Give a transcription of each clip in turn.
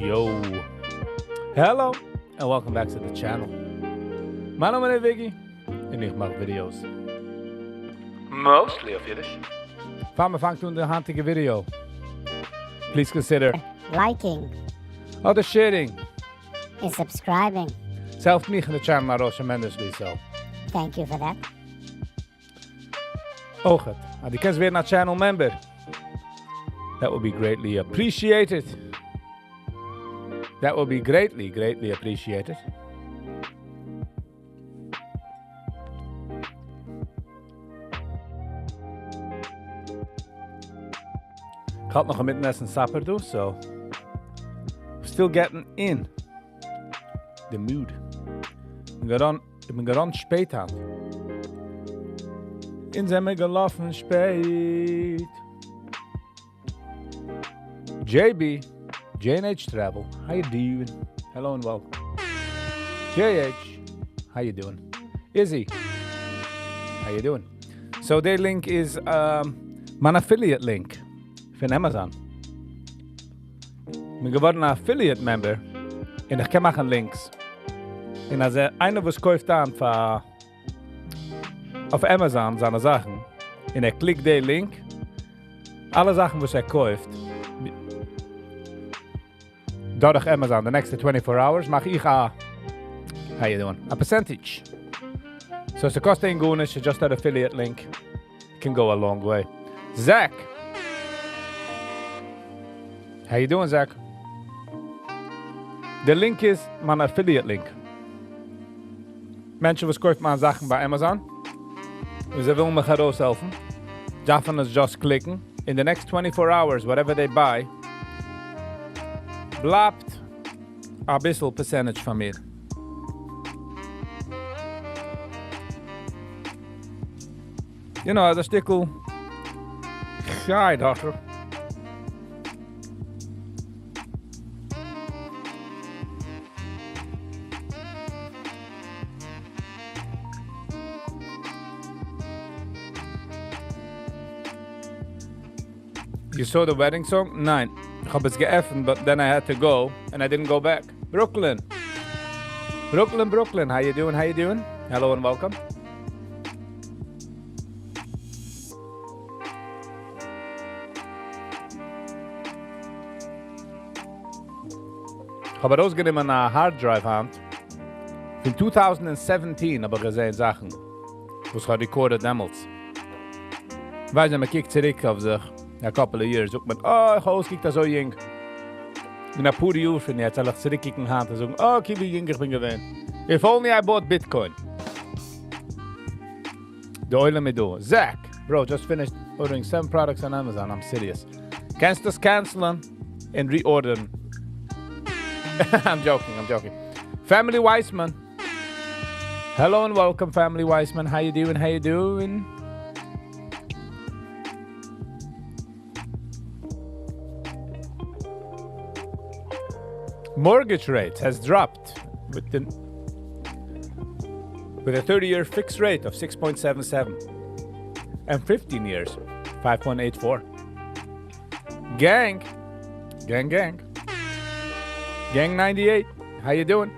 Yo. Hello and welcome back to the channel. מיין נאמען איז Viggy און איך מאך videos. Mostly אויף אידיש. פאר מיר פאנגט אן די היינטיגע video. Please consider liking אדער sharing. און subscribing. ס'העלפט מיך און די channel ארויס tremendously so. Thank you for that. אויך, אז דו קענסט ווערן א channel member. That would be greatly appreciated. That would be greatly, greatly appreciated. איך האלט נאך אינמיטן עסן supper דא, so still getting in the mood. איך בין געראן שפעט היינט. אונז זעמיר געלאפן שפעט. JB, J&H Travel, how you doing? Hello and welcome. JH, how you doing? Izzy, how you doing? So their link is מיין affiliate link פון Amazon. איך בין געווארן אן affiliate member און איך קען מאכן links. און אז איינער וואס קויפט אן פאר אויף Amazon זיינע זאכן און ער קליקט די link, אלע זאכן וואס ער קויפט דורך Amazon the next 24 hours מאך איך א how you doing? A percentage. So ס'קאסט אים גארנישט, just an affiliate link can go a long way. Zach. How you doing, Zach? The link איז מיין affiliate link. מענטשן וואס קויפן מיינע זאכן ביי Amazon און זיי ווילן מיך ארויסהעלפן, דארפן עס just קליקן. In the next 24 hours, whatever they buy, בלייבט א ביסל percentage פון מיר. You know, א שטיקל side hustle. You saw the wedding song? ניין. איך האב עס געעפנט, but then I had to go and I didn't go back. Brooklyn. Brooklyn, Brooklyn. How you doing? How you doing? Hello and welcome. איך האב ארויסגענומען א hard drive היינט. פון 2017 האב איך געזען זאכן, וואס איך האב recorded דעמאלטס. ווייסט, ווען מען קוקט צוריק אויף זיך, a couple of years, זאגט מען, oh, איך האב אויסגעקוקט אזוי יונג. אין א פאר יאר פון יעצט, וועל איך צוריקקוקן היינט און זאגן, oh, okay, ווי יונג איך בין געווען. If only I bought Bitcoin. די עולם איז דא. Zach, bro, just finished ordering 7 products on Amazon. I'm serious. קענסט דאס cancel'ן and reordern. I'm joking, I'm joking. Family Weissman. Hello and welcome, Family Weissman. How you doing? How you doing? Mortgage rate has dropped with a 30-year fixed rate of 6.77 and 15 years, 5.84. Gang, gang, gang. Gang 98, how you doing?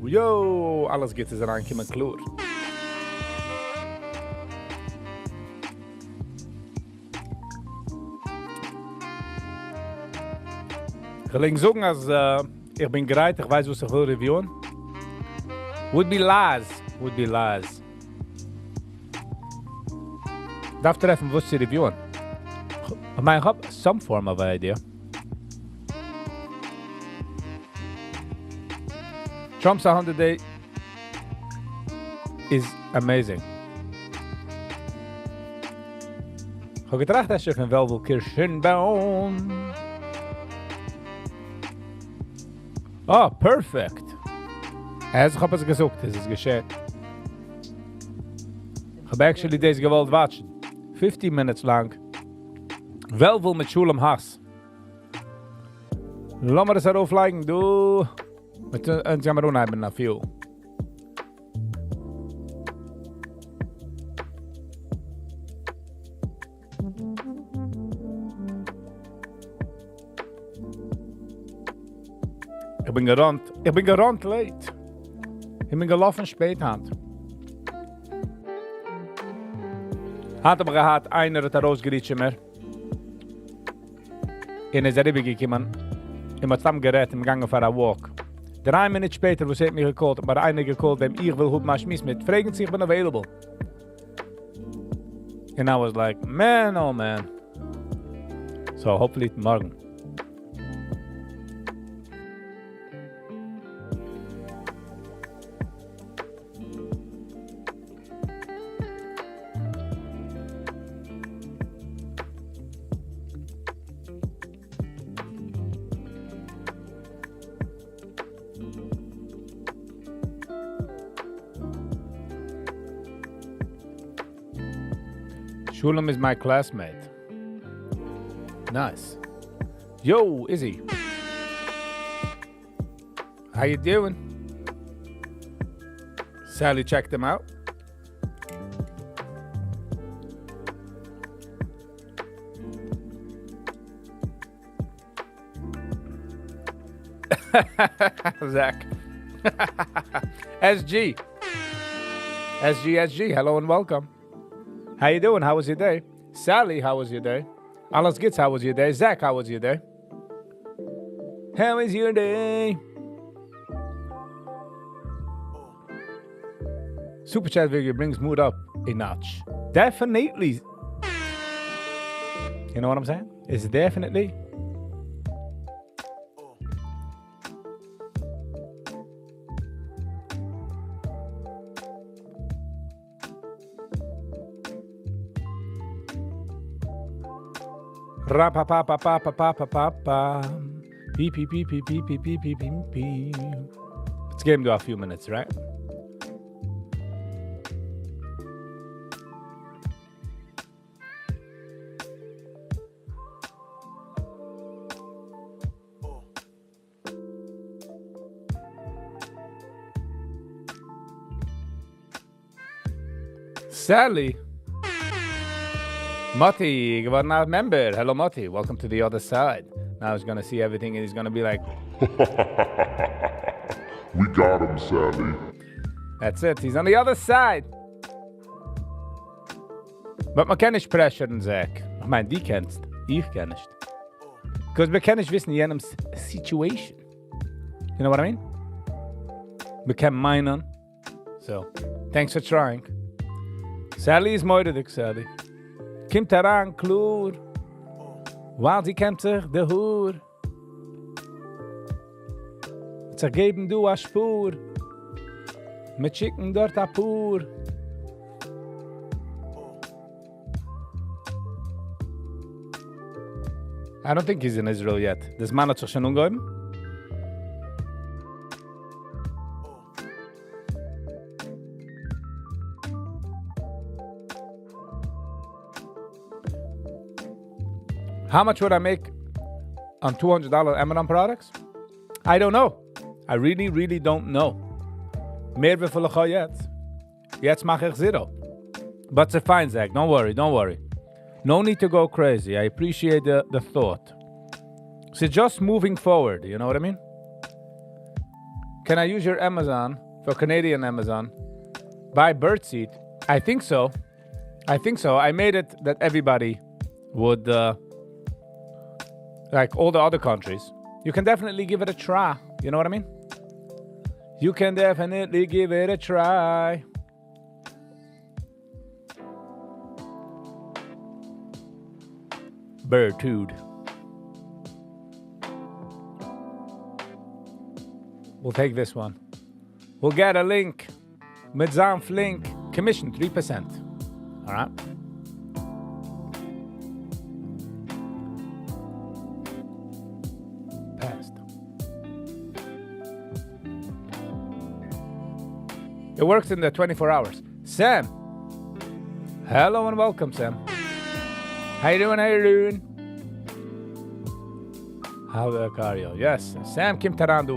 Yo, אלעס גוט איז אריינגעקומען קלאר. איך וויל ענק זאגן, אז איך בין גרייט, איך ווייס, וואס איך וויל review'ן. Would be lies, would be lies. דארף טרעפן, וואס צו review'ן. איך מיין, איך האב some form of idea. Trump's 100 day is amazing. איך האב געטראכט, אז פון Velvel Kirschenbaum. Oh, perfect. אז איך האב עס געזאגט, עס איז געשען. איך האב actually דאס געוואלט watch'ן. 50 minutes לאנג. Velvel מיט Shulam Hass. לאמיר עס ארויפלייגן, דו. מיט אונז גיימיר אנהייבן א few. איך בין געראנט, איך בין געראנט late. איך בין געלאפן שפעט היינט. היינט האב איך געהאט, איינער האט ארויסגעריטשט צו מיר. און איז אריבערגעקומען. און מ'האט סתם גערעדט און געגאנגען פאר א walk. דריי מינוט שפעטער, וואס ער האט מיר געקאלט, האט מיר איינער געקאלט, וועם איך וויל האבן א שמועס מיט, פרעגן צו איך בין available. And I was like, man, oh man. So hopefully מארגן. Shulam is my classmate. Nice. Yo, Izzy. How you doing? Sally checked him out. Zach. SG. SG, SG, hello and welcome. How you doing? How was your day? Sally, how was your day? אלעס גוטס, how was your day? Zach, how was your day? How was your day? Super chat video brings mood up a notch. Definitely. You know what I'm saying? It's definitely. Ra pa pa pa pa pa pa pa pa pa. P p p p p p p p p p. Let's give him to a few minutes, right? Sally. Mati, געווארן א member. Hello, Mati. Welcome to the other side. Now he's gonna see everything and he's gonna be like, We got him, Sally. That's it. He's on the other side. But מ'קען נישט pressure'ן, Zach. איך מיין, דו קענסט. איך קען נישט. Because מ'קען נישט וויסן יענעמ'ס situation. You know what I mean? מ'קען מיינען. So, thanks for trying. Sally איז מורא'דיג, Sally. קומט אריין, קלאר. ווייל זי קעמט זיך די האר. זיך געבן דא א שפור. מיט שיקן דארט א פאר. I don't think he's in Israel yet. דער זמן האט זיך שוין אנגעהויבן? How much would I make on $200 Amazon products? I don't know. I really, really don't know. מער וויפיל איך האב יעצט. יעצט מאך איך zero. But it's fine, Zach. Don't worry, don't worry. No need to go crazy. I appreciate the thought. So just moving forward, you know what I mean? Can I use your Amazon for Canadian Amazon? Buy birdseed? I think so. I think so. I made it that everybody would, like all the other countries. You can definitely give it a try. You know what I mean? You can definitely give it a try. Birdtude. We'll take this one. We'll get a link. מיט זיין link. Commission 3%. All right. Passed. It works in the 24 hours. Sam. Hello and welcome, Sam. How you doing? How you doing? How the cardio? Yes, Sam קומט אריין דא.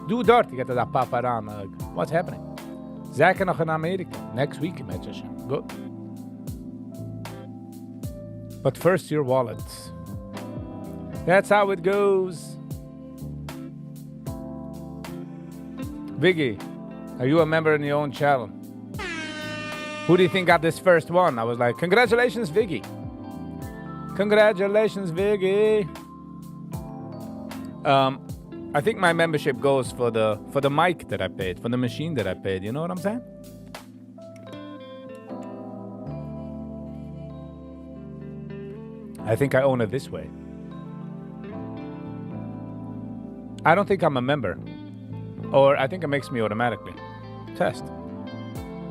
דא דארט, גייט דא pop אריין. What's happening? Zach נאך אין אמעריקע. Next week, אם ירצה השם. Good. But first your wallet. That's how it goes. Viggy, are you a member in your own channel? Who do you think got this first one? I was like, congratulations, Viggy. Congratulations, Viggy. I think my membership goes for the mic that I paid, for the machine that I paid. You know what I'm saying? I think I own it this way. I don't think I'm a member. Or I think it makes me automatically. Test.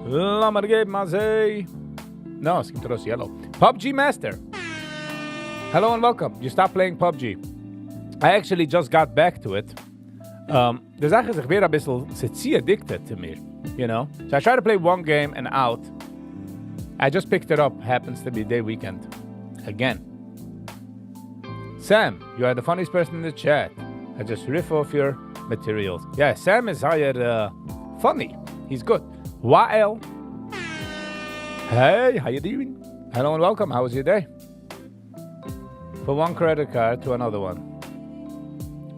לאמיר געבן א זע. No, עס קומט ארויס yellow. PUBG Master. Hello and welcome. You stopped playing PUBG. I actually just got back to it. די זאך איז, איך ווער א ביסל צו addicted to מיר, you know? So I try to play one game and out. I just picked it up, happens to be day weekend. Again. Sam, you are the funniest person in the chat. I just riff off your materials. Yeah, Sam is higher funny. He's good. Wael. Hey, how you doing? Hello and welcome. How was your day? From one credit card to another one.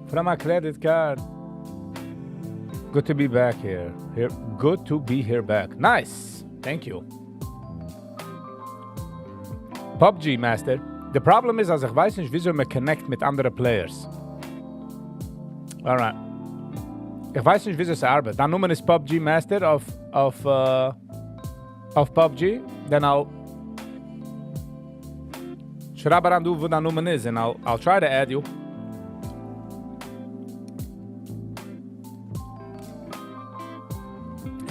From a credit card. Good to be back here. Here, good to be here back. Nice. Thank you. PUBG Master. The problem is, אז איך ווייס נישט, וויאזוי מען connect מיט אנדערע players. Alright. איך ווייס נישט, וויאזוי עס ארבעט. דיין נאמען איז PUBG Master אויף PUBG. Then I'll שרייב אריין דא, וואו דיין נאמען איז, and I'll try to add you.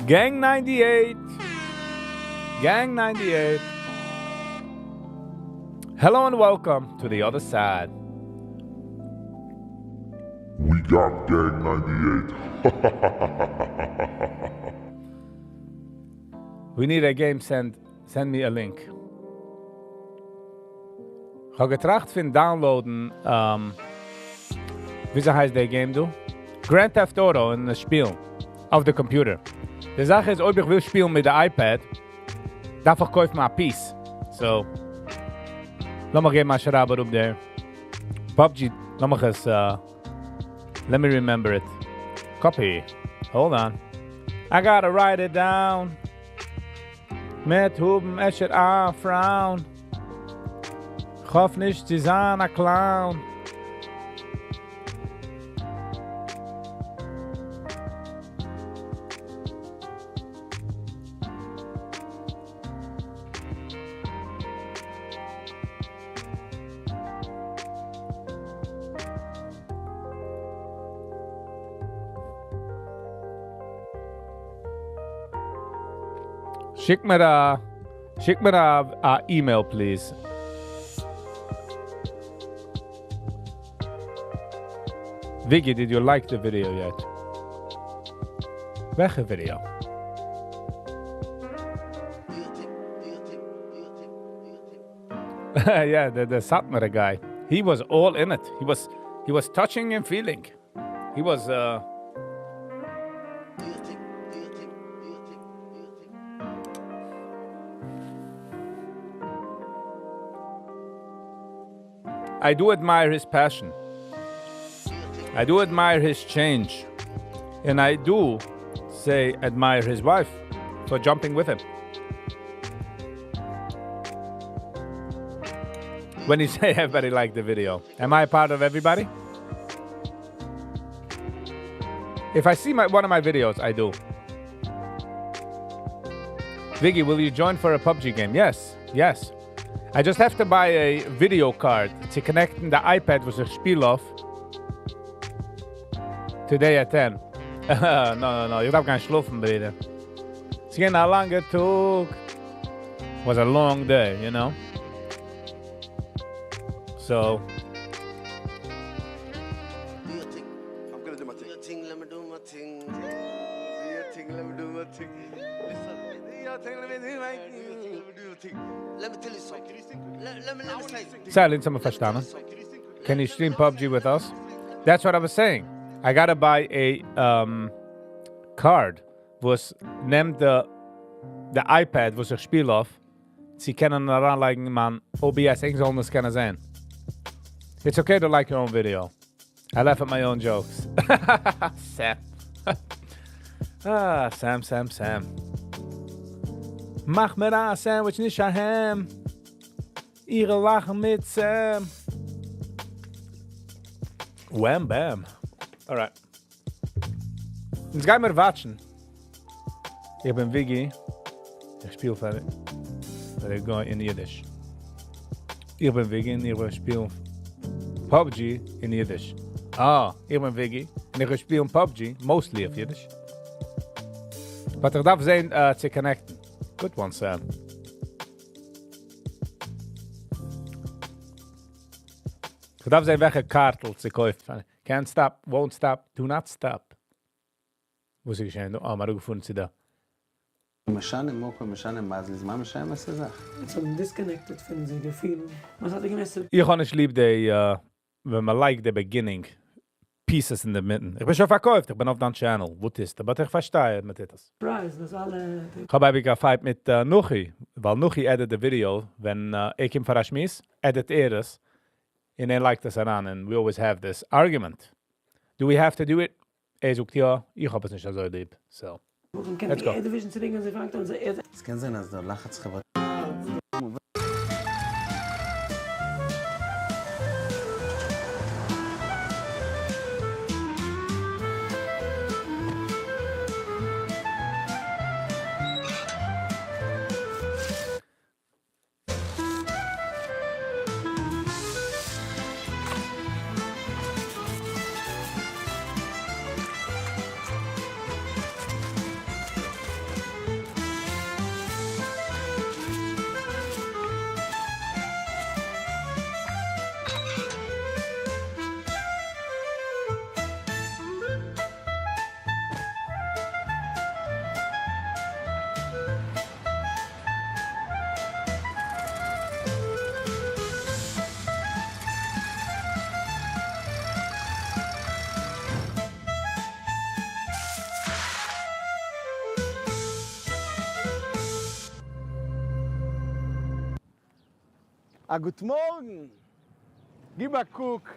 Gang 98. Gang 98. Hello and welcome to the other side. We got Gang 98. We need a game. Send me a link. איך האב געטראכט פון download ן, וויאזוי הייסט דער game דא? Grand Theft Auto און דאס שפילן אויף דער computer. די זאך איז, אויב איך וויל שפילן מיט דער iPad, דארף איך קויפן א piece. So, לאמיר געבן א שרייב אראפ דער. PUBG, לאמיר עס, let me remember it. Copy. Hold on. I gotta write it down. מ'עט האבן אפשר א frown. כ'האף נישט צו זיין א clown. שיק מיר א email, please. Vicky, did you like the video yet? וועלכע video? Yeah, the Satmar guy. He was all in it. He was touching and feeling. He was Do your thing, do your thing, do your thing, do your thing. I do admire his passion. I do admire his change. And I do say admire his wife for jumping with him. When you say everybody liked the video, am I part of everybody? If I see one of my videos, I do. Viggy, will you join for a PUBG game? Yes. I just have to buy a video card to connect the iPad וואס איך שפיל אויף. Today at 10. No. איך דארף גיין שלאפן, ברודער. ס'איז געווען א לאנגע טאג. Was a long day, you know? So, Do your thing. I'm gonna do my Do thing. your thing, let me do my thing. Do your thing, let me do my thing. Listen, do your thing, let me do my Do your thing, thing. let me do your thing. Let me tell you something. Let me say. Silence, I'm verstanden. Can you stream PUBG with us? That's what I was saying. I gotta buy a card וואס נעמט the iPad וואס איך שפיל אויף. צו קענען אריינלייגן מיין OBS, איך זאל דאס קענען זען. It's okay to like your own video. I laugh at my own jokes. Sam. אה, Sam, Sam, Sam. מאך מיר א sandwich נישט א ham. איך וועל לאכן מיט Sam. Wham bam. Alright. יעצט גייען מיר watch ן. איך בין Viggy. איך שפיל פאר פאר גוי אין אידיש. איך בין Viggy און איך שפיל PUBG אין אידיש. אה, איך בין Viggy און איך שפיל PUBG mostly אויף אידיש. But איך דארף זען צו connect ן. Good one, Sam. איך דארף זען וועלכע קארטל צו קויפן. Can't stop, won't stop, do not stop. וואס איז געשען? אה, מיר געפונען זי דא. משנה מקום, משנה מזל, איז מה משנה מעשה זאך? עס האבן disconnected פון זיי געפילן. וואס האט געמעסט? איך האב נישט ליב די, ווען מען לייגט די beginning pieces אין די מיטן. איך בין שוין פארקויפט, איך בין אויף דיין channel. וואו איז דאס? But איך פארשטיי מיט דאס. Surprise, דאס אלע. איך האב אייביג א fight מיט Nuchi, ווייל Nuchi edit די video, ווען איך קום פאר א שמועס, edit ער עס, און ער לייגט עס אריין, and we always have this argument. Do we have to do it? ער זאגט יא, איך האב עס נישט אזוי ליב. So, let's go. Division צו דינגען, זיי פאנגט אן, זיי עס קען זיין אז דער לחץ חברתי א גוט מארגן! גיב א קוק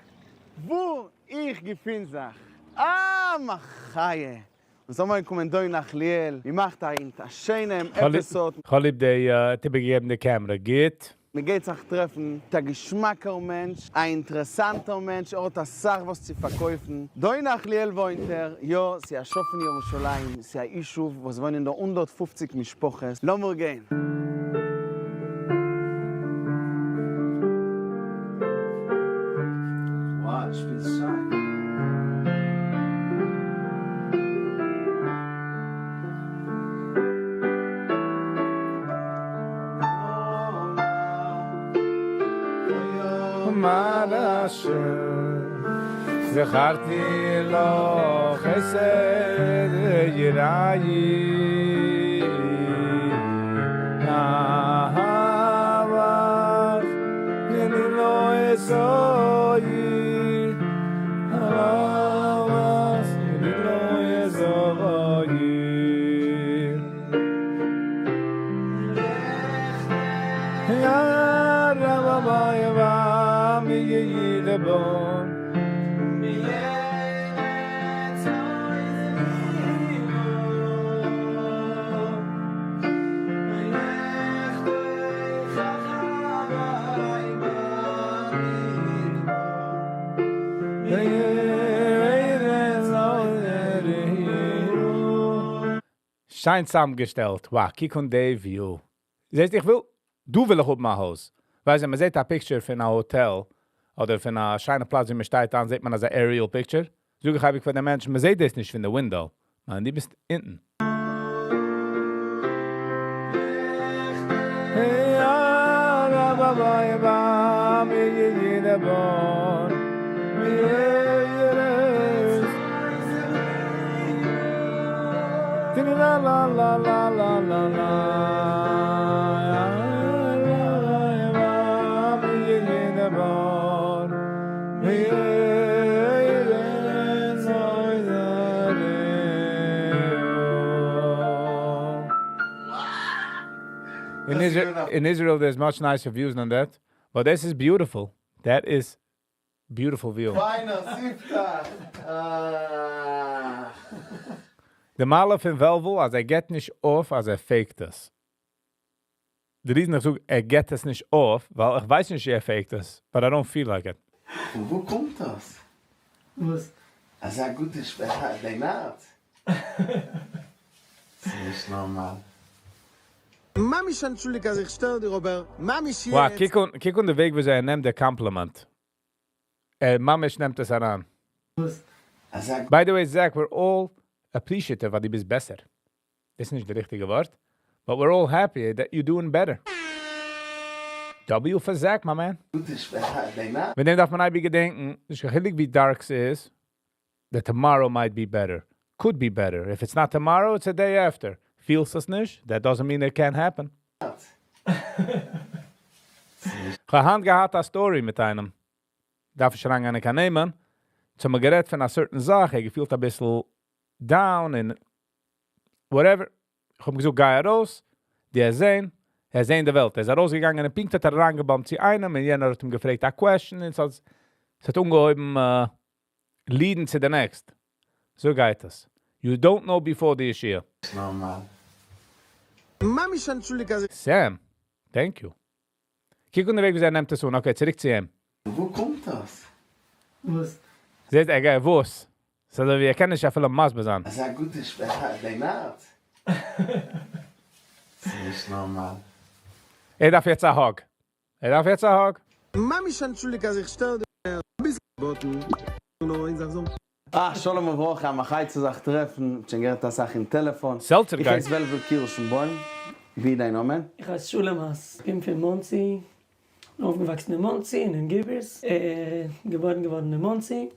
וואו איך געפין זיך. אה, מחיה! אונז האמיר געקומען דא אין נחליאל, מען מאכט היינט א שיינעם episode. כ'האב ליב די האט איבערגעגעבן די camera גוט. מען גייט זיך טרעפן מיט א געשמאקער מענטש, א אינטערעסאנטער מענטש, ער האט אסאך וואס צו פארקויפן. דא אין נחליאל וואוינט ער, יא, ס'איז א שעה פון ירושלים, ס'איז א ישוב וואס וואוינען דא 150 משפחות. לאמיר גיין. Wow, שפילסט שיין. זכרתי לו חסד יראי אהבת יני לא אסוי אהבת יני לא אסוי יא רבא יבא מי ידבון שיין צוזאמגעשטעלט. Wow, קוק אן די view. זעסט, איך וויל, דא וויל איך האבן א הויז. ווייסט, מען זעט א picture פון א האטעל אדער פון א שיינע פלאץ וואו מען שטייט אן, זעט מען אזא aerial picture. זאג איך, האב איך פאר די מענטשן, מען זעט דאס נישט פון די window. Man, דו ביסט אונטן. Hey, la la la la la la la. In Israel, there's much nicer views than that. But this is beautiful. That is beautiful view. פיינער, ספתח. אה. די מעלה פון וועלוול, אז ער גיט נישט אויף, אז ער fake ט עס. די reason איך זאג, ער גיט עס נישט אויף, ווייל איך ווייס נישט, ער fake ט עס, but I don't feel like it. פון וואו קומט דאס? וואס? אזא גוטע שפראך, דיין הארץ. ס'איז נישט נארמאל. ממש אנטשולדיג אז איך שטער דיר אבער ממש Wow, יעצט. קוק אן, קוק אן די וועג, ווי ער נעמט די compliment. ער ממש נעמט עס אריין. וואס? אזא By the way, Zach, we're all appreciative ווייל דו ביסט בעסער. דאס איז נישט די ריכטיגע ווארט. But we're all happy that you're doing better. W for Zach, my man. גוטע שפראך, דיין הארץ. מיט דעם דארף מען אייביג געדענקען, נישט קיין חילוק ווי dark ס'איז, that tomorrow might be better. Could be better. If it's not tomorrow, it's a day after. פילסט עס נישט? That doesn't mean it can't happen. איך האב היינט געהאט א story מיט איינעם. דארף איך אריינגיין קיין נעמען. צו מיר גערעדט פון א certain זאך, ער געפילט א ביסל down and whatever. איך האב געזאגט, גיי ארויס, דו זען, ער זען די וועלט. ער איז ארויסגעגאנגען און פונקט האט ער אריינגע bump ט צו איינעם און יענער האט אים געפרעגט א question און עס האט אנגעהויבן lead ן to the next. אזוי גייט עס. You don't know before the issue. נארמאל. ממש אנטשולדיג אז Sam, thank you. קוק אן די וועג, ווי ער נעמט עס אן. Okay, צוריק צו אים. פון וואו קומט דאס? וואס? זעט ער, גייט, וואס? So, ווי ער קען נישט אפילו מסביר זיין. אזא גוטע שפראך, דיין הארץ. ס'איז נישט נארמאל. ער דארף יעצט א hug. ער דארף יעצט א hug. ממש אנטשולדיג אז איך שטער דיר ביסל באטן נאר איין זאך זאגן. אה, שלום וברכה, א מחיה צו זיך טרעפן, שוין גערעדט א סאך אין טעלעפאן. Seltzer איך guy. הייס וועלוול קירשנבוים. ווי איז דיין נאמען? איך הייס שלום האס, בין פון מאנסי, אויפגעוואקסן אין מאנסי און אין גיבערס, געבוירן געווארן אין מאנסי.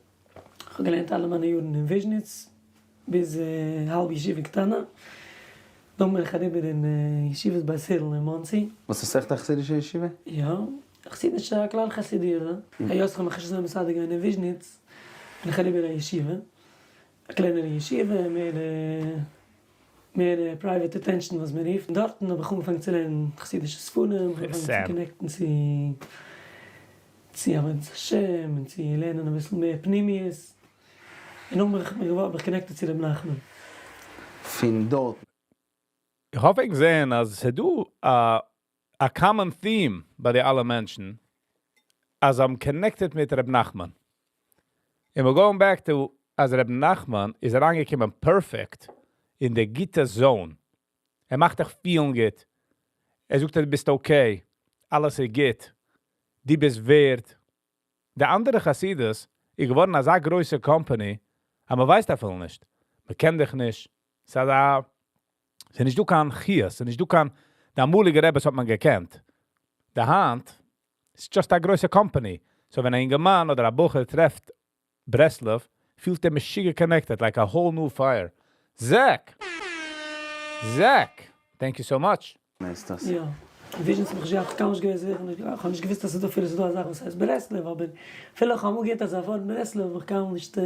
איך האב געלערנט אלע מיינע יארן אין וויזשניץ, ביז האלב ישיבה קטנה. דאן בין איך אריבער אין ישיבת בית הלל אין מאנסי. וואס איז עכט א חסידישע ישיבה? יא, חסידישע, כלל חסידישע. היות איך האב מיך נישט אזוי מסדר געווען אין וויזשניץ, בין איך אריבער אין ישיבה. א קלענערע ישיבה, מער private attention וואס מען רופט. דארטן האב איך אנגעפאנגען צו לערנען חסידישע ספרים, איך האב אנגעפאנגען צו connect ן צו עבודת השם און צו לערנען אביסל מער פנימיות. און נאכדעם בין איך געווארן connected צו ר' נחמן. פון דארט. איך האף איך זען, אז עס איז דא א common theme ביי די אלע מענטשן, אז I'm connected מיט ר' נחמן. And we're going back to, אז ר' נחמן איז אריינגעקומען perfect אין די גוטע zone. ער מאכט דיך פילן גוט. ער זאגט, דו ביסט okay. אלעס איז גוט. דו ביסט ווערד. די אנדערע חסידות איז געווארן אזא גרויסע company, אבער מען ווייסט אפילו נישט. מען קענט דיך נישט. ס'איז דא, ס'איז נישט דא קיין חיות, ס'איז נישט דא קיין, די אמאליגע רביס האט מען געקענט. די היינט, it's just א גרויסע company. So ווען א אינגערמאן אדער א בחור טרעפט ברסלב, פילט ער משוגע connected, like a whole new fire. Zach! Zach! Thank you so much. איז דאס? יא. וויזשניץ האב איך נישט געהאט, קיינמאל נישט געוואוסט, איך האב נישט געוואוסט אז ס'איז דא אפילו ס'איז דא א זאך וואס הייסט ברסלב, אבער אפילו איך האב אמאל געהערט אזא ווארט ברסלב, האב איך קיינמאל נישט,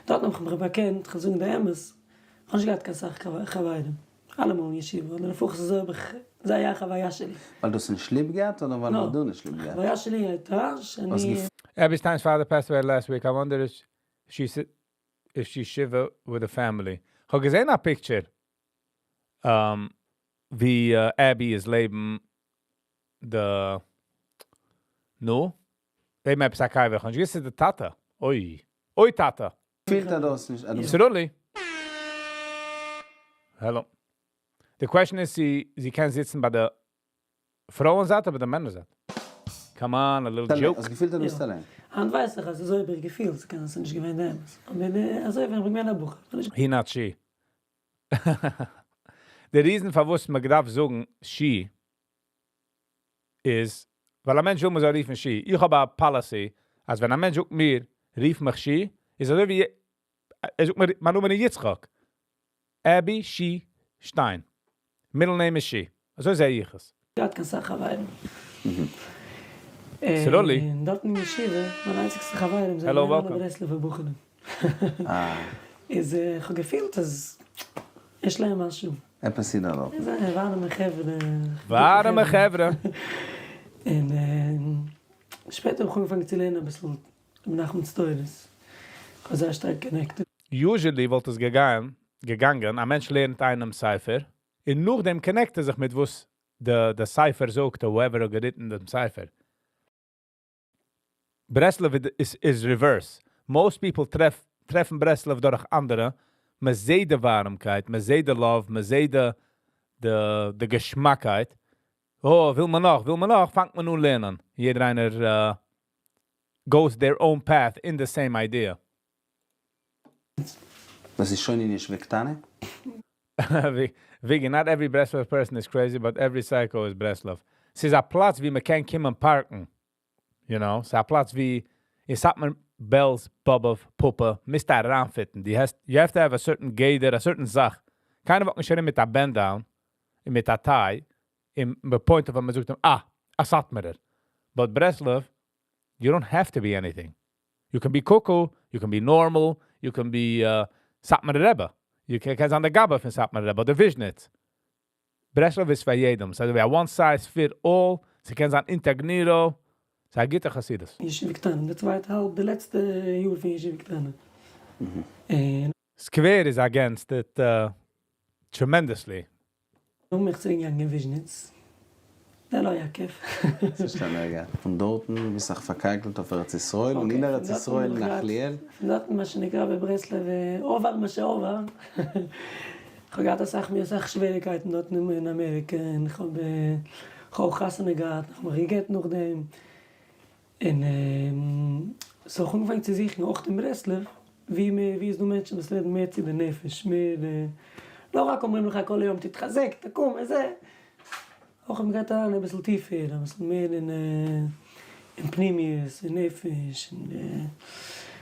דארטן האב איך מיך באקענט, איך וועל זאגן די אמת, איך האב נישט געהאט קיין סאך חברים, אלעמאל אין ישיבה, אדער לפחות אזוי האב איך, זה היה החוויה שלי. ווייל דו האסט נישט ליב געהאט אדער ווייל No. דו נישט ליב געהאט? החוויה שלי הייתה שאני... Abby Stein's father passed away last week. I wonder if she shiva with the family. איך האב געזען א picture. ווי Abby איז לעבן די נו? לעבן עפעס א קבר. איך האב נישט געוואוסט ס'איז די טאטע. אוי. אוי טאטע. פילט ער דאס נישט? סרולי. Hello. The question is, זי קען זיצן ביי די פרויען זייט אדער ביי די מענער זייט? Come on, a little joke. האסט געפילט, אז דו ביסט אליין? היינט ווייס איך, אז אזוי האב איך געפילט, ס'קען זיין נישט געווען דעם. אבער אזוי ווען איך בין געווען א בחור. He not she. The reason פארוואס מען דארף זאגן she איז, ווייל א מענטש וויל מען זאל רופן she. איך האב א policy, אז ווען א מענטש זאגט מיר, רוף מיך she, איז אזוי ווי, ער זאגט מיר, מיין נאמען איז יצחק. Abby She Stein. Middle name is she. אזוי זע איך עס. געהאט קיין סאך חברים. סרולי. און דארט אין ישיבה, מיין איינציגסטע חברים זענען Hello, אלע welcome. ברסלב'ער בחורים. איז איך האב געפילט אז יש להם משהו. עפעס איז דא דארט. זיי ווארעמע חברה. ווארעמע חברה. און שפעטער האב איך אנגעפאנגען צו לערנען אביסל ר' נחמנ'ס תורות. איך האב זייער שטארק connected. Usually וואלט עס געגאנגען. געגאנגען, א מענטש לערנט איינעם ספר, און נאכדעם connect ער זיך מיט וואס די ספר זאגט, or whoever האט געשריבן דעם ספר. ברסלב איז reverse. Most people טרעפן ברסלב דורך אנדערע, מען זעט די ווארעמקייט, מען זעט די love, מען זעט די געשמאקייט. Oh, וויל מען נאך, וויל מען נאך, פאנגט מען אן לערנען. יעדער איינער goes their own path in the same idea. דאס איז שוין אין ישיבה קטנה? Vegan, not every Breslov person is crazy, but every psycho is Breslov. ס'איז א פלאץ ווי מען קען קומען פארקן. ס'איז א פלאץ ווי אין סאטמאר, בעלז, באבוב, פאפא, מוזט אריינפיטן. דו האסט, you have to have a certain גדר, a certain זאך. קיינער walk נישט ארום מיט א bend down, און מיט א tie, אין the point of מען זאגט אים, "Ah, א סאטמארער." But Breslov, you don't have to be anything. You can be cuckoo, you can be normal, you can be Satmar Rebbe. You can קענסט זיין דער גבאי פון סאטמאר רבי אדער וויזשניץ. ברסלב איז פאר יעדעם. ס'איז ווי א one size fit all. ס'קען זיין incognito. ס'איז א גוטע חסידות. ישיבה קטנה, די צווייטע האלב, די לעצטע יאר פון ישיבה קטנה. און סקווער is against it tremendously. נאך מיך צוריקגעגאנגען אין וויזשניץ. דער לא היה כיף. ס'איז שוין. פון דארטן ביסט זיך פארקייקלט אויף ארץ ישראל, און אין ארץ ישראל נחליאל. פון דארטן מה שנקרא בברסלב עובר מה שעובר. איך האב געהאט אסאך מיר אסאך שוועריקייטן דארטן אין אמעריקע, און איך האב חתונה געהאט, איך האב מיך גע'גט נאכדעם, און so איך האב אנגעפאנגען צו זוכן אויך אין ברסלב, ווי מער, ווי איז דא מענטשן וואס רעדן מער צו די נפש, מער, לא רק אומרים לך כל היום תתחזק, תקום וזה, אויך האב געהאט אריין אביסל טיפער, אביסל מער אין פנימיות, אין נפש, און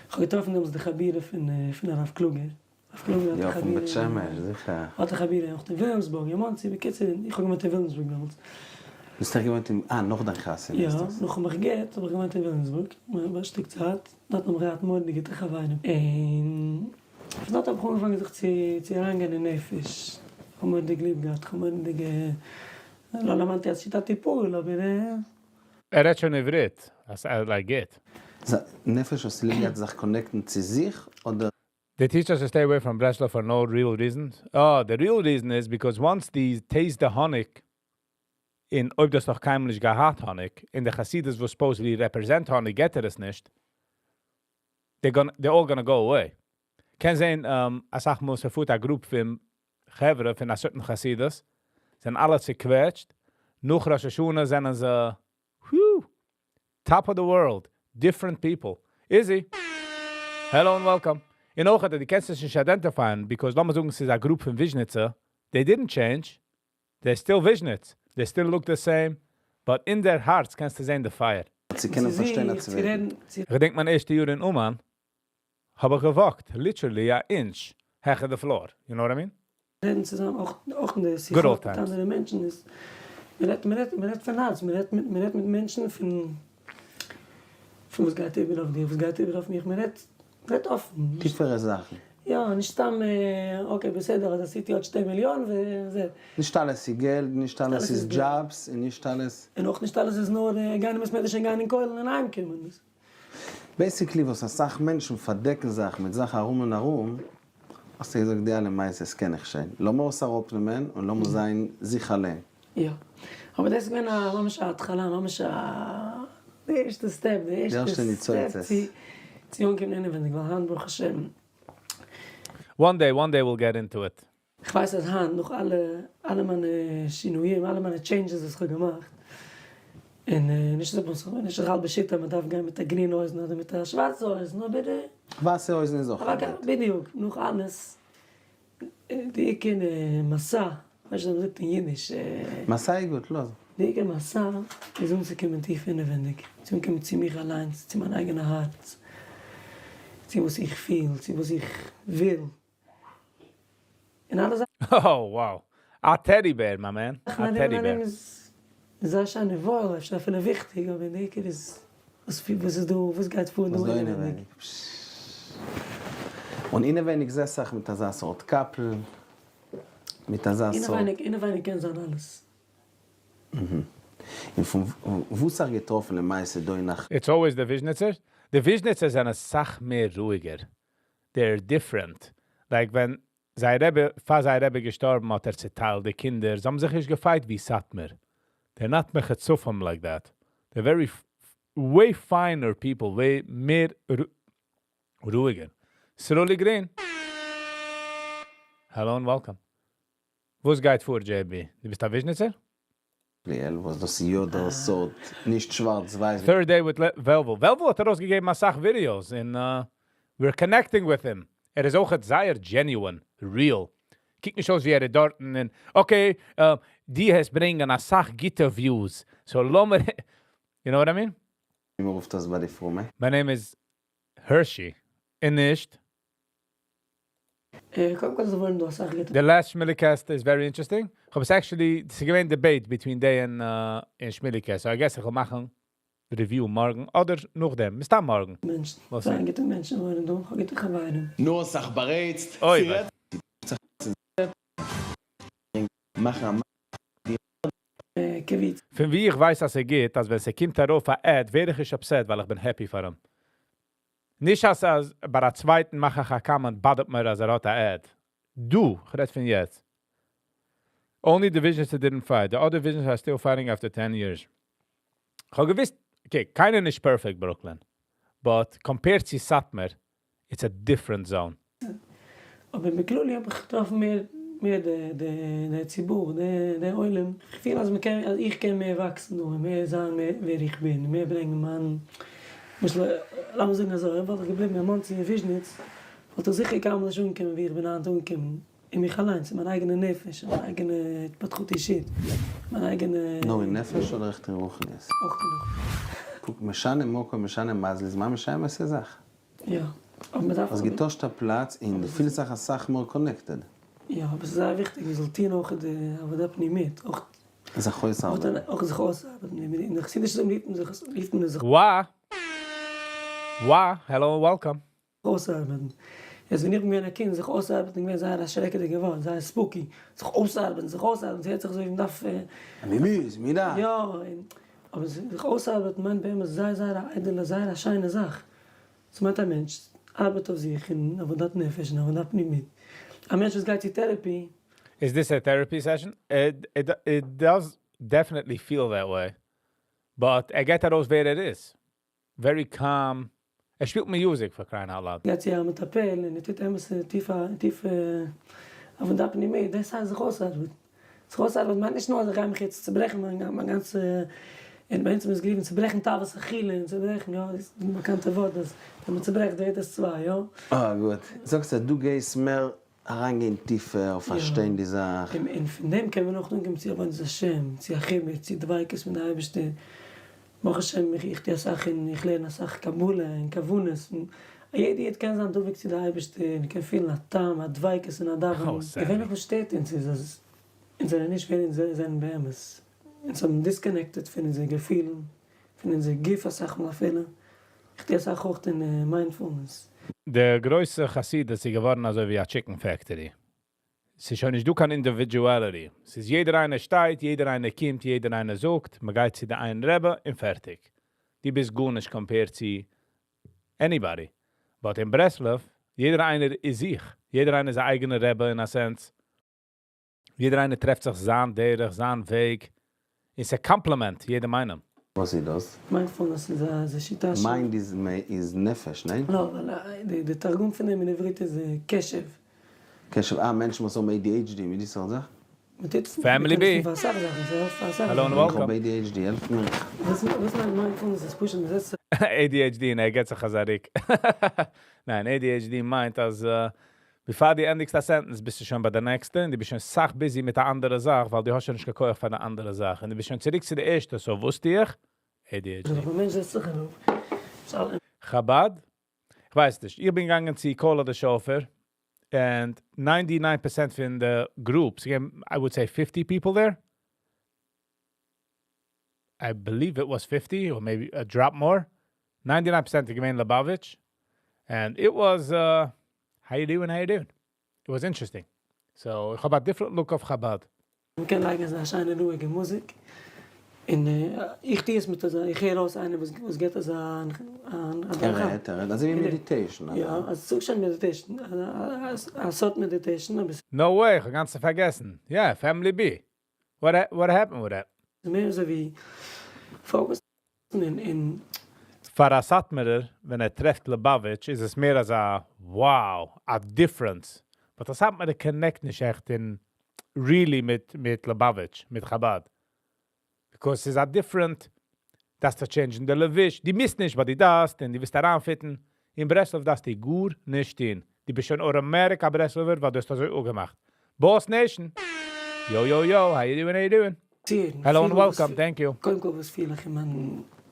איך האב געטראפן דעמאלטס די חבורה פון הרב קלוגער. הרב קלוגער האט א יא, פון חבורה בית שמש, זיכער. האט א חבורה אויך אין וויליאמסבורג, אין מאנסי, בקיצור, איך האב געוואוינט אין וויליאמסבורג דעמאלטס. ביסט דאך געוואוינט אין, אה, נאך דיין חתונה יא, איז דאס. נאכן מיך גט האב איך געוואוינט אין וויליאמסבורג, א שטיק צייט, דארט האבן מיר געהאט מורא'דיגע גוטע חברים. און פון דארט האב איך אנגעפאנגען זיך צו אריינגיין אין נפש, איך האב מורא'דיג ליב געהאט, איך האב מורא'דיג, לא למדתי אז שיטת טיפול, אבער. ער רעדט שוין עברית, אז I like it. נפש האסט ליב געהאט זיך connect ן צו זיך, אדער? They teach us to stay away from Breslov for no real reasons. Oh, the real reason is because once they taste the האניג, און אויב דאס נאך קיינמאל נישט געהאט האניג, אין די חסידות וואס supposedly represent האניג, געט ער עס נישט, they're all gonna go away. קען זיין, אסאך מאל ס'פארט א group פון חברה פון א certain חסידות, זענען אלע צעקוועטשט, נאך ראש השנה זענען זיי, whew, top of the world, different people. Izzy, hello and welcome. און אויך, דו קענסט עס נישט identify ען, because לאמיר זאגן, ס'איז א group פון וויזשניצער, they didn't change, they're still Vizhnitz, they still look the same, but in their hearts קענסטו זען the fire. זיי קענען פארשטיין א צווייטן. איך געדענק מיין ערשטע יאר אין אומאן, האב איך גע walk ט, literally א inch, העכער the floor. You know what I mean? רעדן צוזאמען אויך אין די Good שיחות old מיט times. אנדערע מענטשן איז, מען רעדט פון הארץ, מען רעדט מיט מענטשן פון וואס גייט איבער אויף דיר, וואס גייט איבער אויף מיך, מען רעדט אפן. טיפערע זאכן. יא, נישט סתם, okay, בסדר, אז עשיתי עוד 2 מיליאן וזה. נישט אלעס איז געלט, נישט אלעס איז jobs, און נישט אלעס. און אויך נישט אלעס איז נאר גיין אין בית מדרש און גיין אין כולל און אהיימקומען. Basically, וואס אסאך מענטשן פארדעקן זיך מיט זאכן ארום און ארום, האסטו געזאגט, די אלע מעשיות קען איך שוין. לאמיר עס אראפנעמען און לאמיר זיין זיך אליין. יא. אבער דאס איז געווען א ממש א התחלה, ממש די ערשטע step, די די ערשטע ערשטע step ניצוצות. צו אנקומען אינעווייניג, ווייל היינט ברוך השם. One day, one day we'll get into it. איך ווייס אז היינט, נאך אלע מיינע שינויים, אלע מיינע changes וואס איך האב געמאכט, און נישט אז האלב בשיטה, מען דארף גיין מיט א גרינע הויזן אדער מיט א שווארצע הויזן, אבער ווייסע הויזן איז אויך אבער גוט. בדיוק, נאך אלעס, די עיקר מסע, ווייסט ווי מ'זאגט אין אידיש? מסע איז גוט, לאז. די עיקר מסע איז אנצוקומען טיף אינעווייניג, צו אנקומען צו מיך אליינס, צו מיין אייגענע הארץ, צו וואס איך פיל, צו וואס איך וויל. און אלע Oh, wow. A teddy bear, my man. A זאכן ארום teddy און bear. ארום איז זייער שיין און וואויל, אפשר אפילו וויכטיג, אבער די עיקר איז וואס איז דא, וואס גייט פאר דא וואס דא אינעווייניג. אינעווייניג. און אינעווייניג זעסט זיך מיט אזא סארט קאפל, מיט אזא סארט. אינעווייניג קען זיין אלעס. און פון וואו זיך געטראפן למעשה דא אין נאך? It's always the Vizhnitzer. The Vizhnitzer זענען אסאך מער רואיגער. They're different. Like ווען זיין רבי, פאר זיין רבי געשטארבן האט ער צעטיילט די קינדער, זיי האבן זיך נישט געפייט ווי סאטמאר. They're not מחוצפים like that. They're very, way finer people, way מער רואיגער. Sruli Green. Hello and welcome. וואס גייט פאר, JB? דו ביסט א וויזשניצער? ליאל, וואס דאס יא דער סארט, נישט שווארץ-ווייס. Third day with Velvel. Velvel האט ארויסגעגעבן א סאך videos און we're connecting with him. ער איז אויך זייער genuine, real. קוקט נישט אויס ווי ער איז דארט און, okay, דו וועסט ברענגען א סאך גוטע views. So לאמיר, you know what I mean? ווי מען רופט דאס ביי די פרומע. My name is Hershey. און נישט. קודם כל, זיי וואוינען דא א סאך גוטע The last Shmilikast is very interesting. איך האב עס actually, עס איז געווען debate between די און Shmilikast. So I guess איך וועל מאכן review מארגן אדער נאכדעם. מסתם מארגן. מענטשן. וואס? זייער גוטע מענטשן וואוינען דא. איך האב גוטע חברים. נוסח בארייצט. אוי, מאכן א קוויץ. פון ווי איך ווייס אז ער גייט, אז ווען עס קומט ארויף א ad, ווער איך נישט upset, ווייל איך בין happy פאר אים. נישט אז ביי א צווייטן מאך איך א comment, באדערט מיר, אז ער האט א ad. דו, איך רעד פון יעצט. Only the Vizhnitzer didn't fight. The other Vizhnitzers are still fighting after 10 years. איך האב געוואוסט, okay, קיינער נישט perfect, Brooklyn. But compared to Satmar, it's a different zone. אבער בכללי האב איך געטראפן מער די ציבור, די עולם. איך פיל אז מען קען, אז איך קען מער וואקסן דא, מער זיין מער ווער איך בין, מער ברענגען מיין, למשל, לאמיר זאגן אזוי, אויב וואלט איך געבליבן אין מאנסי אין וויזשניץ, וואלט איך זיכער קיינמאל נישט אנגעקומען וואו איך בין היינט אנגעקומען. אין מיך אליינס, אין מיין אייגענע נפש, אין מיין אייגענע התפתחות אישית, מיין אייגענע. נאר אין נפש אדער עכט אין רוחניות? אויך אין רוחניות. קוק, משנה מקום משנה מזל איז ממש א אמת'ע זאך. יא, אבער מען דארף. האסט געטוישט א פלאץ און דו פילסט זיך אסאך מער connected. יא, אבער ס'איז זייער וויכטיג מען זאל טון אויך די עבודה פנימית, אויך. זיך אויסארבעטן. אויך זיך אויסארבעטן, אין די חסידישע זאכן רופט מען זיך, רופט מען עס זיך. Wow! Wow, hello and welcome. אויסארבעטן. יעצט ווען איך בין געווען א קינד, זיך אויסארבעטן איז געווען זייער א שרעקעדיגע ווארט, זייער spooky. זיך אויסארבעטן, זיך אויסארבעטן, ס'הערט זיך אזוי ווי מ'דארף. מ'מוז, מ'דארף. יא, און אבער זיך אויסארבעטן מיינט באמת זייער זייער א איידעלע, זייער א שיינע זאך. ס'מיינט א מענטש ארבעט אויף זיך אין עבודת נפש און עבודה פנימית. א מענטש וואס גייט צו therapy. Is this a therapy session? It does definitely feel that way. But ער געט ארויס ווער ער איז. Very calm. ער שפילט music for crying out loud. גייט צו א מטפל און ער טוט אמת'ע טיפע טיפע עבודה פנימית, דאס הייסט זיך אויסארבעטן. זיך אויסארבעטן מיינט נישט נאר אז איך גיי מיך יעצט צוברעכן מיין גאנצע, און ביי אונז האט מען עס גערופן צוברעכן תאוות אכילה און צוברעכן, יא, דאס איז די באקאנטע ווארט אז ווען מען צוברעכט ווערט עס צוויי, יא. אה גוט, זאגסט אז דו גייסט מער אריינגיין טיפער, פארשטיין די זאך. און פון דעם קען מען אויך אנקומען צו עבודת השם, צו א חיבור, צו דביקות מיט די אייבערשטער. ברוך השם איך טו אסאך און איך לערן אסאך קבלה און כוונות, און א יעדע איד קען זיין דבוק צו די אייבערשטער און קען פילן א טעם, א דביקות אין א דאווענען. געווענליך וואס שטערט אונז איז אז אונז זענען נישט ווער אונז זענען באמת, אונז האבן disconnected פון אונזער געפילן, פון אונזער גוף אסאך מאל אפילו, איך טו אסאך אויך אין mindfulness. די גרויסע חסידות איז געווארן אזוי ווי א chicken factory. ס'איז שוין נישט דא קיין individuality. ס'איז יעדער איינער שטייט, יעדער איינער קומט, יעדער איינער זאגט, מ'גייט צו די איין רבי און פערטיג. דו ביסט גארנישט compared צו anybody. But אין ברסלב, יעדער איינער איז זיך. יעדער איינער איז א אייגענע רבי אין א sense. יעדער איינער טרעפט זיך זיין דרך, זיין וועג. און ס'א compliment יעדעם איינעם. וואס איז דאס? Mindfulness איז א שיטה של. Mind איז נפש, ניין? לא, אבל די תרגום פון דעם אין עברית איז קשב. קשב, אה, מענטשן וואס האבן ADHD מיט די סארט זאך? מ'טוט Family B. פאר אסאך זאכן, ס'העלפט פאר אסאך Hello and זאכן. איך האב welcome. ADHD, העלפט מיר. וואס מיינט mindfulness איז פשוט מ'זעצט זיך. ADHD און ער געט זיך אזא ריק. ניין, ADHD מיינט אז before דו ענדיגסט א sentence ביסטו שוין ביי די נעקסטע און דו ביסט שוין סאך busy מיט א אנדערע זאך, ווייל דו האסט שוין נישט קיין כח פאר די אנדערע זאך און דו ביסט שוין צוריק צו די ערשטע, so וואס טו איך? ADHD. א מענטש זעצט זיך אראפ, ס'איז אלע. חבד? איך ווייס נישט. איך בין געגאנגען צו קול השופר and 99% פון די groups, again, I would say 50 people there. I believe it was 50 or maybe a drop more. 99% געווען Lubavitch. And it was, how you doing, how you doing? It was interesting. So, איך האב a different look of Chabad. מ'קען לייגן אזא שיינע רואיגע מוזיק. און איך טו עס מיט אזא, איך הער אויס איינער וואס וואס גיבט אזא ער רעדט, ער רעדט, אזוי ווי meditation. יא, א סוג של meditation, א סארט meditation, אבער No way, איך האב גאנץ פארגעסן. Yeah, Family B. What happened with that? ס'איז מער אזוי ווי focus ן און. פאר א סאטמארער, ווען ער טרעפט Lubavitch, איז עס מער אזא, wow, a difference. But א סאטמארער connect נישט עכט אין really מיט Lubavitch, מיט חב"ד. Because ס'איז א different, דארפסטו change ן די לבוש, דו מוזט נישט, but דו דארפסט, און דו ווילסט אריינfit ן. אין ברסלב דארפסטו גארנישט טון. דו ביסט שוין automatic א ברסלב'ער, ווייל דו האסט אזוי אפגעמאכט. Boss Nation. Yo, yo, yo, how you doing, how you doing? Hello and welcome, thank you. קודם כל, וואס פיל איך אין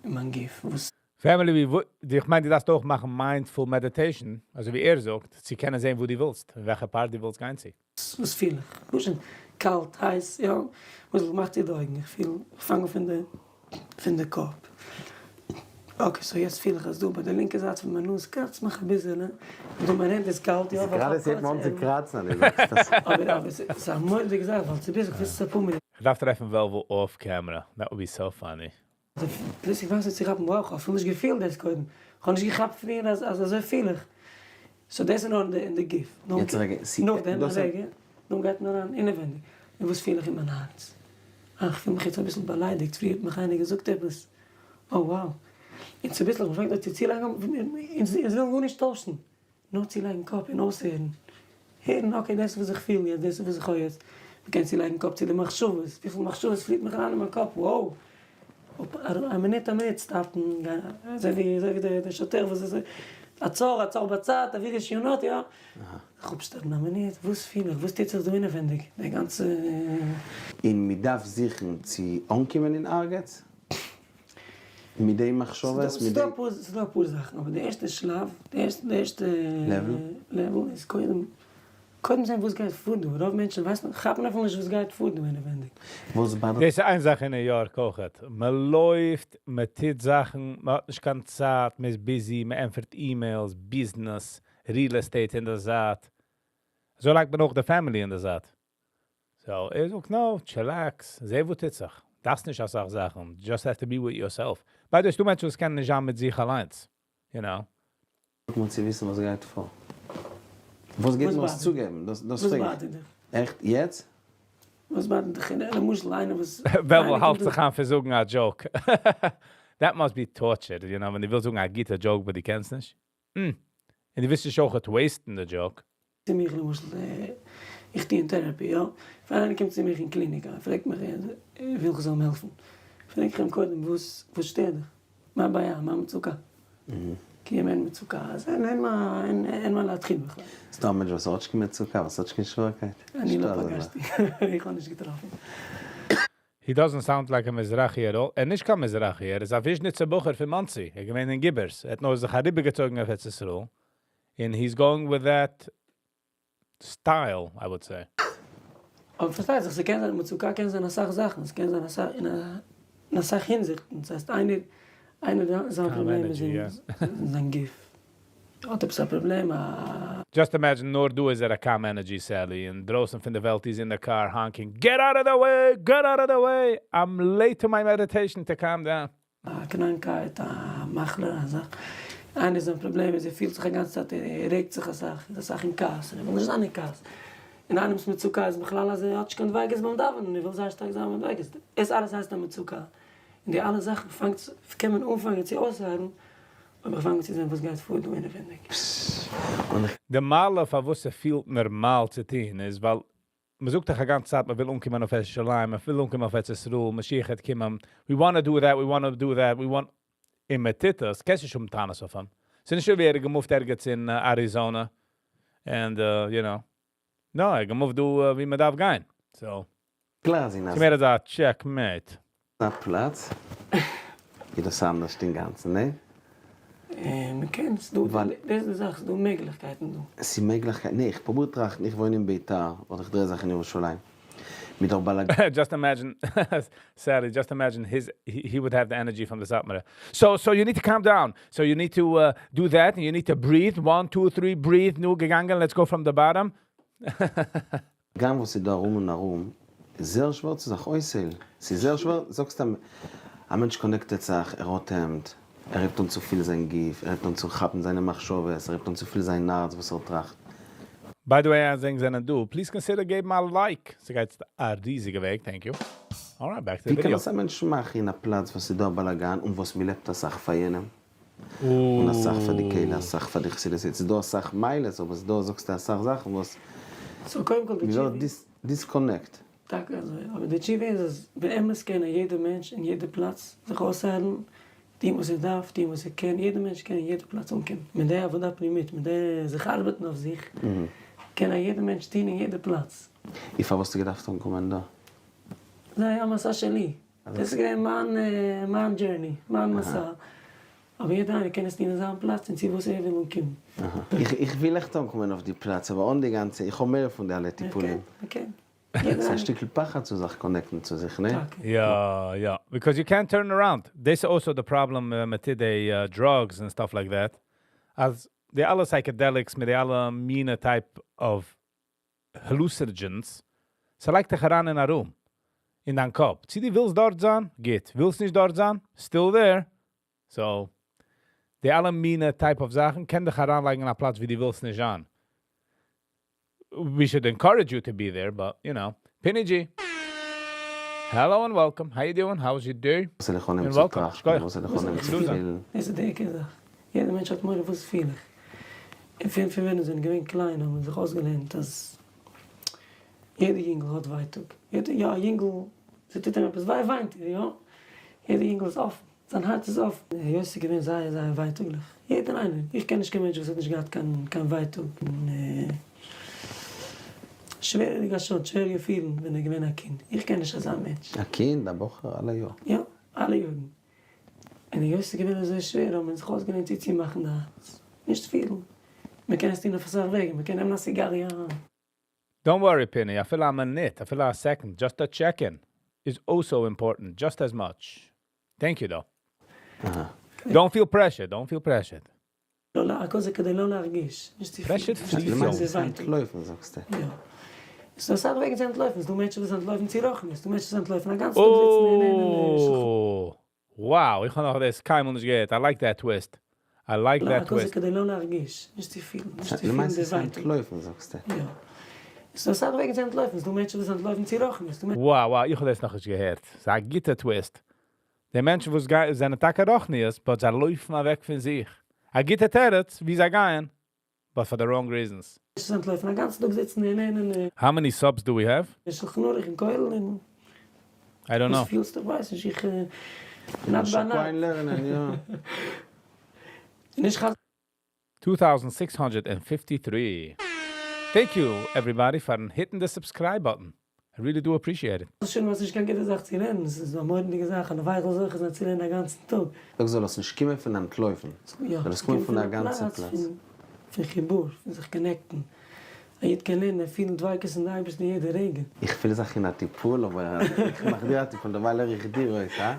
מיין גוף? וואס Family, ווי, איך מיין, דו דארפסט אויך מאכן mindful meditation, אזוי ווי ער זאגט, צו קענען זען, וואו דו ווילסט, וועלכע part דו ווילסט גיין צו. וואס פיל איך? פשוט קאלט, הייס, יא, וואס מאכט איר די אויגן? איך פיל, איך פאנג אן פון די קאפ. Okay, so יעצט פיל איך אז דא ביי די לינקע זייט פון מיין נאז קראצט מיך א ביסל, און דא מיין הענט איז קאלט, יא, ווייל גראדע ס'הייבט אן צו קראצן, דו זאגסט דאס. אבער ס'איז א מורא'דיגע זאך, ווייל צוביסלעך ווילסטו אפאר מינוט. איך דארף טרעפן וועלוול off camera. That would be so funny. פלוצלינג פאנגסטו צו כאפן, wow, איך האב אפילו נישט געפילט דאס קודם. איך האב נישט געכאפט פריער אז אזוי פיל איך. So דאס איז נאר אין די גוף. נאכדעם, א רגע, נאכדעם גייט מען אריין אינעווענדיג. און וואס פיל איך אין מיין הארץ? אה, איך פיל מיך יעצט אביסל באליידיגט, פריער האט מיך איינער געזאגט עפעס. Oh wow. און צוביסלעך מ'פאנגט אן צו צולייגן, אונז ווילן גארנישט טוישן. נאר צולייגן קאפ און אויסהערן. הערן, okay, דאס איז וואס איך פיל יעצט, דאס איז וואס איך האב יעצט. מ'קען צולייגן קאפ צו די מחשבות. וויפיל מחשבות פליט מיך אריין אין מיין קאפ, wow! א מינוט א מינוט stop ן, גיין אזוי ווי דער שוטר וואס איז עצור עצור בצד, תביא רישיונות, יא. זיך אפשטעלן א מינוט, וואס פיל איך, וואס טוט זיך דא אינעווענדיג, די גאנצע. און מ'דארף זוכן צו אנקומען אין ערגעץ? מיט די מחשבות? מיט די. ס'דא אפאר זאכן, אבער די ערשטע שלב, די ערשטע level איז קודם קודם זען וואס גייט פאר דא, רוב מענטשן ווייסן, כאפן אפילו נישט וואס גייט פאר דא אינעווענדיג. וואס bother ט. דאס איז איין זאך אין New York אויכעט, מען לויפט, מען טוט זאכן, מען האט נישט קיין צייט, מען איז busy, מען ענטפערט emails, business, real estate אין די זייט. אזוי לייגט מען אויך די family אין די זייט. So, ער זאגט, no, chillax, זע וואס טוט זיך. דארפסט נישט אסאך זאכן, just have to be with yourself. By the way, דו מענטשן וואס קענען נישט זיין מיט זיך אליינס, you know. מוז צו וויסן וואס גייט פאר. וואס גייט מיר עס צוגעבן? דאס פרעג איך. וואס bother ט דיך? עכט? יעצט? וואס bother ט דיך? למשל איינער וואס. וועלוול האלט זיך איין פון זאגן א joke. That must be torture, ווען דו ווילסט זאגן א גוטע joke, but דו קענסט נישט. און דו ווילסט נישט אויך waste ן די joke. צו מיך למשל, איך טו אין therapy, יא? ווען איינער קומט צו מיך אין קליניק, ער פרעגט מיך, ער וויל איך זאל אים העלפן. פרעג איך אים קודם, וואס שטערט דיך? מה הבעיה? מה המצוקה? כי אם אין מצוקה, אז אין מה להתחיל בכלל. ס'דא א מענטש וואס האט נישט קיין מצוקה, וואס האט נישט קיין שווערקייט? אני לא פגשתי, איך האב נישט געטראפן. He doesn't sound like a Mizrahi at all. ער איז נישט קיין מזרחי, ער איז א וויזשניצער בחור פון מאנסי. ער איז געווען אין גיבערס. ער האט נאר זיך אריבערגעצויגן אויף ארץ ישראל. And he's going with that style, I would say. אבער פארשטייט זיך, ס'קען זיין, מצוקה קען זיין אסאך זאכן, ס'קען זיין אסאך, אין אסאך הינזיכטן. דאס הייסט, איינער זיין פראבלעם איז אין זיין גוף. ער האט עפעס א פראבלעם, א. Just imagine, נאר דא איז ער א calm energy Sally, און דרויסן פון די וועלט איז in the car honking, "Get out of the way, get out of the way, I'm late to my meditation to calm down." א קראנקייט, א מחלה, א זאך. איינער זיין פראבלעם איז ער פילט זיך א גאנצע צייט, ער רעגט זיך אסאך, איז אסאך אין כעס, און ער וויל נישט זיין אין כעס. און איינעמס מצוקה איז בכלל אז ער האט נישט קיין דביקות ביים דאווענען, ער וויל זייער שטארק זיין ביים דביקות. דאס אלעס הייסט א מצוקה. און די אלע זאכן פאנגט, קען מען אנפאנגען צו אויסהיילן, אויב איך פאנג אן צו זען וואס גייט פאר דא אינעווייניג. די מעלה פארוואס ס'פילט נארמאל צו טון איז ווייל מ'זאגט דאך א גאנצע צייט מ'וויל אנקומען אויף ירושלים, מ'וויל אנקומען אויף ארץ ישראל, משיח וועט קומען, we wanna do that, we wanna do that, we want, און מ'טוט עס, קענסט נישט האבן טענות אויף אים. ס'איז נישט ווי ער האט גע move ט ערגעץ אין Arizona, and no, ער האט גע move ט דא ווי מ'דארף גיין, so. קלאר זין אז. ס'מער אזא checkmate. א פלאץ איז דאס אנדערשט אינגאנצן, נע? מ'קען, ס'דא, דאס איז די זאך, ס'דא מעגליכקייטן דא. ס'איז מעגליכקייטן, נע, איך פרוביר טראכטן, איך וואוין אין ביתר, אדער איך דריי זיך אין ירושלים, מיט דאך באלאגאן. Just imagine, Sally, just imagine his, he would have the energy from the סאטמארע. So, so you need to calm down, so you need to do that, and you need to breathe, one, two, three, breathe, נו, געגאנגען, let's go from the bottom. גם וואס איז דא ארום און ארום. זייער שווער צו זיך אויסהיילן, ס'איז זייער שווער, זאגסט א מענטש connect ט זיך, ער אטעמט, ער הייבט אן צו פילן זיין גוף, ער הייבט אן צו כאפן זיינע מחשבות, ער הייבט אן צו פילן זיין הארץ וואס ער טראכט. By the way, אז ענק זענען דא, please consider געבן א like. ס'גייט א ריזיגע וועג, thank you. Alright, back to the ווי קען video. דאס א מענטש מאכן אין א פלאץ וואס איז דא א באלאגאן און וואס מ'לעבט אסאך פאר יענעם, און אסאך פאר די קהלה, אסאך פאר די חסידות, ס'איז דא אסאך מעלות, אבער ס'איז דא זאגסטו אסאך זאכן וואס So קודם כל די מ'ווערט תשובה. disconnect. טאקע אזוי, אבער די תשובה איז אז באמת קען א יעדע מענטש אין יעדע פלאץ זיך אויסהיילן, טון וואס ער דארף, טון וואס ער קען, יעדע מענטש קען אין יעדע פלאץ אנקומען, מיט די עבודה פנימית, מיט די זיך ארבעטן אויף זיך, קען א יעדע מענטש טון אין יעדע פלאץ. און פארוואס האסטו געדארפט אנקומען דא? זה היה המסע שלי, דאס איז געווען מיין מיין journey, מיין מסע, אבער יעדער איינער קען עס טון אין זיין פלאץ און צו וואס ער וויל אנקומען. איך וויל עכט אנקומען אויף די פלאץ, אבער אן די גאנצע, איך האב מער פון די אלע טיפולים. Okay. ס'איז א שטיקל פחד צו זיך connect ן צו זיך, נע? יא, יא. Because you can't turn around. This is also the problem מיט די drugs and stuff like that. אז די אלע psychedelics מיט די אלע מינע type of hallucinogens, ס'לייגט דיך אריין אין א room. אין דיין קאפ. צי דו ווילסט דארט זיין, גוט. ווילסט נישט דארט זיין, still there. So, די אלע מינע type of זאכן קען דיך אריינלייגן אין א פלאץ ווי דו ווילסט נישט זיין. We should encourage you to be there, but you know. Pinny G. Hello and welcome. How you doing? How was your day? וואס זאל איך אנהייבן And צו welcome. טראכטן? שכוח. וואס זאל איך אנהייבן צו לוזער. פילן? דאס איז די עיקר זאך. יעדער מענטש האט מורא וואס פיל איך. און פון ווען מיר זענען געווען קליין האבן מיר זיך אויסגעלערנט אז יעדער יונגל האט ווייטאג. יעדער, יא, א יונגל, ס'טוט אים עפעס וויי, וויינט ער, יא. יעדער יונגל איז אפן, זיין הארץ איז אפן. היות ס'איז געווען זייער זייער ווייטאגליך. יעדער איינער, איך קען נישט קיין מענטש וואס האט נישט געהאט קיין קיין ווייטאג און שווערע רגשות, שווערע געפילן ווען ער איז געווען א קינד. איך קען נישט אזא מענטש. א קינד, א בחור, אלע יאר. יא, אלע יארן. און היות ס'איז געווען אזוי שווער האבן מיר זיך אויסגעלערנט צו צומאכן די הארץ. נישט פילן. מ'קען עס טון אויף אסאך וועגן, מ'קען נעמען א סיגאריע. Don't worry, Pinny. אפילו א מינוט, אפילו a second, just a check-in is also important, just as much. Thank you, though. Don't feel pressure. Don't feel pressured. לא, הכל זה כדי לא להרגיש. נישט צו פילן. Pressured נישט צו פליסט פילן יא. די ווייטאג. אנטלויפן, זאגסטו. יא. ס'איז דא אסאך וועגן צו אנטלויפן. ס'איז דא מענטשן וואס אנטלויפן צו רוחניות. ס'איז דא מענטשן וואס אנטלויפן א גאנצן טאג זיצן און לערנען Oh, wow. איך האב נאך דאס קיינמאל נישט געהערט. I like that twist. I like לא, that הכל זה twist. כדי לא להרגיש. נישט צו פילן. נישט צו פילן למעשה די איז ווייטאג. אנטלויפן, זאגסטו. יא. ס'איז דא אסאך וועגן צו אנטלויפן. ס'איז דא מענטשן וואס אנטלויפן צו רוחניות. ס'איז דא Wow. איך האב דאס נאך נישט געהערט. ס'איז א גוטע twist. די מענטשן וואס זענען טאקע רוחניות, but זיי לויפן אוועק פון זיך. א גוטע תירוץ, ווי זיי גייען, but for the wrong reasons. מענטשן וואס אנטלויפן א גאנצן טאג זיצן און לערנען. How many subs do we have? שולחן ערוך אין כולל און I don't know. וואס פילסטו? איך ווייס נישט. איך נאט ביי נאט. שיין לערנען, יא. נישט חס 2,653. Thank you, everybody, for hitting the subscribe button. I really do appreciate it. שוין וואס נישט קיין גוטע זאך צו לערנען. עס איז א מורא'דיגע זאך. און ווייל איך זאל זיך צו לערנען א גאנצן טאג. זאג, זאל עס נישט קומען פון אנטלויפן. יא. זאל עס קומען פון א גאנצע פלאץ. פון חיבור, פון זיך connect ן. א איד קען לערנען און פילן דביקות אין די אייבערשטן יעדע רגע. איך פיל זיך אין א טיפול, אבער איך מאך דיר א טיפול, דערווייל הער איך דיר אויס, הא?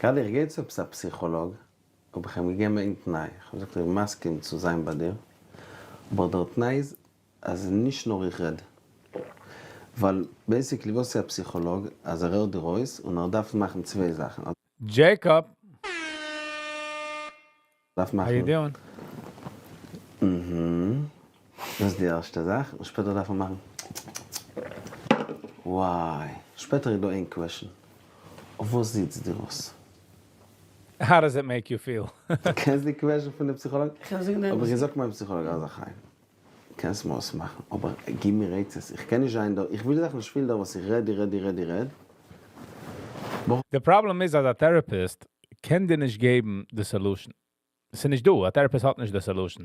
גראדע איך גיי צו עפעס א פסיכאלאג, האב איך אים געגעבן איין תנאי, איך האב געזאגט איך בין מסכים צו זיין ביי דיר, אבער דער תנאי איז אז נישט נאר איך רעד, ווייל basically וואס איז א פסיכאלאג, אז ער הערט דיר אויס און ער דארף מאכן צוויי זאכן. ער Jacob. דארף How you מאכן doing? דאס איז די ערשטע זאך, און שפעטער דארף ער מאכן וואי, שפעטער איז דא איין question, אויף וואס זיצט דיר אויס? How does it make you feel? קענסט די question פון די פסיכאלאג? איך האב געזאגט, האב איך געזאגט מיין פסיכאלאג, אז חיים, קענסט מיר אויסמאכן, אבער גיב מיר עצות, איך קען נישט זיין דא, איך וויל זיך נישט פילן דא וואס איך רעד, איך רעד, איך רעד, איך רעד. The problem is, אז א therapist קען דיר נישט געבן the solution. עס איז נישט דא, א therapist האט נישט the solution.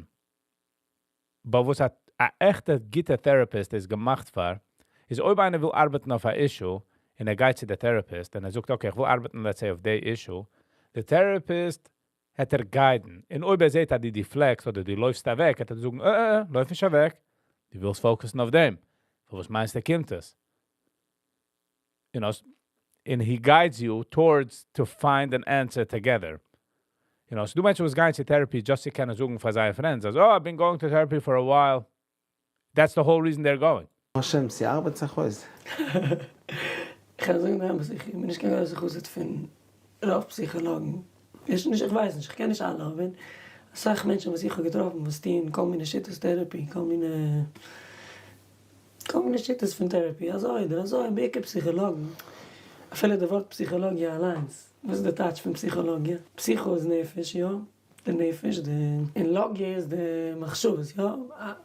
But וואס א עכטע גוטע therapist איז געמאכט פאר, איז אויב איינער וויל ארבעטן אויף א issue, און ער גייט צו דער therapist, און ער זאגט, okay, איך וויל ארבעטן, let's say, אויף די issue, דער therapist וועט דיר guide ן. און אויב ער זעט, אז דו deflect סט אדער דו לויפסט אוועק, וועט ער זאגן, לויף נישט אוועק. דו ווילסט focus ן אויף דעם. פאר וואס מיינסטו קומט עס? And he guides you towards to find an answer together. So דו מיינסט, וואס גייען צו therapy just צו קענען זאגן פאר זייערע friends, אז, oh, I've been going to therapy for a while. That's the whole reason they're going. השם, ס'ארבעט זיך אויס. איך קען זאגן די אמת, איך בין נישט קיין גרויסע חסיד פון רוב פסיכאלאגן, נישט נישט איך ווייס נישט, איך קען נישט אלע, אבער אסאך מענטשן וואס איך האב געטראפן וואס טוען כל מיני שיטות therapy, כל מיני כל מיני שיטות פון therapy, אזוי אדער אזוי, בעיקר פסיכאלאגן, אפילו די ווארט פסיכאלאגיע אליינס, וואס איז די טייטש פון פסיכאלאגיע? פסיכא איז נפש, יא? די נפש, די און לאגיע איז די מחשבות, יא?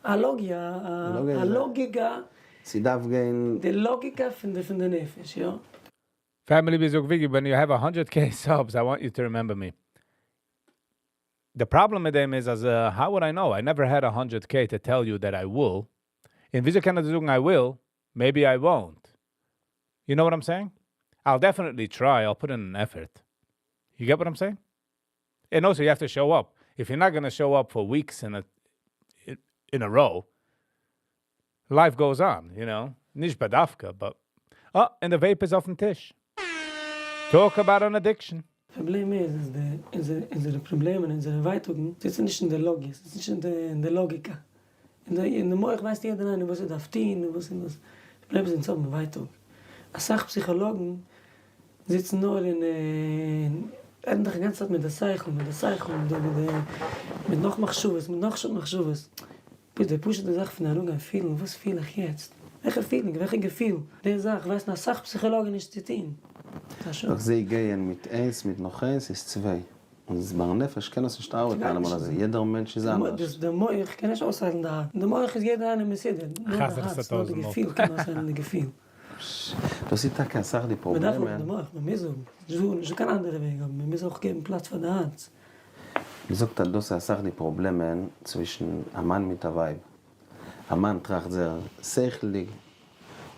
א לאגיע, א לאגיקע. ס'דארף גיין. די לאגיקע פון די פון די נפש, יא? Family ביז Vicky, when you have 100K subs, I want you to remember me. The problem מיט דעם איז, אז, how would I know? I never had 100K to tell you that I will. און וויאזוי קען איך זאגן I will? Maybe I won't. You know what I'm saying? I'll definitely try. I'll put in an effort. You get what I'm saying? And also, you have to show up. If you're not going to show up for weeks in a row, life goes on. נישט בדווקא, but oh, and the vape איז אויפן טיש. Talk about an addiction. פראבלעם איז, אז די, אונזערע, אונזערע פראבלעמען, אונזערע ווייטאגן, זיצן נישט אין די לאגיע, ס'איז נישט אין די לאגיקע. אין די מח ווייסט יעדער איינער וואס ער דארף טון און וואס און וואס. די פראבלעם איז אונז האבן ווייטאג. אסאך פסיכאלאגן זיצן נאר און רעדן זיך די גאנצע צייט מיט די שכל, מיט די שכל, מיט די, מיט די, מיט נאך מחשבות, מיט נאך מחשבות. די פשוט'ע זאך פון אראפגיין פילן, וואס פיל איך יעצט? וועלכע feeling? וועלכע געפיל? די זאך ווייסן אסאך פסיכאלאגן נישט צו טון. דאך זיי גייען מיט איינס מיט נאך איינס איז צוויי. און בר נפש קען עס נישט ארבעטן אלעמאל אזוי, יעדער מענטש איז אנדערש. די מח קען נישט אויסהיילן די הארץ, די מח איז יעדער איינער מסודר, נאר די הארץ, נאר די געפיל קען אויסהיילן די געפיל. דאס איז טאקע אסאך די פראבלעמען. מען דארף האבן די מח, מען מוז האבן, נישטא קיין אנדערע וועג, אבער מען מוז אויך געבן פלאץ פאר די הארץ. מען זאגט אז דאס איז אסאך די פראבלעמען צווישן א מאן מיט א ווייב, א מאן טראכט זייער שכל'דיג,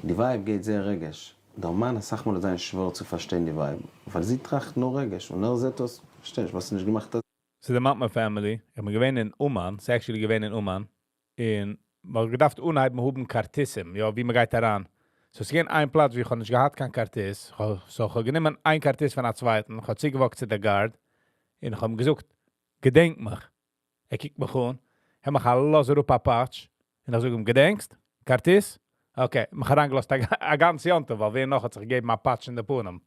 די ווייב גייט זייער רגש, דער מאן אסאך מאל איז זייער שווער צו פארשטיין די ווייב, ווייל זי טראכט נאר רגש און ער זעט אויס, פארשטיי נישט וואס איז נישט געמאכט אז. ס'דערמאנט מיר family, איך בין געווען אין אומאן, ס'איז actually געווען אין אומאן, און מ'האט געדארפט אנהייבן האבן כרטיסים, יא, ווי מ'גייט אריין. So ס'איז געווען איין פלאץ ווי איך האב נישט געהאט קיין כרטיס, so איך האב גענומען איין כרטיס פון א צווייטן, איך האב צוגע walk ט צו די guard, און איך האב אים געזאגט, געדענק מיך. ער קוקט מיך אן, ער מאכט א לאז אראפ א פאטש, און איך זאג אים, געדענקסט? כרטיס? Okay, מיך אריינגעלאזט א גאנץ יום טוב, ווייל ווער נאך האט זיך געגעבן א פאטש אין די פנים?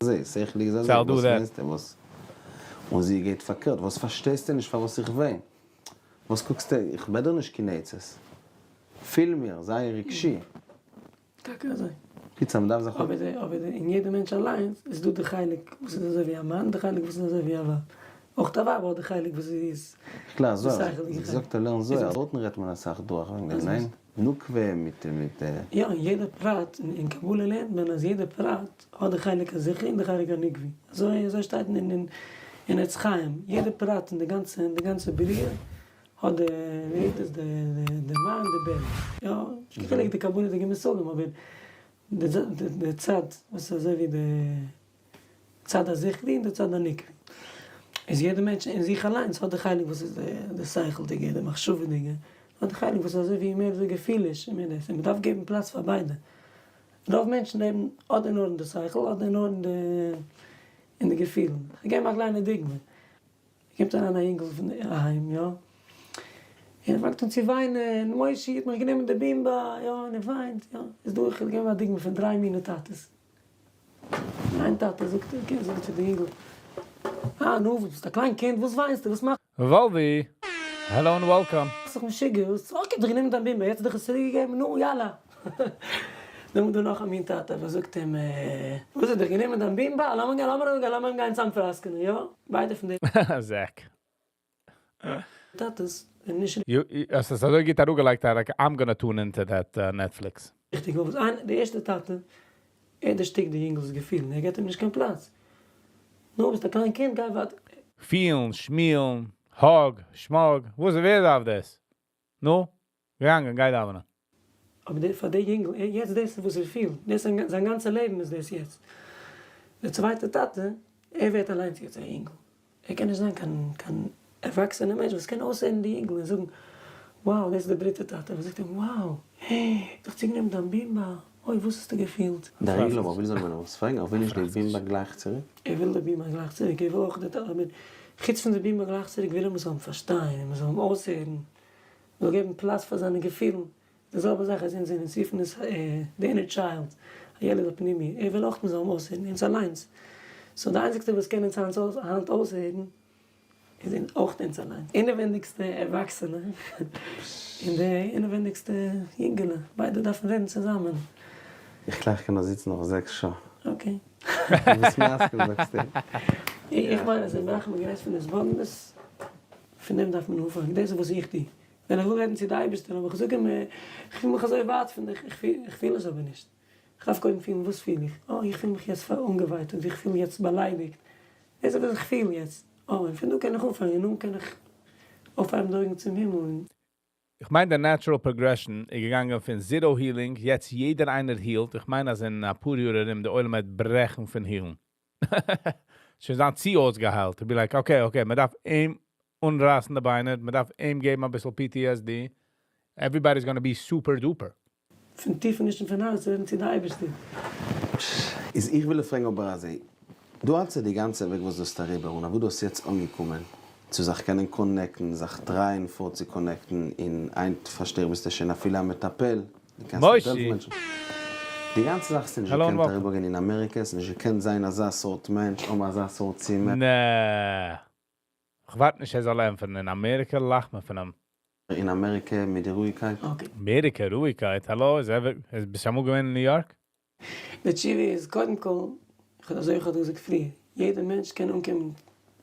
אזוי, שכל'דיג איז אזוי, וואס מיינסטו וואס? און זי גייט פארקערט, וואס פארשטייסטו נישט פארוואס איך וויין? וואס קוקסטו, איך בעט דיר נישט קיין עצות, פיל מיר, זיי רגשי. טאקע אזוי. קיצור מ'דארף זיך. אבער אין יעדע מענטש אליינס איז דא די חלק וואס איז אזוי ווי א מאן, די חלק וואס איז אזוי ווי א ווייב. אויך א ווייב האט די חלק וואס זי איז קלאר זוהר, זי זאגט ער לערנט זוהר, דארטן רעדט מען אסאך דורך וועגן דעם, ניין? נוקבה מיט מיט. יא, אין יעדע פרט, אין קבלה לערנט מען אז יעדע פרט האט די חלק הזכרי און די חלק הנקבי, אזוי אזוי שטייט אין אין עץ חיים, יעדע פרט אין די גאנצע אין די גאנצע בריאה האט די ווי רופט עס די די מאן די בן, יא, נישט קיין חילוק די קבלה'דיגע מושגים אבער די די צד וואס איז אזוי ווי די צד הזכרי און די צד הנקבי. איז יעדע מענטש אין זיך אליינס האט די חלק וואס איז די שכל'דיגע, די מחשבה'דיגע, האט די חלק וואס איז אזוי ווי מער אזוי געפיליש און מער דאס, און מ'דארף געבן פלאץ פאר ביידע. רוב מענטשן לעבן אדער נאר אין די שכל אדער נאר אין די אין די געפילן. כ'געב א קליינע דוגמא. קומט אריין א אינגל פון אהיים יא, און ער פאנגט אן צו וויינען, מושי האט מיך גענומען די בימבע יא, און ער וויינט יא, איז דא איך וועל געבן א דוגמא פון דריי מיני טאטעס. איין טאטע זאגט okay זאגט צו די אינגל, אה נו וואס ביסט א קליין קינד וואס וויינסטו וואס מאכסט וואלווי, hello and welcome. זיך משוגע וואס okay האט דיך גענומען דיין בימבע יעצט האט דיך עס צוריק געגעבן נו יאללה. נאכדעם איז דא נאך א מין טאטע וואס זאגט אים וואס האט דיך גענומען דיין בימבע לאמיר גיין לאמיר גיין לאמיר גיין צאם פראסקענען יא ביידע פון די זעק. טאטעס זענען נישט האסט עס אזוי גוט אראפגעלייגט אז I'm gonna tune into that Netflix. ריכטיג וואס איין די ערשטע טאטע ער דערשטיקט די יונגל'ס געפילן ער געבט אים נישט קיין פלאץ נו ביסט א קליין קינד גיי ווייטער. פילן, שמילן, hug, שמאג, וואס ווער דארף דאס? נו, געגאנגען, גיי דאווענען. אבער די פאר די יונגל, יעצט דאס איז וואס ער פילט, דאס איז זיין גאנצע לעבן איז דאס יעצט. דער צווייטער טאטע, ער ווערט אליינס יעצט א יונגל, ער קען נישט זיין קיין קיין ערוואקסענער מענטש וואס קען אויסהערן די יונגל און זאגן, wow דאס איז דער דריטער טאטע וואס זאגט אים, wow, העי, האט דיך צוגענומען דיין בימבע, אוי וואס האסטו געפילט? דער יונגל אבער וויל זאל מען אים עס פרעגן, ער וויל נישט די בימבע גלייך צוריק? ער וויל די בימבע גלייך צוריק, ער וויל אויך די טאטע, אבער חוץ פון די בימבע גלייך צוריק וויל ער מען זאל אים פארשטיין און מען זאל אים אויסהערן, זאל געבן פלאץ פאר זיינע געפילן. די זעלבע זאך אז אונז זענען צו פון די inner child, א ילד הפנימי, ער וויל אויך מען זאל אים אויסהערן, אונז אליינס. So די איינציגסטע וואס קען אונז היינט אויסהערן איז אויך אונז אליינס. אינעווענדיגסטע ערוואקסענע און די אינעווענדיגסטע יונגעלע, ביידע דארפן רעדן צוזאמען. איך גלייך קען דא זיצן נאך 6 שעה. Okay. דו ביסט מסכים זאגסטו. איך מיין אז ווען מ'האט גערעדט פון התבוננות, פון דעם דארף מען אנפאנגען, דאס איז וואס איך טו. ווען איך וויל רעדן צו די אייבערשטער, אבער איך זאג אים, איך פיל מיך אזוי ווייט פון דיך, איך פיל עס אבער נישט. איך דארף קודם פילן, וואס פיל איך? אה, איך פיל מיך יעצט אנגעווייטאגט, איך פיל יעצט באליידיגט. דאס איז וואס איך פיל יעצט. אה, און פון דא קען איך אנפאנגען, און נאכדעם קען איך אויפהייבן די אויגן צום הימל. און איך מיין, די natural progression איז געגאנגען פון zero healing, יעצט יעדער איינער healed. איך מיין, אז אין א פאר יאר ארום, די עולם וועט ברעכן פון heal ן. שוין זיין צו אויסגעהיילט. To be like, okay, מען דארף אים אנרייסן די ביינער, מען דארף אים געבן א ביסל PTSD. Everybody's gonna be super duper. פון טיפענישן פון הארץ רעדן צו די אייבערשטער. איז איך וויל פרעגן אבער אזוי, דו האלטסט די גאנצע וועג וואס דו האסט אריבער און אוואו דו האסט יעצט אנגעקומען, צו זיך קענען connect ן, זיך try ען פאר צו connect ן, און היינט פארשטיי איך ביסטו שוין אפילו א מטפל, דו קענסט מוישי! העלפן מענטשן. די גאנצע זאך האסטו נישט Hello and געקענט welcome. אריבערגיין אין אמעריקע, האסט נישט געקענט זיין אזא סארט מענטש, און אזא סארט צימער. נע. איך ווארט נישט ער זאל ענטפערן. אין אמעריקע לאכט מען פון אים. אין אמעריקע מיט די רואיגקייט. Okay. אמעריקע, רואיגקייט. האלא, איז ער, איז ביסט אמאל געווען אין ניו יארק? די תשובה איז, קודם כל, איך האב אזוי איך האב געזאגט פריער, יעדער מענטש קען אנקומען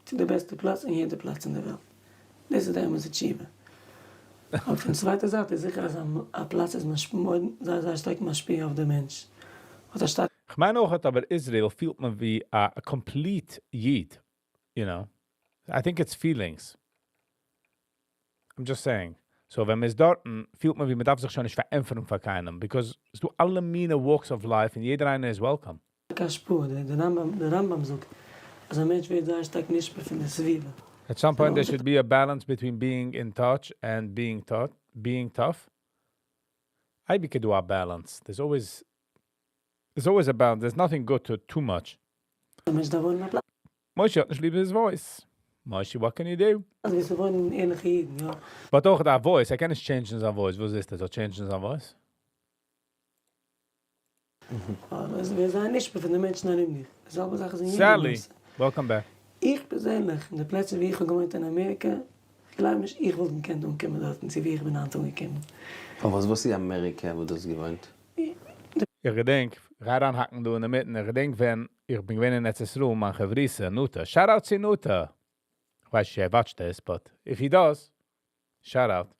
צו די בעסטע פלאץ אין יעדע פלאץ אין דער וועלט. דאס איז די אמת'ע תשובה. אבער פון צווייטע זייט איז זיכער אז א פלאץ איז זייער זייער שטארק משפיע אויף דעם מענטש. האט א שטארקע איך מיין אויך, אבער Israel פילט מען ווי א complete איד, you know. I think it's feelings. I'm just saying. So ווען מען איז דארטן, פילט מען ווי מען דארף זיך שוין נישט פארענטפערן פאר קיינעם, because ס'איז דא אלע מיני walks of life און יעדער איינער איז welcome. השפעה, דער רמב"ם זאגט, אז א מענטש ווערט זייער שטארק נשפע פון דער סביבה. At some point there should be a balance between being in touch and being taught, being tough. אייביג איז דא a balance. There's always a balance. There's nothing good to too much. א מענטש דארף וואוינען א פלאץ משה האט נישט ליב his voice. משה, what can you do? וואו ס'וואוינען ערליכע אידן, יא. But אויך דער voice, ער קען נישט change ן זיין voice. וואס איז דאס? ער change ן זיין voice? אבער עס וועט זיין נשפע פון די מענטשן ארום דיך. די זעלבע זאך איז אין יעדע Sally, נושא. welcome back. איך פערזענליך, אין די פלעצער וואו איך האב געוואוינט אין אמעריקע, איך גלייב נישט איך וואלט געקענט אנקומען דארטן צו וואו איך בין היינט אנגעקומען. פארוואס וואס איז אמעריקע וואו דו האסט געוואוינט? איך געדענק, גיי אריינהאקן דא אין דער מיטן, איך געדענק ווען איך בין געווען אין ארץ ישראל, מיין חברותא, נוטה. Shout out צו נוטה. איך ווייס נישט ער watch ט עס, but if he does, shout out.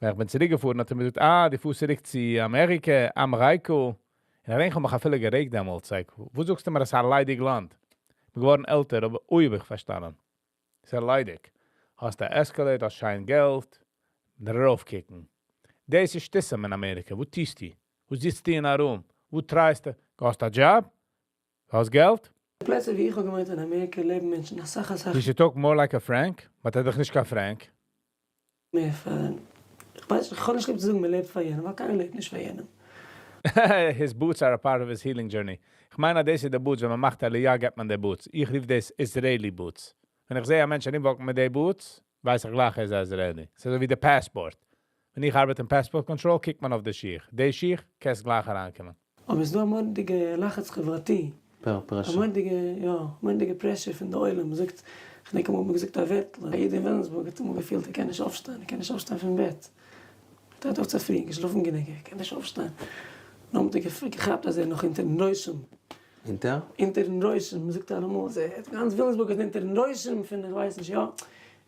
ווען איך בין צוריקגעפארן, האט ער מיר געזאגט, אה, דו פארסט צוריק צו אמעריקע, אמעריקע. און איך האב מיך אפילו גערעגט דעמאלטס, like, וואו זאגסטו מיר, עס איז א ליידיג לאנד? איך בין געווארן עלטער, אבער אוי, האב איך פארשטאנען. עס איז ליידיג. האסט א Escalade, האסט שיין געלט, דערויף קוקן. דאס איז שטותים אין אמעריקע. וואו טוסטו? וואו זיצסטו אין א room? וואו try סטו? האסט א job? האסט געלט? די פלעצער וואו איך האב געוואוינט אין אמעריקע לעבן מענטשן א סאך א סאך You should talk more like a Frank, but ער איז דאך נישט קיין Frank. מער פאר, איך ווייס נישט, איך האב נישט ליב צו זאגן מען לעבט פאר יענעם, ווייל קיינער לעבט נישט פאר יענעם. His boots are a part of his healing journey. איך מיין, דאס איז די boots, ווען מען מאכט עליה, געבט מען די boots. איך רוף דאס Israeli boots. ווען איך זע א מענטש ארומוואקן מיט די boots, ווייס איך גלייך, ער איז Israeli. ס'איז אזוי ווי די passport. ווען איך ארבעט אין passport control, קוקט מען אויף די שיך. די שיך, קענסט גלייך אריינקומען. אבער עס איז דא א מורא'דיגע לחץ חברתי. Peer א pressure. מורא'דיגע, יא, מורא'דיגע pressure פון די עולם. מען זאגט, איך דענק אמאל האט מען געזאגט א ווערטל, א איד אין וויליאמסבורג האט אמאל געפילט ער קען נישט אויפשטיין, ער קען נישט אויפשטיין פון בעט. ער האט אויף צופרי געשלאפן גענוג, ער קען נישט אויפשטיין. נאר האט ער געכאפט אז ער איז נאך אונטערן רושם. אונטער? אונטערן רושם, מען זאגט אלעמאל, אז גאנץ וויליאמסבורג איז אונטערן רושם פון איך ווייס נישט, יא.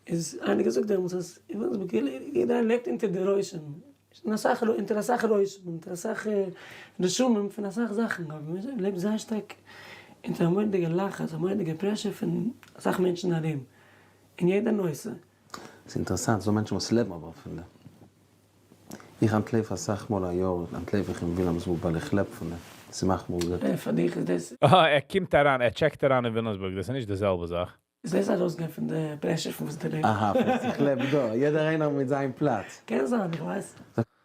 איז איינער געזאגט דעמאלטס אז אין וויליאמסבורג יעדער איינער לעבט אונטער די רושם. און אסאך, אונטער אסאך רושם, אונטער אסאך רשמים פון אסאך זאכן, אבער מען לעבט זייער שטארק אונטער א מורא'דיגע לחץ, א מורא'דיגע pressure פון אסאך מענטשן ארום, אין יעדע נושא. ס'איז אינטערעסאנט, ס'דא מענטשן וואס לעבן אבער פון דעם. איך אנטלויף אסאך מאל א יאר, אנטלויף איך אין ווילאמסבורג ווייל איך לעב פון דעם. ס'מאכט מיר גוט. פאר דיך איז דאס אה, ער קומט אריין, ער check ט אריין אין וויליאמסבורג, דאס איז נישט די זעלבע זאך. איז דאס ארויסגיין פון די pressure פון וואס דו לעבסט? אהא, פון וואס איך לעב דא, יעדער איינער מיט זיין פלאץ. קען זיין, איך ווייס.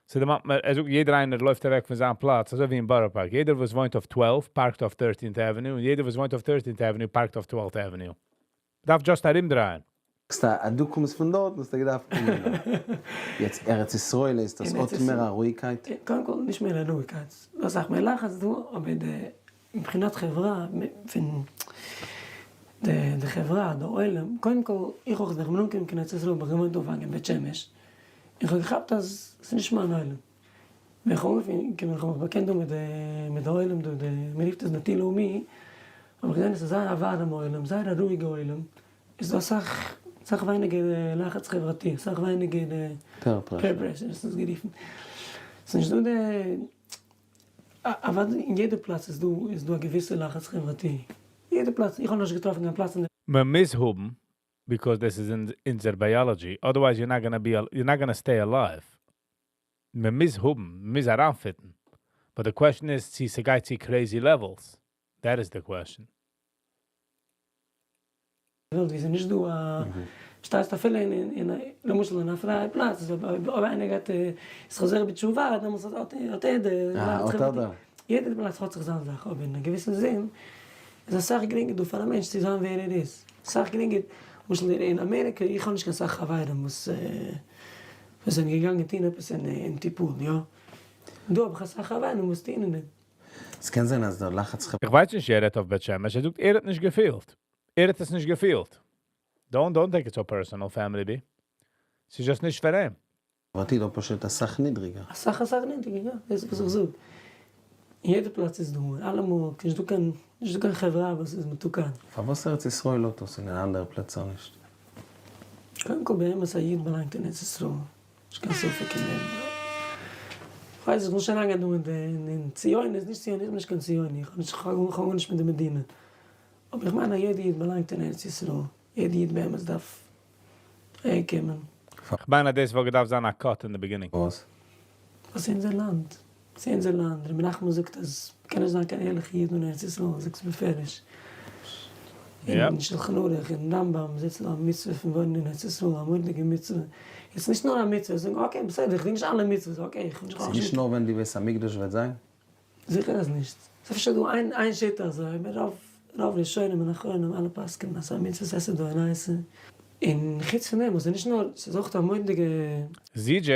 ס'דערמאנט מיר, ער זאגט יעדער איינער לויפט אוועק פון זיין פלאץ, אזוי ווי אין בארא פארק. יעדער וואס וואוינט אויף 12 park ט אויף 13th Avenue און יעדער וואס וואוינט אויף 13th Avenue park ט אויף 12th Avenue. דארף just ארומדרייען. זאגסט אז דו קומסט פון דארט האסטו געדארפט קומען דא. יעצט ארץ ישראל איז דאס האט מער א רואיגקייט? קודם כל נישט מער א רואיגקייט, ס'דא אסאך מער לחץ דא, אבער די מבחינת חברה פון די חברה די עולם, קודם כל איך אויך ווען כ'בין אנגעקומען קיין ארץ ישראל האב איך געוואוינט אנפאנג אין בית שמש, און כ'האב געכאפט אז ס'איז נישט מיין עולם, ווען כ'האב אנגעקומען כ'האב מיך באקענט דא מיט די מיט די עולם דא די מ'רופט עס דתי לאומי, האב איך געזען עס איז זייער א ווארעמע עולם, זייער א רואיגע עולם, איז דא אסאך אסאך ווייניגער לחץ חברתי, אסאך ווייניגער peer pressure ווי ס'איז גערופן, ס'איז נישט דא די, אוודאי אין יעדע פלאץ איז דא איז דא א געוויסע לחץ חברתי, יעדע פלאץ, איך האב נאכנישט געטראפן קיין פלאץ אין די. מען מוז האבן, because דאס איז אונזער biology, otherwise you're not gonna be, you're not gonna stay alive. מען מוז האבן, מען מוז אריינפיטן. But the question איז צו ס'גייט צו crazy levels. That is the question. וועלט ווי ס'איז נישט דא א, שטייסט אפילו אין אין למשל אין א פרייע פלאץ איז אויב איינער גייט איז חוזר בתשובה דעמאלטס האט האט ער די יעדע פלאץ האט זיך זיין זאך אבער אין א געוויסע זין איז אסאך גרינגער דא פאר א מענטש צו זיין ווער ער איז אסאך גרינגער למשל אין אמעריקע איך האב נישט קיין סאך חברים וואס וואס זענען געגאנגען טון עפעס אין טיפול יא דא האב איך אסאך חברים וואס טוען אין דעם. ס'קען זיין אז דער לחץ. איך ווייס נישט ער רעדט אויף בית שמש, ער זאגט ער האט נישט געפילט. ער האט עס נישט געפילט. Don't don't take it so personal family בי. ס'איז just נישט פאר אים. חברתי דא פשוט אסאך נידריגער. אסאך אסאך נידריגער יא, דאס איז וואס איך זאג. אין יעדע פלאץ איז דא, אלעמאל, נישט דא קיין, נישט דא קיין חברה וואס איז מתוקן. פארוואס ארץ ישראל האט דאס און אין אנדערע פלעצער נישט? קודם כל באמת א איד באלאנגט אין ארץ ישראל. נישט קיין ספק אין דעם. כ'ווייס נישט, כ'וויל נישט אריינגיין דא אין די אין ציונות, נישט ציונות, איך בין נישט קיין ציוני, איך האב נישט כ'האב גארנישט מיט די מדינה. אבער איך מיין אז יעדע איד באלאנגט אין ארץ ישראל, יעדע איד באמת דארף אהער קומען. כ'מיין אז דאס וואלט געדארפט זיין א cut אין די beginning. וואס? ווייל ס'איז אונזער לאנד. ס'איז אונזער לאנד. רבי נחמן זאגט אז מ'קען נישט זיין קיין ערליכע איד אן ארץ ישראל, זאגט עס בפירוש. אין שלחן ערוך, אין רמב ם, זעט זיך א מצוה פון וואוינען אין ארץ ישראל, א מורא'דיגע מצוה. איז נישט נאר א מצוה, זאגן okay בסדר איך טו נישט אלע מצוות, okay איך בין ס'איז נישט נאר ווען די בית המקדש וועט זיין? זיכער אז נישט. ס'איז אפשר דא איין איין שיטה אזוי, אבער רוב רוב ראשונים און אחרונים אלע פסק'ענען אז ס'איז א מצוות עשה דאורייתא. און חוץ פון דעם וואס איז נישט נאר, ס'איז אויך א מורא'דיגע. ZJ.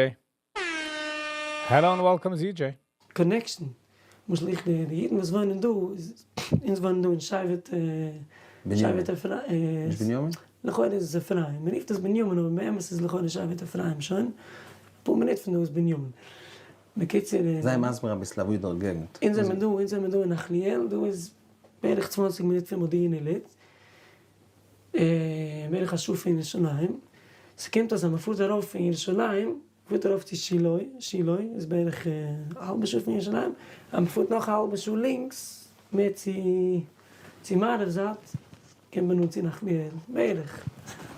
Hello and welcome ZJ. Connection, למשל איך די אידן וואס וואוינען דא, אונז וואוינען דא אין שבט שבט אפרים, נישט בנימין? לכאורה איז עס אפרים, מען רופט עס בנימין אבער באמת איז לכאורה שבט אפרים שוין, אפאר מינוט פון דא איז בנימין. בקיצור. זיי מסביר אביסל אוואו דער געגנט. אונז זעמער דא, אונז זעמער דא אין נחליאל, דא איז בערך 20 מינוט פון מודיעין עילית, בערך א שעה פון ירושלים, ס'קומט אז אז מ'פארט ארויף פון ירושלים, פארט ארויף צו שילה, שילה איז בערך א האלבע שעה פון ירושלים, אז מ'פארט נאך א האלבע שעה לינקס, מער צו צו מערב זייט, קומט מען אן צו נחליאל, בערך.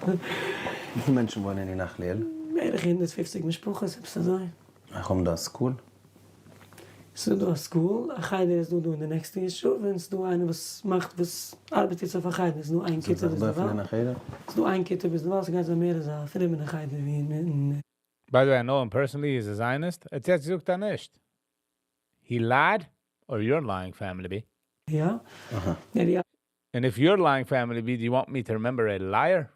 וויפיל מענטשן וואוינען אין נחליאל? בערך 150 משפחות, עפעס אזוי. איך האבן דא א school? ס'איז דא א school, א חדר איז דא דא אין די נעקסטע ישוב, און ס'איז דא איינער וואס מאכט וואס ארבעט יעצט אויף א חדר, ס'איז דא איין כיתה ביז דערווייל, ס'איז דא איין כיתה ביז דערווייל, ס'גייט זיין מער אזא פרומערע חדר ווי אין. By the way, I know him personally, he's a Zionist. ער האט יעצט געזאגט אז נישט. He lied? Or you're lying, family B. יא. דער יא. And if you're lying, family B, do you want me to remember a liar?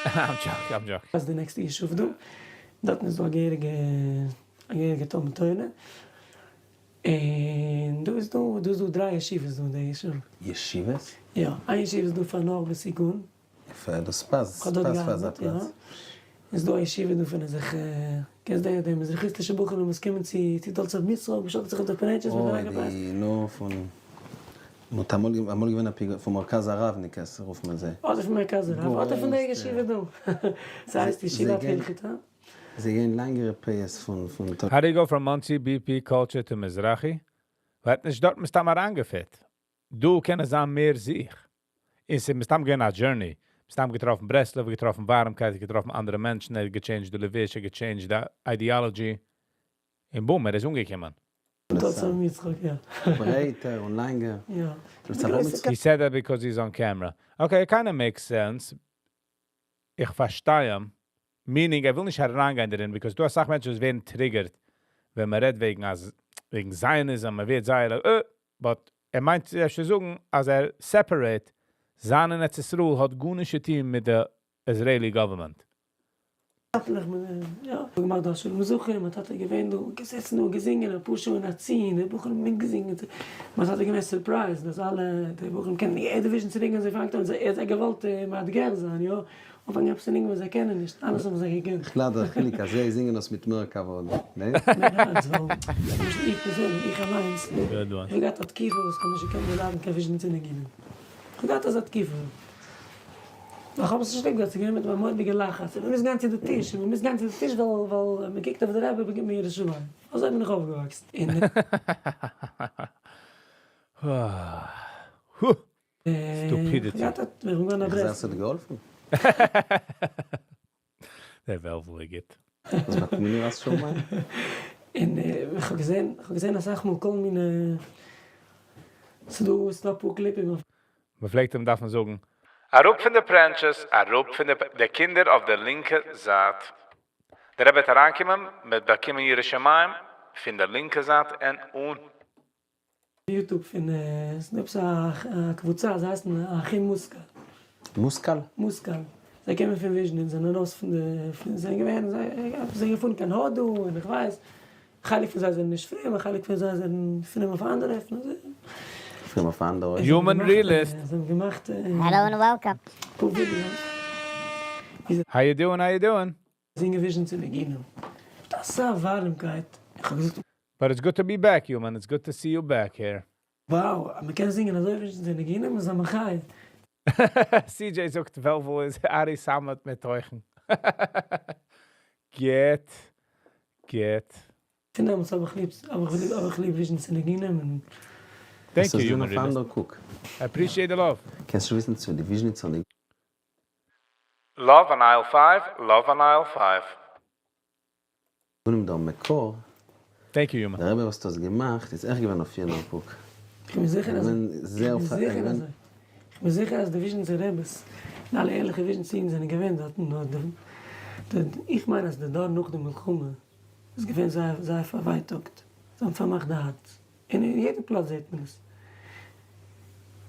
I'm joking, I'm joking. אז די נעקסטע ישוב דא, דארטן איז דא א געהעריגע א געהעריגע תלמוד תורה, און דא איז דא דא איז דא דריי ישיבות דא אין די ישוב. ישיבות? יא, איין ישיבה איז דא פאר נוער בסיכון. יפה, דאס פאסט כ'האב דארט פאר אזא געארבעט, יא. פלאץ. איז דא א ישיבה דא פון אזעלכע, קענסט די די מזרחיסטישע בחורים וואס קומען צו צו תולדות אברהם יצחק, מ'שאקלט זיך אויף די פארענטשעס מיט די אוי לאנגע פאות. די נו פון מ'האט אמאל אמאל געווען א פיגור פון מרכז הרבניקעס רופט מען זיי. אדער פון מרכז הרב אדער פון די ישיבה דא. ס'הייסט ישיבת הלכתא. זיי גייען לענגערע פאות פון פון. How do you go from Monsey BP culture to מזרחי? ווערט נישט דארט מסתם אריינגעפיט. דא קען עס זיין מער זיך. און ס'איז מסתם געווען א journey. מסתם געטראפן ברסלב, געטראפן ווארעמקייט, געטראפן אנדערע מענטשן, ער האט געטשעינדזשט די לבוש, ער האט געטשעינדזשט די ideology. און boom, ער איז אנגעקומען. תולדות אברהם יצחק, יא. ברייטער און לענגער. יא. He said that because he's on camera. Okay, it kinda makes sense. איך פארשטיי אים. Meaning, ער וויל נישט אריינגיין דערין, because דא אסאך מענטשן וואס ווערן triggered, ווען מען רעדט וועגן אז וועגן Zionism, מען ווערט זייער but ער מיינט אפשר זאגן אז ער separate זיין אין ארץ ישראל האט גארנישט צו טון מיט די Israeli government. צייטליך מיט יא, געמאכט דא שלום זכר, מיין טאטע איז געווען דא, געזעצן דא געזינגען אפאר שעה אין א צי, די בחורים מיטגעזינגען, מיין טאטע איז געווען surprised אז אלע די בחורים קענען יעדע וויזשניצער ניגון אזוי פאנגט אן, ער האט זיי געוואלט מאתגר זיין, יא, אנפאנגען עפעס א ניגון וואס זיי קענען נישט, אלעס האבן זיי געקענט. כ'גלייב דער חילוק אז זיי זינגען עס מיט מער כוונה, ניין? מער הארץ, ווייל למשל איך פערזענליך, איך אליינס, איך האב געהאט א תקופה וואס כ'האב נישט געקענט דערליידן קיין וויזשניצער ניגונים, כ'האב געהאט אזא תקופה. נאר כ'האב עס נישט ליב געהאט, ס'איז געווען מיט א מורא'דיגע לחץ, און מ'מוז גיין צו די טיש, און מ'מוז גיין צו די טיש ווייל ווייל מ'קוקט אויף די רבי באקומט מען יראת שמים. אזוי בין איך אויפגעוואקסן. און. Stupidity. כ'האב געהאט א, ווען כ'בין געווארן א איך זעה ברסלב'ער. ס'האט געהאלפן. דער וועלוול איז גוט. האסט באקומען יראת שמים? און איך האב געזען, איך האב געזען אסאך מאל כל מיני, ס'דא, ס'דא אפאר קליפים אויף. מ'פלעגט אים דארפן זאגן. אראפ פון די פרענטשעס, אראפ פון די די קינדער אויף די לינקע זייט. דער רבי וועט אריינקומען, מ'וועט באקומען יראת שמים פון די לינקע זייט און אן. YouTube פון ס'דא עפעס א קבוצה זיי הייסן האחים מוסקאל. מוסקאל? מוסקאל. זיי קומען פון וויזשניץ זענען ארויס פון די פון זענען געווען זיי זענען געפארן קיין הודו און איך ווייס. חלק פון זיי זענען נישט פרום א חלק פון זיי זענען פרום אויף אנדערע אופן. פרום אויף אנדערע אופן. Human realist. זיי האבן געמאכט. Hello and welcome. אפאר ווידיאוס. How you doing how you doing? זינגען וויזשניצער ניגונים. מיט אזא ווארעמקייט. איך האב געזאגט. But it's good to be back human, it's good to see you back here. Wow, אז מ'קען זינגען אזוי וויזשניצער ניגונים איז א מחיה. CJ זאגט וועלוול איז ארי סאמעט מיט תוכן. גוט. גוט. פון דעמאלטס האב איך ליב האב איך ליב וויזשניצער ניגונים און. Thank you human realist. I appreciate the love. קענסט שוין וויסן צו די וויזשניצער ניגונים. Love on aisle five, love on aisle five. פונעם דער מקור. Thank you human. דער רבי וואס האט דאס געמאכט איז עכט געווען אויף יענער פוק. איך בין זיכער אז איך בין זיכער אזוי. איך בין זיכער אז די וויזשניצער רעבעס און אלע ערליכע וויזשניצער אידן זענען געווען דארטן נאר די די איך מיין אז די דור נאך די מלחמה איז געווען זייער זייער פארווייטאגט זיי האבן פארמאכט די הארץ. און אין יעדע פלאץ זעט מען עס,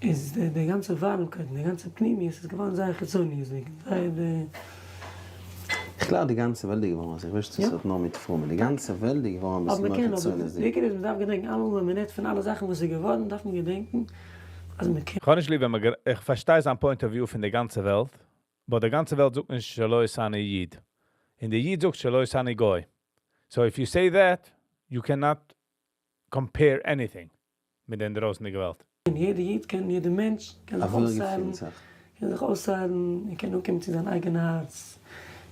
איז די גאנצע ווארעמקייט און די גאנצע פנימיות איז געווארן זייער חיצוניות'דיג, זייער די. כ'גלייב די גאנצע וועלט איז געווארן אזוי, כ'ווייס נישט צו ס'האט נאר מיט פרומע, די גאנצע וועלט איז געווארן אביסל מער חיצוניות'דיג. די עיקר איז מ'דארף געדענקן אלעמאל ווען מ'רעדט פון אלע זאכן וואס איז געווארן דארף מען געדענקן אז מ'קען. כ'האב נישט ליב ווען מ'גר. איך פארשטיי זיין point of view פון די גאנצע וועלט, but די גאנצע וועלט זאגט נישט שלא עשני איד, און די איד זאגט שלא עשני גוי, so if you say that, you cannot compare anything מיט די אינדרויסענדיגע וועלט. און יעדע איד קען, יעדע מענטש קען זיך אויסהיילן, קען זיך אויסהיילן און קען אנקומען צו זיין אייגענע הארץ,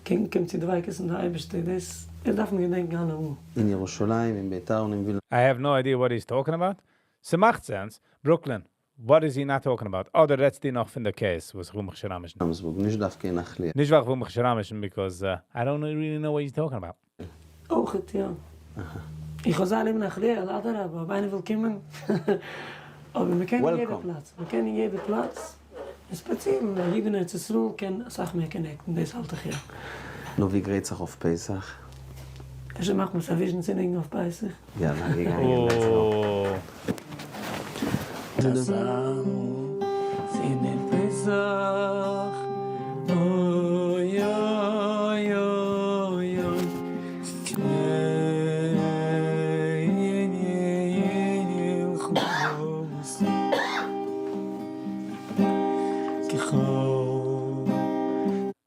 קען אנקומען צו דביקות אין די אייבערשטער, דאס דאס דארף מען געדענקען אלעמאל. אין ירושלים, אין ביתר און אין וויל. I have no idea what he's talking about. ס'מאכט sense. Brooklyn, what is he not talking about? אדער רעדסטו נאך פון די case וואס איך וויל מיך נישט אריינמישן? וויליאמסבורג, נישט דווקא אין נחליאל. נישט ווייל איך וויל מיך נישט אריינמישן because I don't really know what he's talking about. אויכעט יא. איך האב זייער ליב נחליאל, אדרבה אויב איינער וויל קומען. אבער מ'קען אין יעדע פלאץ, מ'קען אין יעדע פלאץ, און ספעציעל א איד אין ארץ ישראל קען אסאך מער connect ן, דאס האלט איך יא. נו ווי גרייט זיך אויף פסח? אפשר מאכט מען עס א וויזשניצער ניגון אויף פסח? יאללה געגאנגען let's go.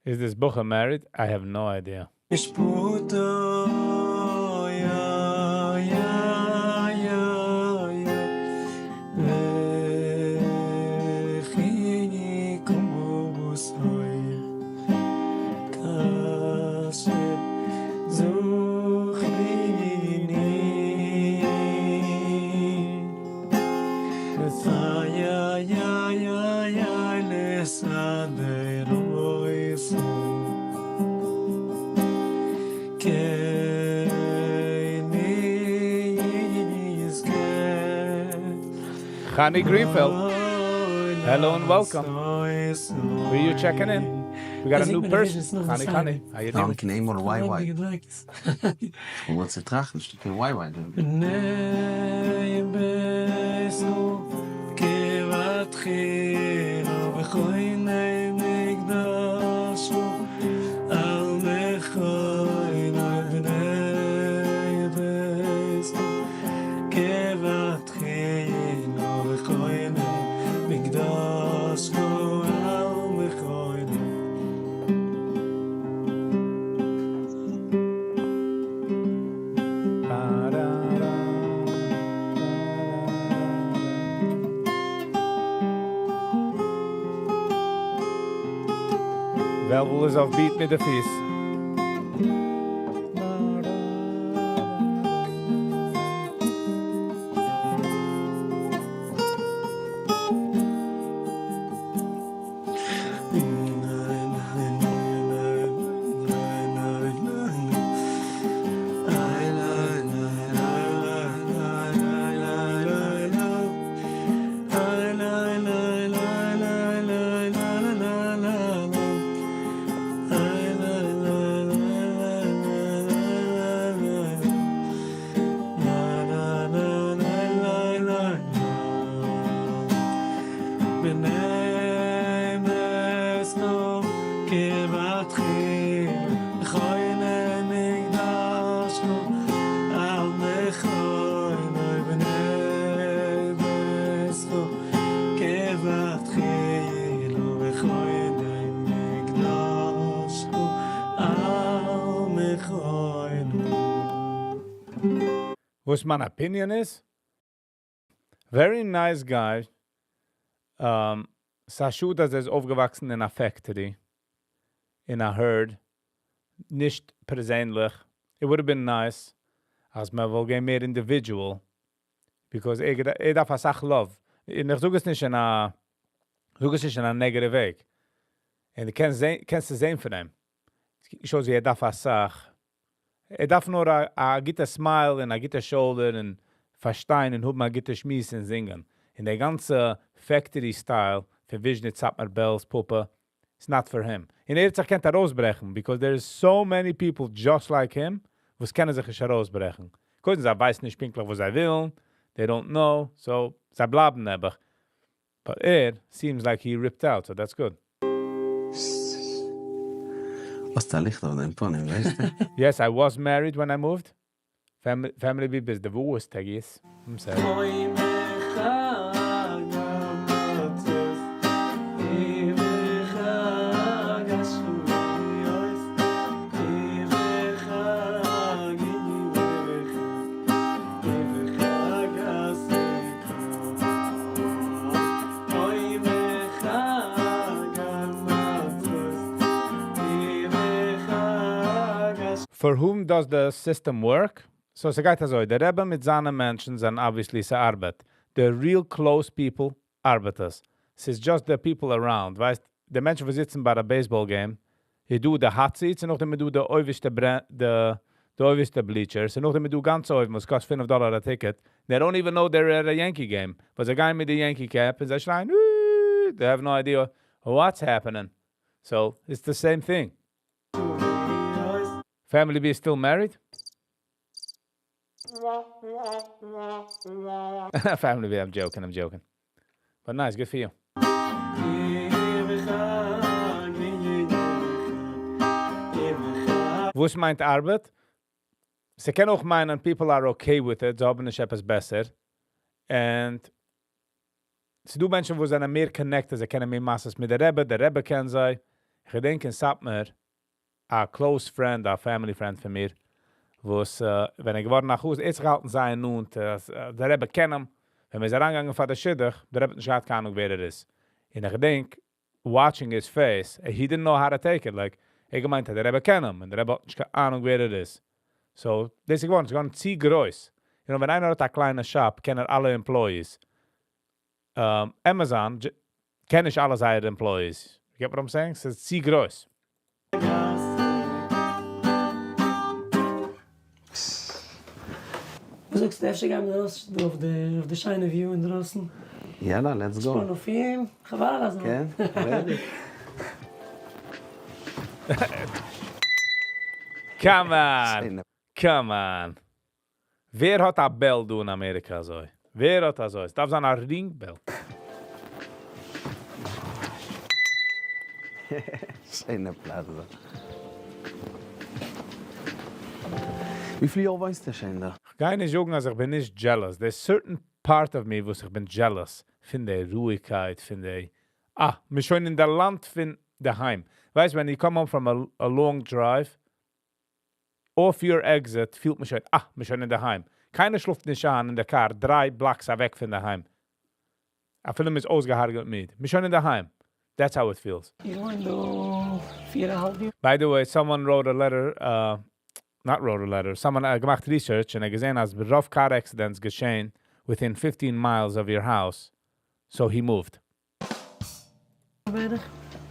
Is this בחור married? I have no idea. Chani Greenfeld, hello and welcome. Were you checking in? We got a new person. Chani, Chani, how you doing? קיין איינמאל וויי וויי. איך וואלט צו טראכטן, שטייט קיין וויי וויי דא. וועלוול איז אויף beat מיט די פיס. וואס מיין opinion איז? Very nice guy. ס'א שאד אז ער איז אויפגעוואקסן אין א factory, אין א herd, נישט פערזענליך. It would have been nice אז מען וואלט גיין מער individual, because ער דארף אסאך love. און איך זאג עס נישט אין א, זאג עס נישט אין א negative וועג. און דו קענסט זען, קענסט עס זען פון אים. עס קוקט נישט אויס ווי ער דארף אסאך. ער דארף נאר א גוטע smile און א גוטע shoulder און פארשטיין און האבן א גוטע שמועס און זינגען. און די גאנצע factory style פון וויזשניץ, סאטמאר, בעלז, פאפא, it's not for him. און ער האט זיך געקענט ארויסברעכן, because there is so many people just like him, וואס קענען זיך נישט ארויסברעכן. קודם זיי ווייסן נישט פונקטליך וואס זיי ווילן, they don't know, so זיי בלייבן נעבעך. But ער seems like he ripped out, so that's good. האסט א ליכט אויף דיין פנים, ווייסטו? Yes, I was married when I moved. Family B ביז די וואס טעגיס. I'm sorry. For whom does the system work? So ס'גייט אזוי, דער רבי מיט זיינע מענטשן זענען obviously ס'ארבעט. The real close people ארבעט עס. ס'איז just the people around, ווייסט, די מענטשן וואס זיצן ביי א baseball game, איז דא די hot seats און נאכדעם איז דא די אויבערשטע די אויבערשטע bleachers און נאכדעם איז דא גאנץ אויבן וואס קאסט 5 דאלאר א ticket. They don't even know they're at a Yankee game. ווייל זיי גייען מיט די Yankee cap און זיי שרייען, they have no idea what's happening. So, it's the same thing. Family B is still married? Family B, I'm joking, I'm joking. But nice, good for you. וואס מיינט ארבעט? ס'קען אויך מיינען, people are okay with it, זיי האבן נישט עפעס בעסער. And ס'דא מענטשן וואס זענען מער connected, זיי קענען מער מעשיות מיט דער רבי, דער רבי קען זיי. איך געדענק אין סאטמאר, א close friend, א family friend פון מיר, וואס, ווען ער געווארן א חתן, ער האט זיך געהאלטן זייער נאנט, דער רבי קען אים. ווען מ'איז אריינגעגאנגען פאר די שידוך, דער רבי האט נישט געהאט קיין אהנונג ווער ער איז. און איך געדענק, watching his face, he didn't know how to take it, like, ער געמיינט, דער רבי קען אים, און דער רבי האט נישט קיין אהנונג ווער ער איז. So, דאס איז געווארן, ס'איז געווארן צו גרויס. ווען איינער האט א קליינע shop, קען ער אלע employees. Amazon קען נישט אלע זייערע employees. You get what I'm saying? ס'איז צו גרויס. וואס זאגסטו, אפשר גייען מיר ארויס דא אויף די שיינע view אינדרויסן? יאללה, let's go. שפאן אויף אים, חבל על הזמן. כן, ready. Come on! Come on! ווער האט א bell דא אין אמעריקע אזוי? ווער האט אזוי? עס דארף זיין א ring bell. שיינע פלאץ דא. וויפיל יאר וואוינסטו שוין דא? איך גיי נישט זאגן אז איך בין נישט jealous. There's certain part of me וואס איך בין jealous פון די רואיגקייט, פון די, מיר שוין אין דער לאנד פון דער היים. ווייסט, when you come home from a long drive, off your exit, פילט מען שוין, מיר שוין אין דער היים. קיינער שלאפט נישט איין אין דער car, 3 blocks אוועק פון דער היים. אפילו מ'איז אויסגעהרגעט מיד. מיר שוין אין דער היים. That's how it feels. איך וואוין דא פיר א האלב יאר. By the way, someone wrote a letter, not wrote a letter, someone געמאכט research און ער געזען אז רוב car accidents געשען within 15 miles of your house, so he moved. בערך.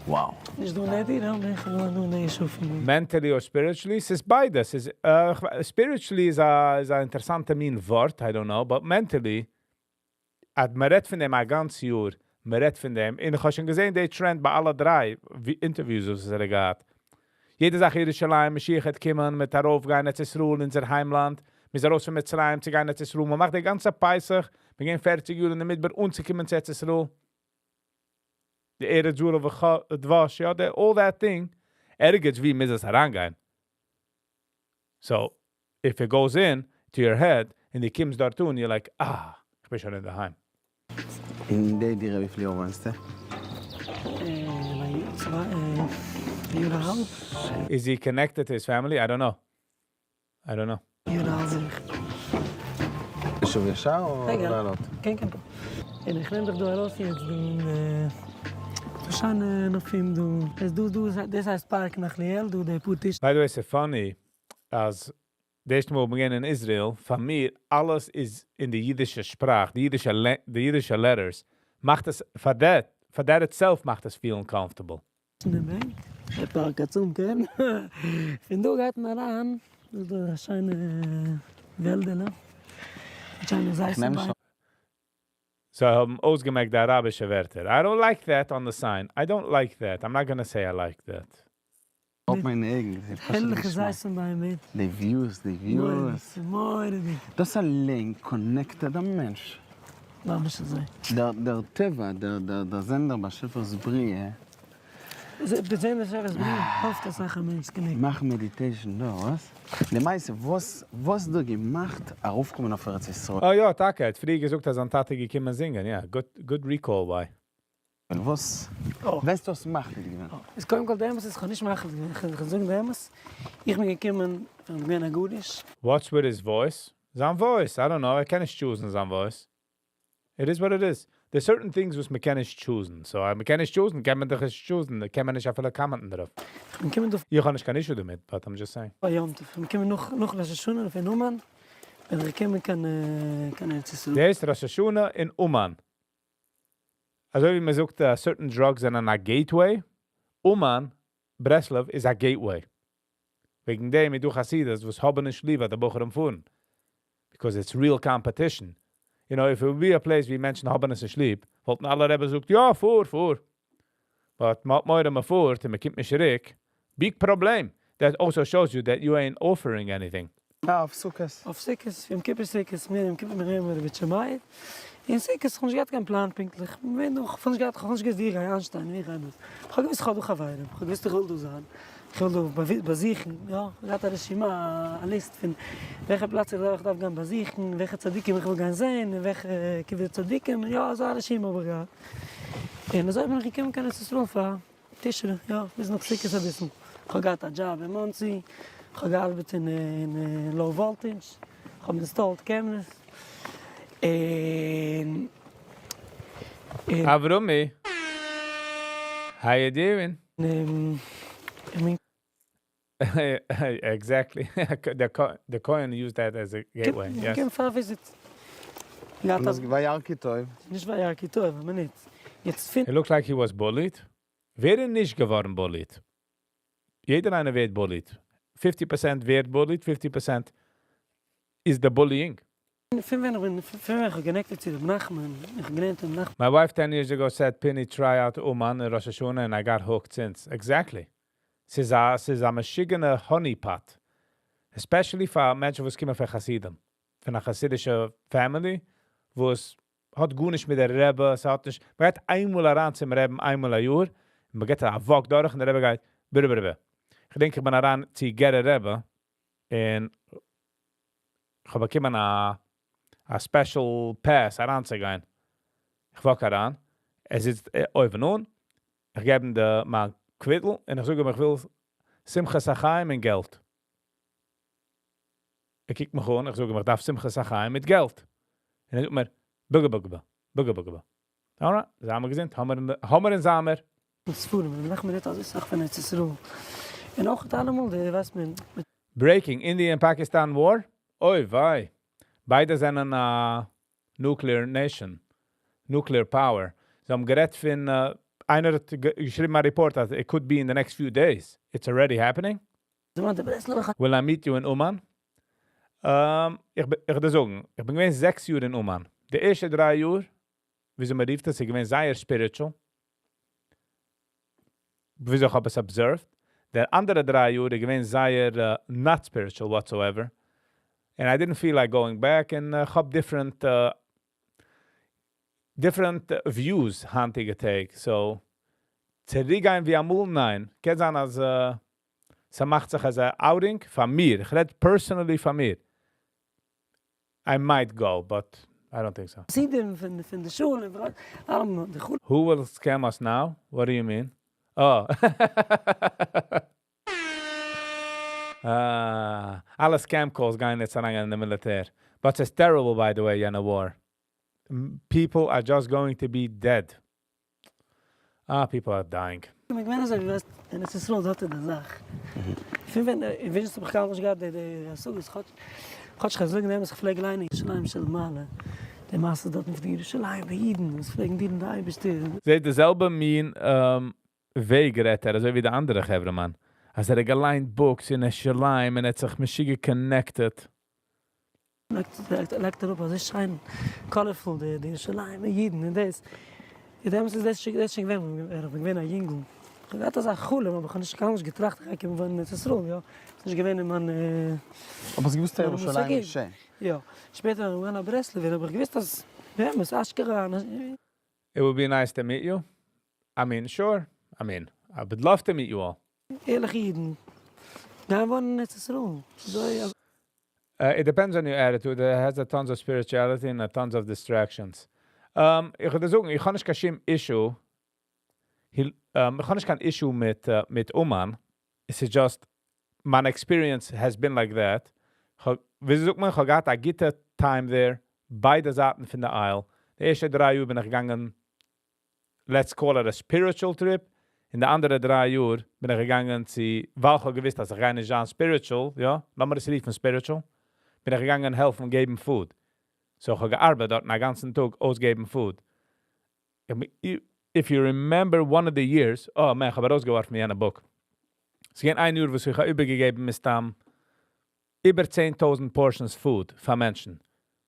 Wow. נישט דא נעדי, יא, איך וואוין דא אין די ישוב פון. Mentally or spiritually? ס'איז ביידע. ס'איז, spiritually איז א אינטערעסאנטע מין ווארט, I don't know, but mentally, אז מען רעדט פון דעם א גאנץ יאר, מען רעדט פון דעם, און איך האב שוין געזען די trend ביי אלע דריי interviews וואס ער האט געהאט. יעדע זאך ירושלים, משיח וועט קומען, מ'וועט ארויפגיין, ארץ ישראל, אונזער היימלאנד, מ'איז ארויס פון מצרים צו גיין ארץ ישראל, מען מאכט די גאנצע פסח, מיר גייען 40 יאר אין די מדבר אנצוקומען צו ארץ ישראל. די ארץ זבת דבש, יא, די, all that thing, ערגעץ וואו מוז עס אריינגיין. So, if it goes in to your head, און דו קומסט דארט אן, you're like, "Ah, איך בין שוין אין דער היים." אין די דירה וויפיל יאר וואוינסטו? 2 יאר א האלב. Is he connected to his family? I don't know. I don't know. יאר א האלב. ישוב ישר או רגע. לעלות? כן, כן. און איך נעם דיך דא ארויס יעצט דא אין דא שיינע נופים דא. עס דא דא דאס הייסט פארק נחליאל, דא די פאר טיש. By the way, it's funny, אז דאס ערשטע מאל מיר גייען אין ישראל, פאר מיר, אלעס איז אין די אידישע שפראך, די אידישע letters, מאכט עס, for that itself מאכט עס feeling comfortable. אין דעם בענק. דער פארק עצום, כן? פון דא גייט מען אריין, דא איז דא א שיינע וועלדעלע. שיינע איך נעם זיתים. שוין. So האבן אויסגעמעקט די אראבישע ווערטער. I don't like that on the sign. I don't like that. I'm not gonna say I like that. אויף מיינע אויגן, ס'איז פשוט הערליכע געשמאק. זיתים ביימער. די views, די views. מורא'דיג. דאס אליין connect דער מענטש. ממש אזוי. דער טבע, דער זען דער באשעפער'ס בריאה. דער זען דער באשעפער'ס בריאה, העלפט אסאך א מענטש connect. מאך meditation דא, וואס? למעשה, וואס דו געמאכט ארויפקומען אויף ארץ ישראל? Oh יא, טאקע, ער האט פריער געזאגט, אז זיין טאטע געקומען זינגען. יא, good recall, why? וואס, וועסט דאס מאכן געווען? איז קודם כל דער אמת איז, איך האב נישט מאכן געווען, איך וועל זאגן דער אמת. איך בין געקומען, איך בין א גרוש. What's with his voice? זיין voice, I don't know, ער קען נישט choose ן זיין voice. It is what it is. There's certain things וואס מען קען נישט choose ן. So, מען קען נישט choose ן, קען מען דאך נישט choose ן, קען מען נישט אפילו comment ן דערויף. איך בין געקומען דא איך האב נישט קיין issue דערמיט, but I'm just saying. פאר יום טוב. איך בין געקומען נאך ראש השנה אין אומאן. בין איך געקומען קיין ארץ ישראל. דער איז ראש השנה אין אומאן. אזוי ווי מען זאגט, certain drugs זענען א gateway. אומאן, ברסלב, איז א gateway. וועגן דעם, דא חסידות, וואס האבן נישט ליב, די בחורים פארן. Because it's real competition. If it would be a place ווי מענטשן האבן עס נישט ליב, וואלטן אלע רבי'ס געזאגט, יא, פאר, פאר. But מ'האט מורא מען פארט און מען קומט נישט צוריק. Big problem. That also shows you that you ain't offering anything. אה, אויף סוכות. אויף סוכות, יום כיפור סוכות, מיר יום כיפור מיר מיר בית שמאי. אין סוכות, איך האב נישט געהאט קיין פלאן פונקטליך. מיר נאך, איך האב נישט געהאט, איך האב נישט געוואוסט ווי איך גיי איינשטיין, ווי איך גיי דאס. איך האב געוואוסט איך האב דא חברים, איך האב געוואוסט איך וויל דא זיין. איך וויל דא באזוכן, יא, איך האב געהאט א רשימה, א list פון וועלכע פלאץ איך דארף גיין באזוכן, וועלכע צדיקים איך וויל גיין זען, און וועלכע קברי צדיקים, יא, אזא רשימה האב איך געהאט. און אזוי בין איך געקומען קיין ארץ ישראל פאר תשרי, יא, ביז נאך סוכות אביסל. איך האב געהאט א job אין מאנסי, איך האב געארבעט אין low voltage, איך האב installed cameras, און Avrumi, how you doing? איך בין Exactly. The coin used that as a gateway. Yes. געקומען פאר visit. און דאס וירא כי טוב. נישט וירא כי טוב, אבער נישט. יעצט פינד It looked like he was bullied. ווער איז נישט געווארן bullied? יעדער איינער ווערט bullied. 50% ווערט bullied, 50% is the bullying. פון ווען איך בין, פון ווען איך האב connected צו ר' נחמן, איך האב געלערנט ר' נחמן. My wife 10 years ago said, "Pini, try out Uman in Rosh Hashanah," and I got hooked since. Exactly. ס'איז א משוגענע honeypot. Especially פאר מענטשן, וואס קומען פון חסידים. פון א חסידישע family, וואס האט גארנישט מיט דער רבי, עס האט נישט, מען גייט איינמאל אריין צום רבי'ן, איינמאל א יאר, און מען גייט א walk דורך און דער רבי גייט, ביטע, ביטע, ביטע. איך געדענק, איך בין אריין צו גערער רבי, און איך האב באקומען א special pass אריינצוגיין. איך walk אריין, ער זיצט אויבן אן, איך געב אים מיין קוויטל, און איך זאג אים, איך וויל שמחת החיים און געלט. ער קוקט מיך אן, איך זאג אים, איך דארף שמחת החיים מיט געלט. און ער זאגט מיר, בוגע, בוגע, בוגע, בוגע, בוגע. Alright, זיי מיר געזונט, האמער אין זאמער. ספרים, רבי נחמן רעדט אזוי סאך פון ארץ ישראל, און אויך אלעמאל די ווייסט מען מיט. Breaking, India and Pakistan war? אוי וויי. ביידע זענען א nuclear nation. Nuclear power. זיי האבן גערעדט פון, איינער האט געשריבן א report אז it could be in the next few days. It's already happening? Will I meet you in Uman? איך וועל דיר זאגן, איך בין געווען 6 יאר אין אומאן. די ערשטע 3 יאר, וויאזוי מען רופט עס, איז געווען זייער spiritual. וויאזוי איך האב עס observed. די אנדערע 3 יאר איז געווען זייער not spiritual whatsoever. And I didn't feel like going back and איך האב different views היינטיגע טעג. So, צוריקגיין ווי אמאל, ניין. קען זיין אז ס'מאכט זיך אז א outing פאר מיר. איך רעד personally פאר מיר. I might go, but I don't think so. חסידים פון די שול און אלעם די חול. Who will scam us now? What do you mean? Oh. Ah, אלע scam calls גייען יעצט אריין אין די מיליטער. But it's terrible, by the way, יענע war. People are just going to be dead. Ah, people are dying. איך מיין אזוי ווי ווייסט, אין ארץ ישראל דארט איז די זאך. פון ווען אין וויזשניץ האב איך קיינמאל נישט געהאט די השגות, כאטש איך זאג נעם איך פלעג ליינען ירושלים של מעלה, די מעשה דארטן פון די ירושלימ'ער אידן וואס פלעגן דינען די אייבערשטער. זעט די זעלבע מין וועג רעדט ער, אזוי ווי די אנדערע חברה-מאן. אז ער האט געליינט books אין ירושלים און ער האט זיך משוגע connected. לייגט אראפ אזוי שיין, colorful, די ירושלימ'ער אידן און דאס. און דעמאלטס איז דאס שוין געווען, איך בין געווען א יונגל. איך האב געהאט אזא חלום, אבער איך האב נישט קיינמאל נישט געטראכט איך גיי קומען וואוינען אין ארץ ישראל, יא. ס'איז נישט געווען אין מיין אבער האסט געוואוסט אז ירושלים איז שיין? יא. שפעטער ווען איך בין געווארן א ברסלב'ער האב איך געוואוסט אז באמת אשכרה. It would be nice to meet you. I mean, sure. I mean, I would love to meet you all. ערליכע אידן גייען וואוינען אין ארץ ישראל. אזוי It depends on your attitude. It has a tons of spirituality and a tons of distractions. איך וועל דיר זאגן, איך האב נישט קיין שום issue. איך האב נישט קיין issue מיט אומאן. עס איז just, מיין experience has been like that. ווי זאגט מען, איך האב געהאט א גוטע time there, ביידע זייטן פון די aisle. די ערשטע 3 יאר בין איך געגאנגען, let's call it a spiritual trip. אין די אנדערע 3 יאר בין איך געגאנגען צו, ווייל איך האב געוואוסט, אז איך גיי נישט זיין spiritual, יא, לאמיר עס רופן spiritual, בין איך געגאנגען העלפן געבן food. So איך האב געארבעט דארט א גאנצן טאג אויסגעבן food. If you remember one of the years, oh man, איך האב ארויסגעווארפן יענע book. עס געווען איין יאר, וואס איך האב איבערגעגעבן מסתם איבער 10.000 portions food פאר מענטשן.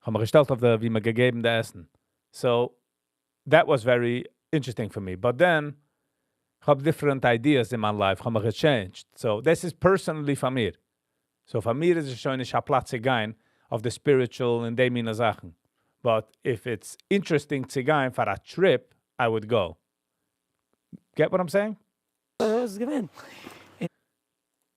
האב מיך געשטעלט אויף די, ווי מען געגעבן די עסן. So, that was very interesting for me. But then, איך האב different ideas in my life, איך האב מיך gechanged. So, this is personally פאר מיר. So, פאר מיר איז עס שוין נישט א פלאץ צו גיין אויף the spiritual און די מינע זאכן. But if it's interesting צו גיין פאר a trip, I would go. Get what I'm saying? עס איז געווען.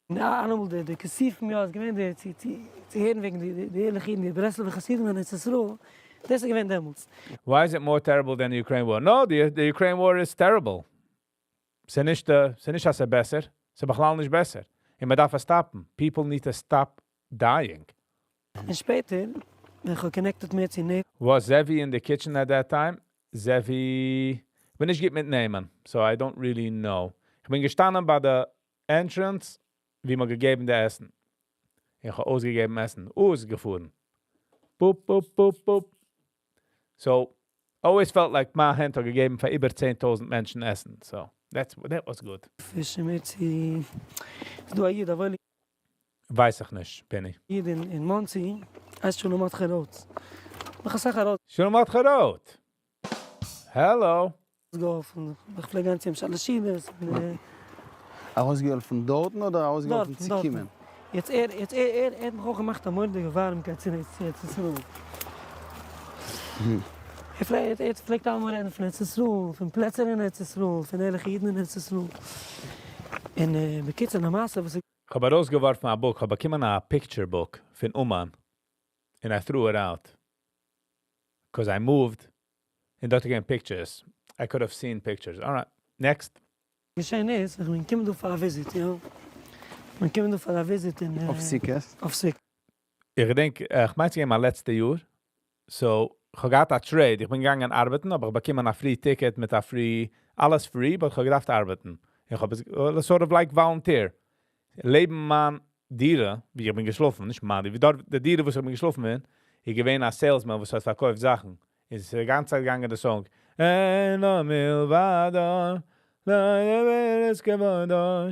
און אלעמאל די כיסופים, יא, איז געווען די צו הערן וועגן די ערליכע אידן, די ברסלב'ער חסידים אין ארץ ישראל. דאס איז געווען דעמאלטס. Why is it more terrible than the Ukraine war? No, the Ukraine war is terrible. ס'איז נישט, ס'איז נישט אז ס'איז בעסער. ס'איז בכלל נישט בעסער. און מען דארף עס stop ן. People need to stop dying. און שפעטער, ווען איך האב connected מער צו נעט. Was Zevi in the kitchen at that time? Zevi... איך בין נישט גוט מיט נעמען, so I don't really know. איך בין געשטאנען ביי די entrance, ווי מען געגעבן די עסן. איך האב אויסגעגעבן עסן. אויסגעפארן. Boop, boop, boop, boop. So, always felt like מיין האנט האט געגעבן פאר איבער 10.000 מענטשן עסן. So, that was good. פיש מער צו... ס'איז דא א איד, א וואוילער ווייס איך נישט, Benny. איד אין מאנסי, הייסט שלום מרדכי רוט. מיך אסאך ארויס. שלום מרדכי רוט. Hello. געהאלפן. איך פלעג גיין צו אים שלש סעודות און, ארויסגעהאלפן דארטן אדער ארויסגעהאלפן דארטן, צו דארטן. קומען? יעצט ער האט מיך אויך געמאכט א מורא'דיגע ווארעמקייט צו ארץ ישראל. ער פלעגט אלעמאל רעדן פון ארץ ישראל, פון פלעצער אין ארץ ישראל, פון ערליכע אידן אין ארץ ישראל. און בקיצור, למעשה, וואס איך האב ארויסגעווארפן א book, איך האב באקומען א picture book פון אומאן. And I threw it out. Because I moved. און דארט געווען pictures. I could have seen pictures. All right, next. געשען איז, איך בין געקומען דא פאר א visit, יא. איך בין געקומען דא פאר א visit אין, אויף סוכות? אויף סוכות. איך געדענק, איך מיין, ס'איז געווען מיין לעצטע יאר. So, איך האב געהאט א trade, איך בין געגאנגען ארבעטן, אבער איך באקומען א free ticket מיט א free, אלעס free, but איך האב געדארפט ארבעטן. איך האב עס, sort of like volunteer. לעבן מיין דירה, ווי איך בין געשלאפן, נישט מיין דירה, ווי דארט, די דירה וואס איך בין געשלאפן אין, איז געווען א salesman וואס האט פארקויפט זאכן. איז די גאנצע צייט געגאנגען די song. אין עוד מלבדו, לא כבודו,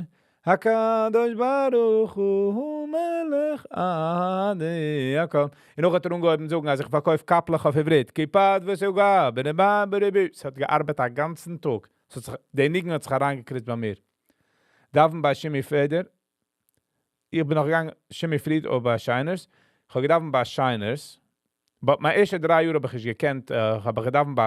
הקדוש ברוך הוא מלך עדי הכל. און נאך האט ער אנגעהויבן זאגן, אז איך פארקויף קאפלעך אויף עברית. כיפת וסוגה, בנבא בריבי. עס האט געארבעט א גאנצן טאג. עס האט זיך, דער ניגון האט זיך אריינגעקריצט ביי מיר. דאווען ביי שימי פעדער. איך בין נאך געגאנגען שימי פריד אדער ביי שיינערס. איך האב געדאווענט ביי שיינערס. But מיין ערשטע 3 יאר האב איך נישט געקענט, האב איך געדאווענט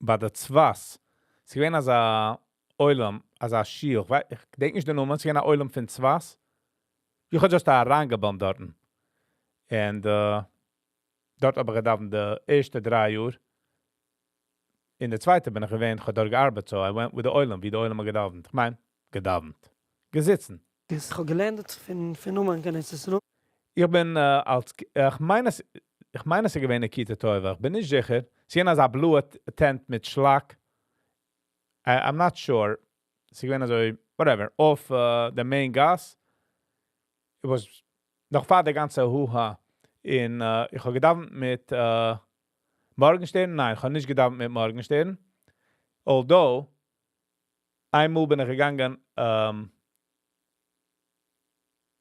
ביי די צפת. עס איז געווען אזא עולם, אזא שול. איך געדענק נישט די נאמען, עס איז געווען א עולם פון צפת. איך האב just אריינגעבאמט דארטן. און דארט האב איך געדאווענט די ערשטע 3 יאר. אין די צווייטע בין איך געווען, איך האב דארט געארבעט, so I went with the עולם, ווי די עולם האט געדאווענט. איך מיין, געדאווענט. געזיצן. איך האב געלערנט פון אומאן קיין ארץ ישראל. איך בין, אלס, איך מיין עס, איך מיין עס איז געווען א כיתה טובה, איך בין נישט זיכער. ס'איז געווען אזא בלויע tent מיט שלאק. I'm not sure. ס'איז געווען אזוי, whatever, אויף the main גאס. It was נאך פאר די גאנצע הו-הא. און איך האב געדאווענט מיט מארגנשטערן? ניין, איך האב נישט געדאווענט מיט מארגנשטערן. Although, איינמאל בין איך געגאנגען,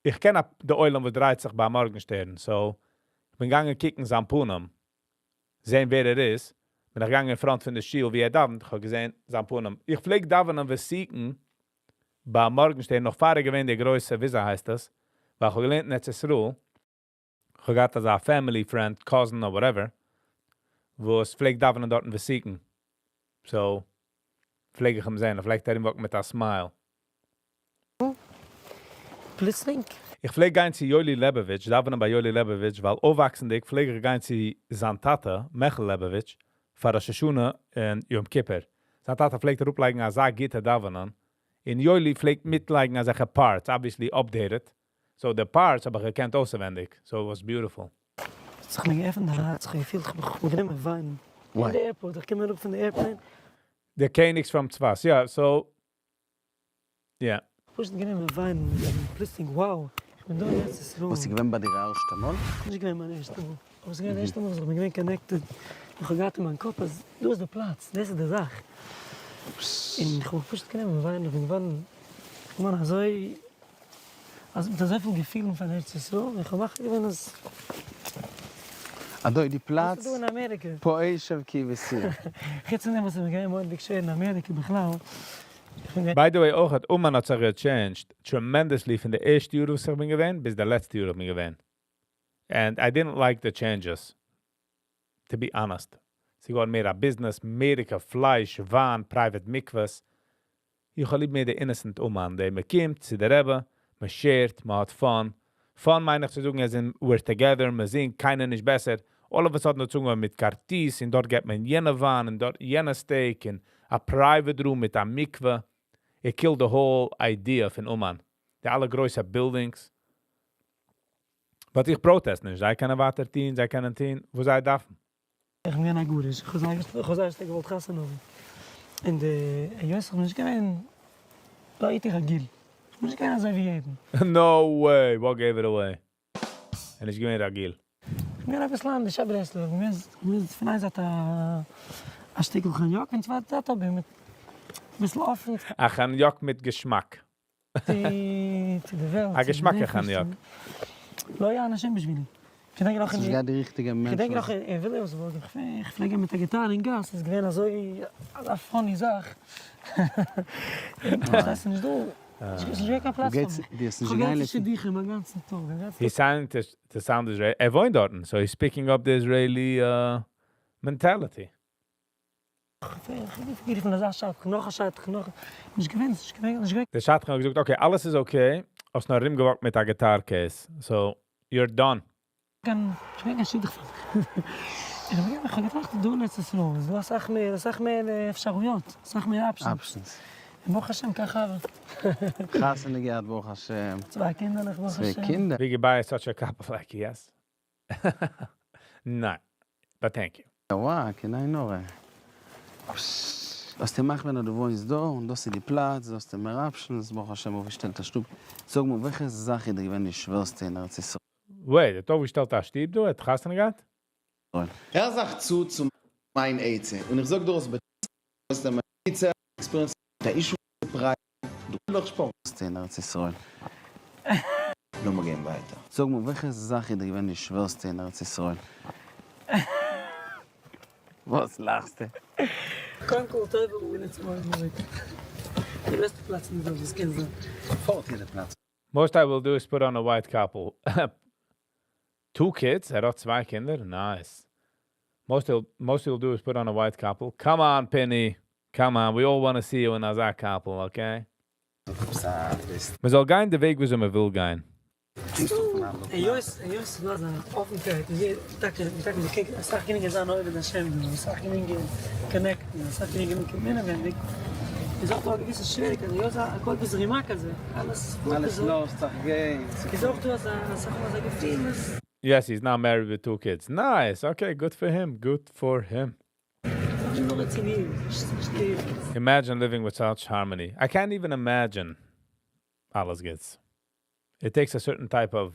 איך קען די עולם וואס דרייט זיך ביי מארגנשטערן, so איך בין געגאנגען קוקן זיין פנים, זען ווער ער איז, בין איך געגאנגען אין front פון די שול ווי ער דאווענט, איך האב געזען זיין פנים. איך פלעג דאווענען ותיקין ביי מארגנשטערן, נאך פאר ער געווען דער גרויסע, וויאזוי הייסט עס, ווייל איך האב געלערנט אין ארץ ישראל, איך האב געהאט אזא family friend, cousin or whatever, וואס פלעגט דאווענען דארטן ותיקין. So, פלעג איך אים זען, ער פלעגט ארומוואקן מיט א smile. פלוצלינג? איך פלעג גיין צו יולי לעבאוויטש, דאווענען ביי יולי לעבאוויטש, ווייל אויפוואקסנדיג פלעג איך גיין צו זיין טאטע, מיכל לעבאוויטש, פאר ראש השנה און יום כיפור. זיין טאטע פלעגט אראפלייגן אזא גוטע דאווענען, און יולי פלעגט מיטלייגן אזעלכע parts, obviously updated. So the parts האב איך געקענט אויסעווענדיג, so it was beautiful. האט זיך מיר געעפנט די הארץ, איך האב געפילט איך בין גענומען וויינען. אין די airport, איך קום אראפ פון די airplane. די קעניגס from צפת, יא, so, yeah. פשוט גענומען וויינען, פלוצלינג, wow, איך בין דא אין ארץ ישראל. וואס איז געווען ביי דיר ערשטע מאל? נישט געווען מיין ערשטע מאל, אבער ס'איז געווען די ערשטע מאל וואס איך בין געווען connected, איך האב געהאט אין מיין קאפ אז דא איז די פלאץ, דאס איז די זאך. און איך האב פשוט גענומען וויינען, איך בין געווארן, איך בין געווארן אזוי, אז מיט אזויפיל געפילן פאר ארץ ישראל, און איך האב מחליט געווען אז. אדוי די פלאץ, וואס איז דא אין אמעריקע? פה אשב כי בסיר. חוץ פון דעם וואס איך בין געווען מורא'דיג שווער אין אמעריקע בכלל. By the way אויך האט אומאן האט זיך גע changed tremendously פון די ערשטע יאר וואס איך בין געווען ביז די לעצטע יאר איך בין געווען. And I didn't like the changes. To be honest. ס'איז געווארן מער א business, מעריקע פלייש, וויין, private מקווה'ס. איך האב ליב מער די innocent אומאן, די מען קומט צו די רבי, מען share ט, מען האט fun. Fun מיין איך צו זאגן אז אין we're together, מען זינגט, קיינער נישט בעסער. All of a sudden האט אנגעהויבן מיט כרטיס, און דארט געט מען יענע וויין, און דארט יענע steak, און א private room מיט א מקווה. It killed the whole idea פון אומאן. די אלע גרויסע buildings. But איך protest נישט, זיי קענען ווייטער טון, זיי קענען טון, וואס זיי דארפן. איך בין געווען א גרוש, איך האב זייער שטארק געוואלט חתונה האבן, און די היות איך בין נישט געווען לא הייתי רגיל, איך בין נישט געווען אזוי ווי יעדן. No way, what gave it away? ער איז נישט געווען רגיל. איך בין געווען אביסל אנדערש, א ברסלב'ער, איך בין געווען פון איין זייט א שטיקל חניוק, און צווייטע זייט אבער מיט אביסל אפן. א חניוק מיט געשמאק. צו די וועלט, א געשמאקע חניוק. לא היה אנשים בשבילי. כ'געדענק נאך אין ס'איז געהאט די ריכטיגע מענטש. כ'געדענק נאך אין וויליאמסבורג, איך פלעג גיין מיט א גיטאר אין גאס, ס'איז געווען אזוי אזא funny זאך. פארשטייסט ס'איז נישט דא, ס'איז נישט געווען קיין פלאץ פאר מיר. כ'האב געהאט שידוכים א גאנצן טאג, א גאנצן He signed to sound Israeli, ער וואוינט דארטן, so he's picking up the Israeli mentality. כ'האב גערופן אזא שדכן, נאך א שדכן, נאך, נישט געווען, נישט געווען, נישט געווען. דער שדכן האט געזאגט okay אלעס איז okay, האסט נאר ארומגעוואקט מיט א guitar case, so you're done. קיין, נישט געווען קיין שידוך פאר מיך. איך האב איך האב געטראכט דא אין ארץ ישראל איז דא אסאך מער, אסאך מער אפשרויות, אסאך מער options. און ברוך השם כך הוה. חתונה געהאט ברוך השם. צוויי קינדערלעך ברוך השם. צוויי קינדער. ווי געביי such a couple like yes. ניין. But thank you. וואו, קיין עין הרע. האסטו געמאכט ווען דו וואוינסט דא, און דאס איז די פלאץ, דא האסטו מער options, ברוך השם אויפגעשטעלט א שטוב. זאג מיר, וועלכע זאך איז דיר געווען די שווערסטע אין ארץ ישראל? Wait, ער האט אויפגעשטעלט א שטוב דא? ער האט חתונה געהאט? הער זיך צו צו מיין עצה, און איך זאג דיר עס בצניעות, מיין experience מיט א issue פרייז, דו ווילסט שפארן. אין ארץ ישראל. לאמיר גיין ווייטער. זאג מיר, וועלכע זאך איז דיר געווען די שווערסטע אין ארץ ישראל? וואס לאכסטו? קודם כל טוב און אונז מאוד מאוד. די בעסטע פלאץ אין די וועלט וואס קען זיין. פארט יעדע פלאץ. Most I will do is put on a white קאפל. Two kids? ער האט צוויי קינדער? Nice. Most he'll do is put on a white קאפל. Come on, Penny. Come on, we all want to see you in אזא קאפל, okay? מען זאל גיין די וועג, וואו מען וויל גיין. היות ס'איז דא אזא אפנקייט, און יעדער, טאקע, טאקע, מ'קען אסאך גרינגער זיין עובד השם, אסאך גרינגער connect ן, אסאך גרינגער אנקומען אינעווענדיג, איז אויך דא א געוויסע שוועריקייט, היות הכל בזרימה כזה, אלעס פארט אלעס אזוי. לאזט זיך גיין. איז אויך דא אזא, אסאך מאל אזא געפיל אז Yes, he's now married with two kids. Nice. Okay, good for him. Good for him. זאכן נאר רציניים, נישט נישט Imagine living with such harmony. I can't even imagine. אלעס גוטס. It takes a certain type of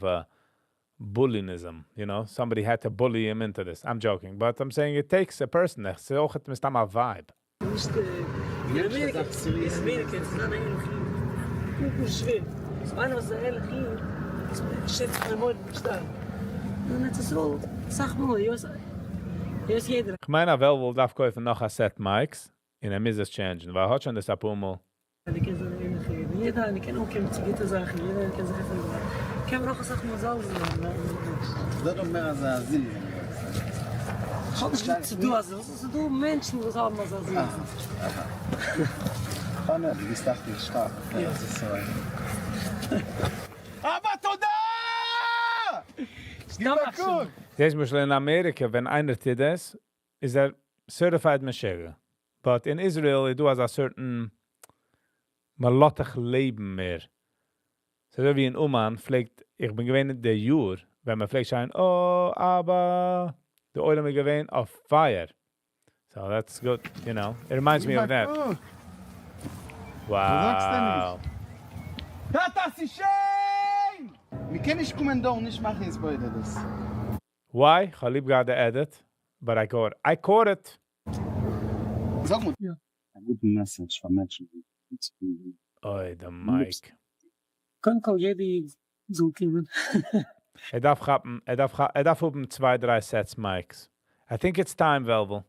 bullyism. Somebody had to bully him into this. I'm joking, but I'm saying it takes a person. ס'איז אויך מסתם א vibe. נישט אין אמעריקע, אין אמעריקע איז זיין א ערליכע איד גאר שווער. ס'איז איינער וואס איז א ערליכע איד, שעצט מען מאוד שטארק. אין ארץ ישראל, אסאך מאל, היות היות יעדער איך מיין, וועלוול דארף קויפן נאך א set mics, און ער מוז עס change ן, ווייל ער האט שוין דאס א פאר מאל. איינער קען זיין ערליכע איד, און יעדער איינער קען אנקומען צו גוטע זאכן, יעדער איינער קען זיך עפענען, קען מען אויך אסאך מאל זלזל זיין. דא דא מער אזא זלזול. איך האב נישט געזאגט ס'איז דא אזא, ס'איז דא מענטשן וואס האבן אזא זלזול. פאנער, דו ביסט דאך שטארק אין ארץ ישראל. אבא תודה! סתם עכשיו. דאס למשל אין אמעריקע, ווען איינער טוט דאס, איז ער certified משוגע. But in Israel, איז דא אזא certain מ'לאזט דיך לעבן מער. אזוי ווי אין אומאן פלעגט, איך בין געווען אין די יאר, ווען מען פלעגט שרייען, "Oh, אבא", די עולם איז געווען אויף fire. So that's good. It reminds me of that. Wow. טאטע, ס'איז שיין! מ'קען נישט קומען דא און נישט מאכן התבודדות. Why? כ'האב ליב געהאט די edit, but I caught it. I caught it. זאג מיר. יא. א גוטן message פאר מענטשן. אוי, the mic. קודם כל, יעדער איד זאל קומען. ער דארף כאפן, ער דארף האבן צוויי, דריי sets mics. I think it's time, Velvel.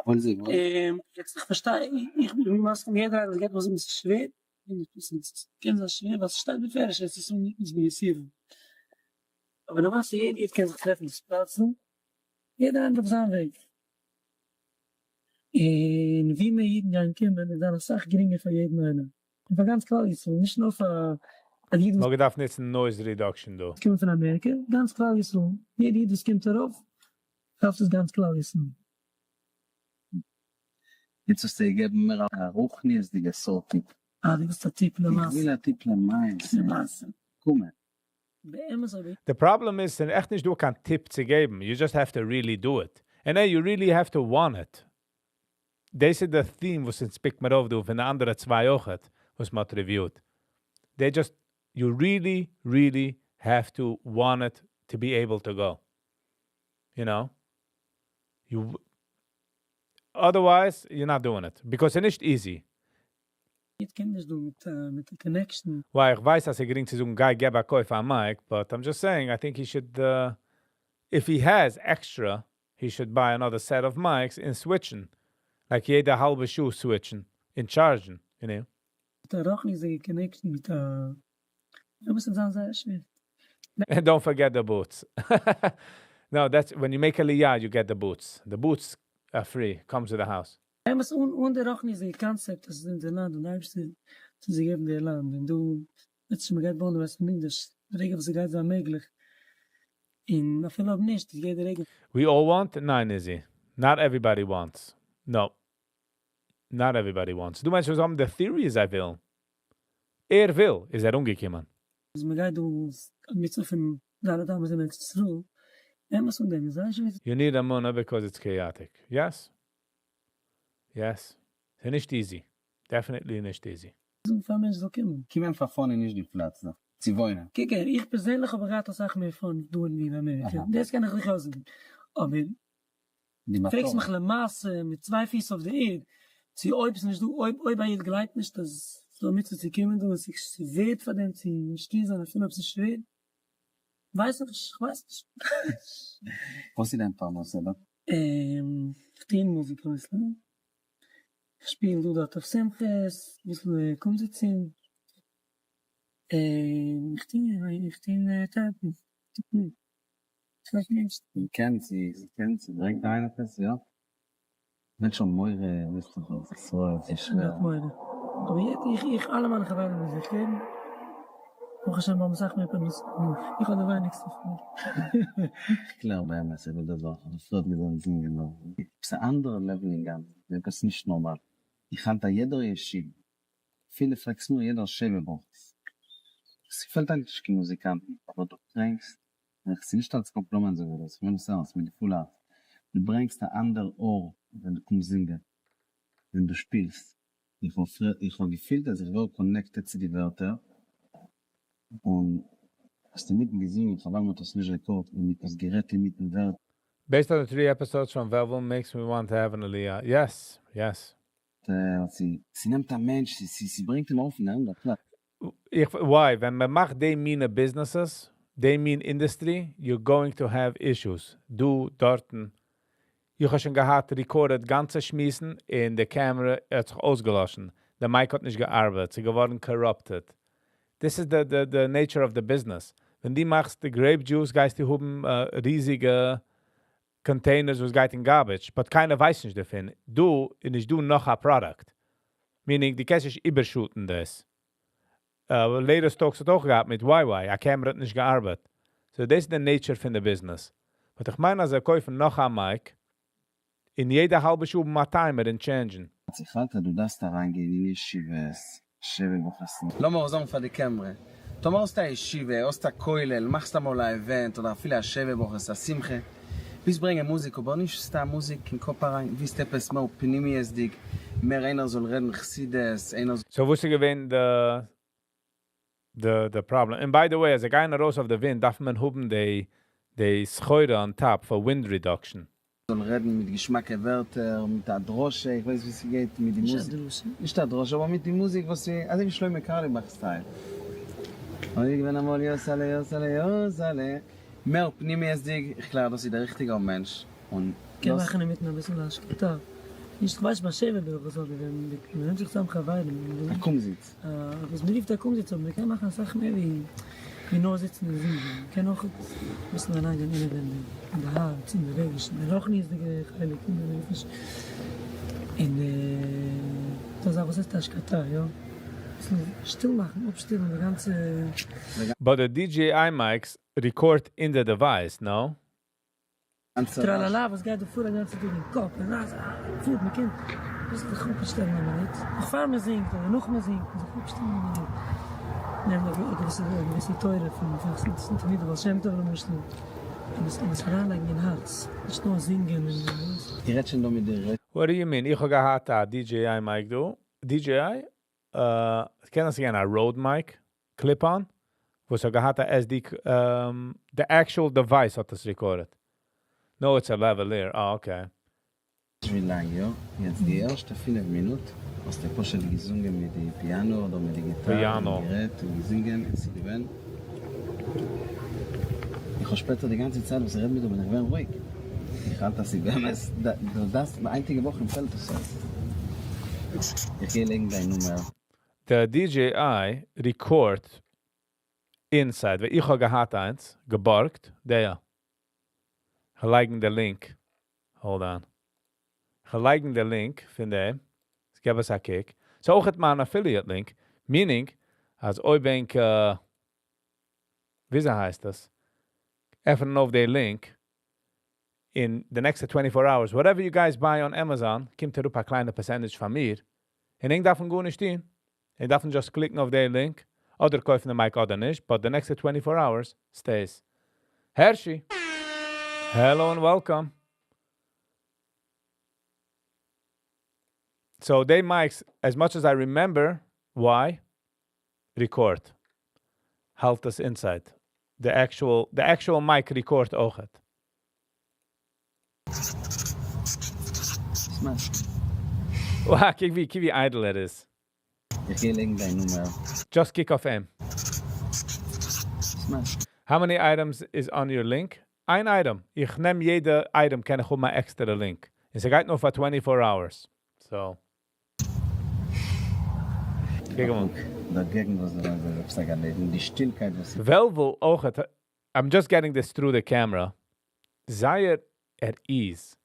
וואלן זיי וואלן? יעצט איך פארשטיי, איך בין מסכים יעדער איינער וואס גייט מיר זאגן ס'איז שווער, עס קען זיין שווער, ווייל ס'שטייט בפירוש אז עס איז נישט ביסורים. אבער למעשה יעדער איד קען זיך טרעפן דאס פלאץ דא, יעדער איינער אויף זיין וועג. און ווי מער אידן גייען קומען, איז זיין אסאך גרינגער פאר יעדן איינעם. און פאר גאנץ כלל ישראל, נישט נאר פאר די אידן מ'האט געדארפט נוצן noise reduction דא. וואס קומען פון אמעריקע, גאנץ כלל ישראל, יעדער איד וואס קומט ארויף, העלפט עס גאנץ כלל ישראל. יעצט האסטו געגעבן מער א רוחניות'דיגע סארט טיפ. אה, דו ווילסט א טיפ למעשה. איך וויל א טיפ למעשה. למעשה. קומען. באמת אבער. The problem is, ס'איז עכט נישט דא קיין טיפ צו געבן. You just have to really do it. And then you really have to want it. דאס איז the theme, וואס אונז pick מיר אויף דא פון די אנדערע צוויי אויכעט, וואס מ'האט reviewed. You really, really have to want it to be able to go. You know? Otherwise, you're not doing it. Because it's נישט easy. איך קען נישט דא מיט די connection. ווייל איך ווייס, אז ער גרינג צו זאגן, גיי געב א קויף א mic, but I'm just saying, I think he should, if he has extra, he should buy another set of mics and switchen. Like יעדע האלבע שעה switchen. און charge ן. מיט א רוחניות'דיגע connection, מיט א... דא מוז זיין זייער שווער. And don't forget the boots. No, that's when you make aliyah, you get the boots. The boots are free, comes to the house. באמת, אן די רוחניות'דיגע קאנצעפט, דאס איז אונזער לאנד, און אייבערשטער צו זיי געבן די לאנד. און דא, יעצט שוין מ'גייט בויען די בית המקדש, די רגע וואס ס'גייט זיין מעגליך. און אפילו אויב נישט, איז יעדע רגע. We all want? ניין, Izzy. Not everybody wants. No. Not everybody wants. דו מיינסט, וואס האבן די theory אז ער וויל? ער וויל, איז ער אנגעקומען. אז מ'גייט דא א מצוה פון ד' אמות אין ארץ ישראל. אמת אן דעם איז זייער שווער צו. You need אמונה because it's chaotic. Yes. Yes. ס'איז נישט easy. Definitely נישט easy. זאגן פאר א מענטש זאל קומען. קומען פאר fun איז נישט די פלאץ דא צו וואוינען. קוק הער, איך פערזענליך האב געהאט אסאך מער fun דא ווי אין אמעריקע, דאס קען איך דיך יא זאגן, אבער פרעגסט מיך למעשה מיט צוויי פיס אויף די ערד, צו אויב ס'איז נישט דא, אויב אויב א איד גלייבט נישט אז ס'איז דא א מצוה צו קומען דא און ס'איז ווערד פאר דעם צו משקיע זיין אפילו אויב ס'איז שווער, ווייס איך נישט, כ'ווייס נישט. וואס איז דיין פרנסה דא? כ'טוה אין מוזיק אביסל, כ'שפיל דא דארט אויף שמחות, אביסל קומזיצים, און כ'טוה כ'טוה אין therapy. מ'קען צו ס'קען צו ברענגט אריין עפעס יא? מענטשן האבן מורא ווייסט דאך ארץ ישראל ס'איז שווער. האט מורא. אבער יעצט איך איך אלע מיינע חברים וואס איך קען ברוך השם האבן אסאך מער פרנסה ווי איך, איך האב די ווייניגסטע פון אלע. איך קלער באמת איבער די זאך, אבער פריער האט געזאלט זינגען נאר עפעס א אנדערע level אינגאנצן, עפעס נישט נארמאל, איך האלט א יעדער ישיבה אפילו פרעגסט מיר יעדער שבע ברכות, עס געפעלט אייגנטליך נישט קיין מוזיקאנטן, אבער דו ברענגסט, און איך ס'נישט אלס קאמפלימענט זאג איך דאס, כ'מיין עס ערנסט מיט די פולע הארץ, דו ברענגסט א אנדער אור ווען דו קומסט זינגען, ווען דו שפילסט, איך האב פריער איך האב געפילט אז איך ווער connected צו די ווערטער, און האסט אינמיטן געזינגען, חבל מ'האט עס נישט record און האסט גערעדט אינמיטן ווערטער. Based on the three episodes from Velvel makes me want to have an aliyah. Yes, yes. ס'נעמט א מענטש, ס'ברענגט אים אויף אין א אנדערע פלאץ. איך, why? ווען מען מאכט די מינע businesses, די מין industry, you're going to have issues. דא, דארטן. איך האב שוין געהאט recorded גאנצע שמועסן און די camera האט זיך אויסגעלאשן. די mic האט נישט געארבעט, ס'איז געווארן corrupted. This is the the the nature of the business. ווען דו מאכסט די grape juice גייסטו האבן ריזיגע containers וואס גייט אין garbage, but קיינער ווייסט נישט דערפון. דא איז נישט דא נאך א product. Meaning דו קענסט נישט איבערשוטן דאס. Latest Talks האט אויך געהאט מיט YY, א camera האט נישט געארבעט. So דאס איז די nature פון די business. But איך מיין אז זיי קויפן נאך א mic, און יעדע האלבע שעה האבן א timer און change ן. איך האלט אז דו דארפסט אריינגיין אין ישיבות שבע ברכות. לאמיר זאגן פאר די camera, טאמער האסטו א ישיבה, האסט א כולל, מאכסט אמאל א event אדער אפילו א שבע ברכות, א שמחה, ווילסט ברענגען מוזיק אבער נישט סתם מוזיק אין קאפ אריין, ווילסט עפעס מער פנימיות'דיג, מער איינער זאל רעדן חסידות, איינער. So וואס איז געווען די די די פראבלעם? און by the way אז זיי גייען ארויס אויף די ווינט דארף מען האבן די די סחורה on top פאר wind reduction. זאל רעדן מיט געשמאקע ווערטער, מיט א דרשה, איך ווייס ווי ס'גייט מיט די מוזיק. נישט א דרשה. נישט א דרשה, אבער מיט די מוזיק וואס איז, אזוי ווי שלמה קארליבאך style. אוי געווען אמאל יאסעלע יאסעלע יאסעלע. מער פנימיות'דיג, איך קלער אז דאס איז דער ריכטיגער מענטש, און קען דאס. מאכן אינמיטן אביסל השקטה. נישט כ'ווייס ביי שבע ברכות אבער ווען מ'נעמט זיך צוזאם חברים און. א קומזיץ. וואס מ'רופט א קומזיץ אבער מ'קען מאכן אסאך מער ווי ווי נאר זיצן און זינגען, מ'קען אויך אביסל אריינגיין אינעווענדיג אין די הארץ אין די רגש אין די רוחניות'דיגע חלק אין די נפש און די זאך וואס הייסט השקטה יא אביסל שטיל מאכן אפשטילן די גאנצע. But the DJI mics record in the device, no? טראלאלא וואס גייט דא פאר א גאנצע טאג אין קאפ און אז פארט מען קומט אביסל זיך אפשטעלן א מינוט נאך פאר מען זינגט אדער נאך מען זינגט זיך אפשטעלן א מינוט נעמען א געוויסע געוויסע תורה פון פון תלמידי בעל שם טוב למשל און עס און עס אריינלייגן אין הארץ נישט נאר זינגען און איך רעד שוין דא מיט די. What do you mean? איך האב געהאט א DJI mic דא, DJI? קען דאס זיין א Rode mic, clip on, וואס האט געהאט א SD, the actual device האט עס recorded. No it's a lavalier, אה okay. ווי לאנג יא? יעצט די ערשטע 5 מינוט האסטו פשוט געזונגען מיט די piano אדער מיט די גיטאר און גערעדט און געזינגען און ס'איז געווען איך האב שפעטער די גאנצע צייט וואס איך רעד מיט דיר בין איך געווען רואיג איך האלט אז ס'איז באמת דו דארפסט ביי היינטיגע בחורים פעלט עס אויס איך גיי לייגן דיין נומער. די DJI record inside, ווייל איך האב געהאט איינס, געבארגט, דער. כ'לייגן די link. Hold on. כ'לייגן די link פון דעם. געב עס א קוק. So אויך האט מען affiliate link, meaning אז אויב ענק וויאזוי הייסט דאס? עפענען אויף די link in the next 24 hours, whatever you guys buy on Amazon, קומט אראפ א קליינע percentage פון מיר. און ענק דארפן גארנישט טון. ענק דארפן just click ן אויף די link, אדער קויפן די mic אדער נישט, but the next 24 hours stays. Hershey! Hello and welcome. So די mics, as much as I remember, why? Record. האלט עס inside. The actual mic record אויכעט. Smash. Wow, קוק ווי איידל ער איז. איך גיי לייגן דיין נומער. Just קוק אויף אים. Smash. How many items is on your link? איין item. איך נעם יעדע item, קען איך האבן אן עקסטערע link. און ס'גייט נאר פאר 24 hours. So. קוק מאל. דער געגנט וואס דו ווייסט, דער גן די שטילקייט וואס וועלוול אויכעט, I'm just getting this through the camera. זייער at ease.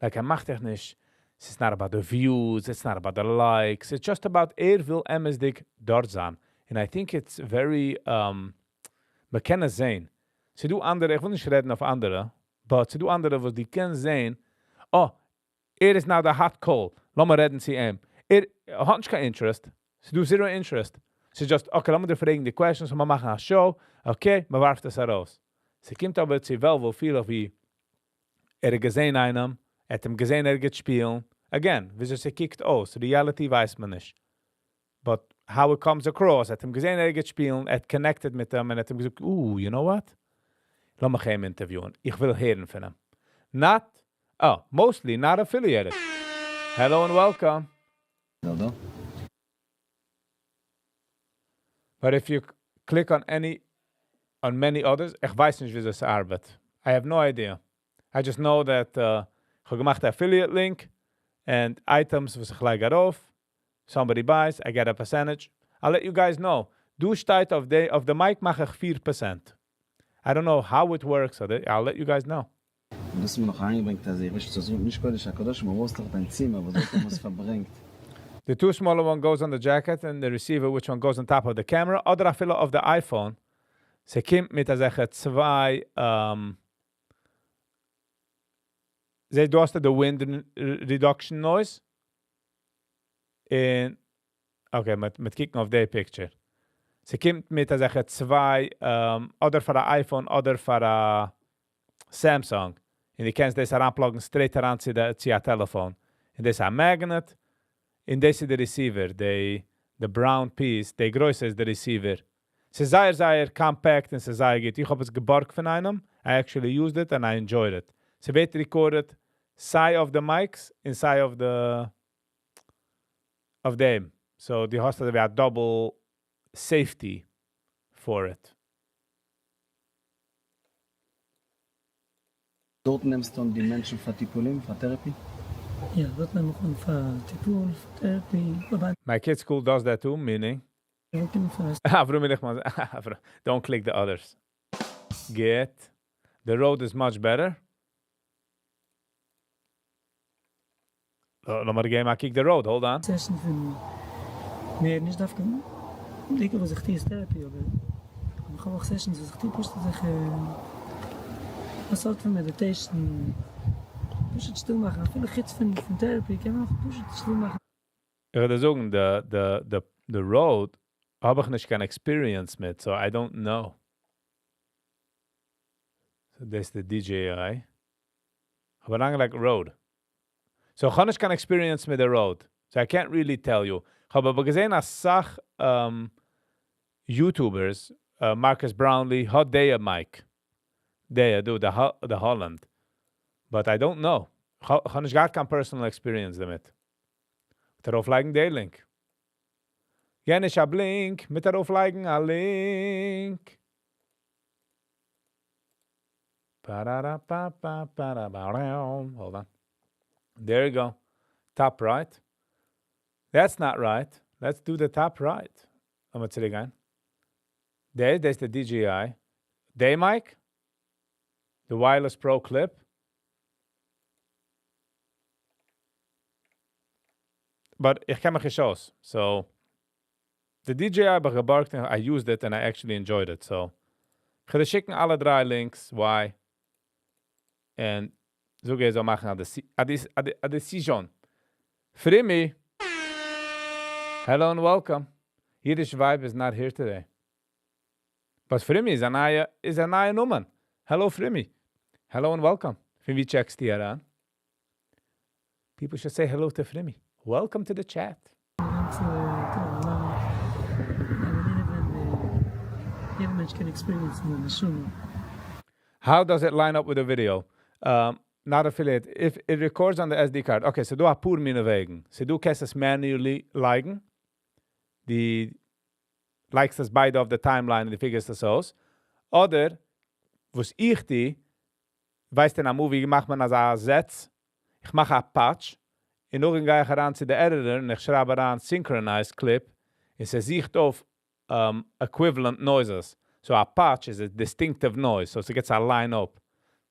Like ער מאכט זיך נישט, it's not about the views, it's not about the likes, it's just about ער וויל אמת'דיג דארט זיין. And I think it's very, מ'קען עס זען. ס'דא אנדערע, איך וויל נישט רעדן אויף אנדערע, but ס'דא אנדערע, וואס די קען זען, oh, ער איז now the hot coal, לאמיר רעדן צו אים. ער האט נישט קיין interest. ס'דא zero interest. ס'איז just, okay, לאמיר דיר פרעגן די questions, מיר מאכן א show, okay, מ'ווארפט עס ארויס. ס'קומט אבער צו וועלוול פיל איך ווי ער האט געזען איינעם, ער האט אים געזען ערגעץ שפילן. Again, וויאזוי ס'קוקט אויס, reality ווייסט מען נישט. But how it comes across, ער האט אים געזען ערגעץ שפילן, ער האט connected מיט אים, און ער האט אים געזאגט, "Ooh, you know what? לאמיך אים interviewen. איך וויל הערן פון אים." Not, oh, mostly not affiliated. Hello and welcome. דא. But if you click on any, on many others, איך ווייס נישט, ווי דאס ארבעט. I have no idea. I just know that איך האב געמאכט affiliate link and items וואס איך לייג ארויף. Somebody buys, I get a percentage. I'll let you guys know. דא שטייט אויף the mic מאך איך 4%. I don't know how it works, so I'll let you guys know. און דאס האט מיר נאך אריינגעברענגט, אז איך ווייס נישט, נישט קודש הקדשים, אבער וואס דאך דיין צימער, וואס דארט האט פארברענגט. The two smaller one goes on the jacket and the receiver which one goes on top of the camera אדער אפילו אויף the iPhone. ס'קומט מיט אזעלכע צוויי זע, דו האסט the wind reduction noise. און okay, מיט קוקן אויף די picture. ס'קומט מיט אזעלכע צוויי אדער פאר א iPhone אדער פאר א Samsung. און דו קענסט דאס אריינplugן straight אריין צו א טעלעפאן. און דאס איז א magnet. און דאס איז דער receiver, the brown piece, די גרויסע איז דער receiver. ס'איז זייער, זייער compact און ס'איז זייער גוט. איך האב עס געבארגט פון איינעם. I actually used it and I enjoyed it. ס'ווערט recorded סיי אויף the mics און סיי אויף דעם. So דו האסט אזוי ווי א double safety for it. דארט נעמסטו אן די מענטשן פאר טיפולים, פאר therapy? יא, דארט נעם איך אן פאר טיפול, פאר therapy. My kids' school does that too, meaning Avrum Lichman, don't click the others. Get. The road is much better. לאמיר גיין, קוק the road, hold on. Session פון מער נישט דווקא בעיקר וואס איך טו איז therapy, אבער איך האב אויך sessions וואס איך טו פשוט זיך א סארט פון meditation, פשוט שטיל מאכן, אפילו חוץ פון therapy קען מען אויך פשוט שטיל מאכן. איך וועל זאגן, the road האב איך נישט קיין experience מיט, so I don't know. So דאס איז the DJI. אבער לאנג like Rode. So איך האב נישט קיין experience מיט די Rode. So I can't really tell you. איך האב אבער געזען, א סאך YouTubers, Marques Brownlee האט די mic. די, דו, the Holland. But I don't know. איך האב נישט געהאט קיין personal experience דערמיט. מיט ארויפלייגן די link. יא, נישט א blink, מיט ארויפלייגן א link. Hold on. There you go. Top right. That's not right. Let's do the top right. לאמיר צוריקגיין. דער, דאס איז the DJI. די mic. The Wireless Pro Clip. But איך קען מיך נישט אויס. So, the DJI האב איך געבארגט, I used it and I actually enjoyed it. So, איך וועל דיר שיקן אלע דריי links, why. און אזוי גייסטו מאכן א decision. Frimi. Hello and welcome. Yiddish Vibe is not here today. But Frimi איז א נייע, איז א נייע נאמען. Hello Frimi. Hello and welcome. פון וואו check סטו אריין? People should say hello to Frimi. Welcome to the chat. די גאנצע טראלאלא, אבער מער ווען יעדער מענטש קען experience ן די נשמה. How does it line up with the video? Not affiliate. If it records on the SD card. Okay, ס'דא א פאר מיני וועגן. ס'דא קענסט עס manually לייגן. דו לייגסט עס ביידע אויף די timeline און דו figure סט עס אויס. אדער, וואס איך טו, ווייסט אין א movie מאכט מען אזא זעץ, איך מאך א פאטש, און נאכדעם גיי איך אריין צו די editor און איך שרייב אריין synchronize clip, און ס'זוכט אויף equivalent noises. So א פאטש איז a distinctive noise, so ס'געט א line up.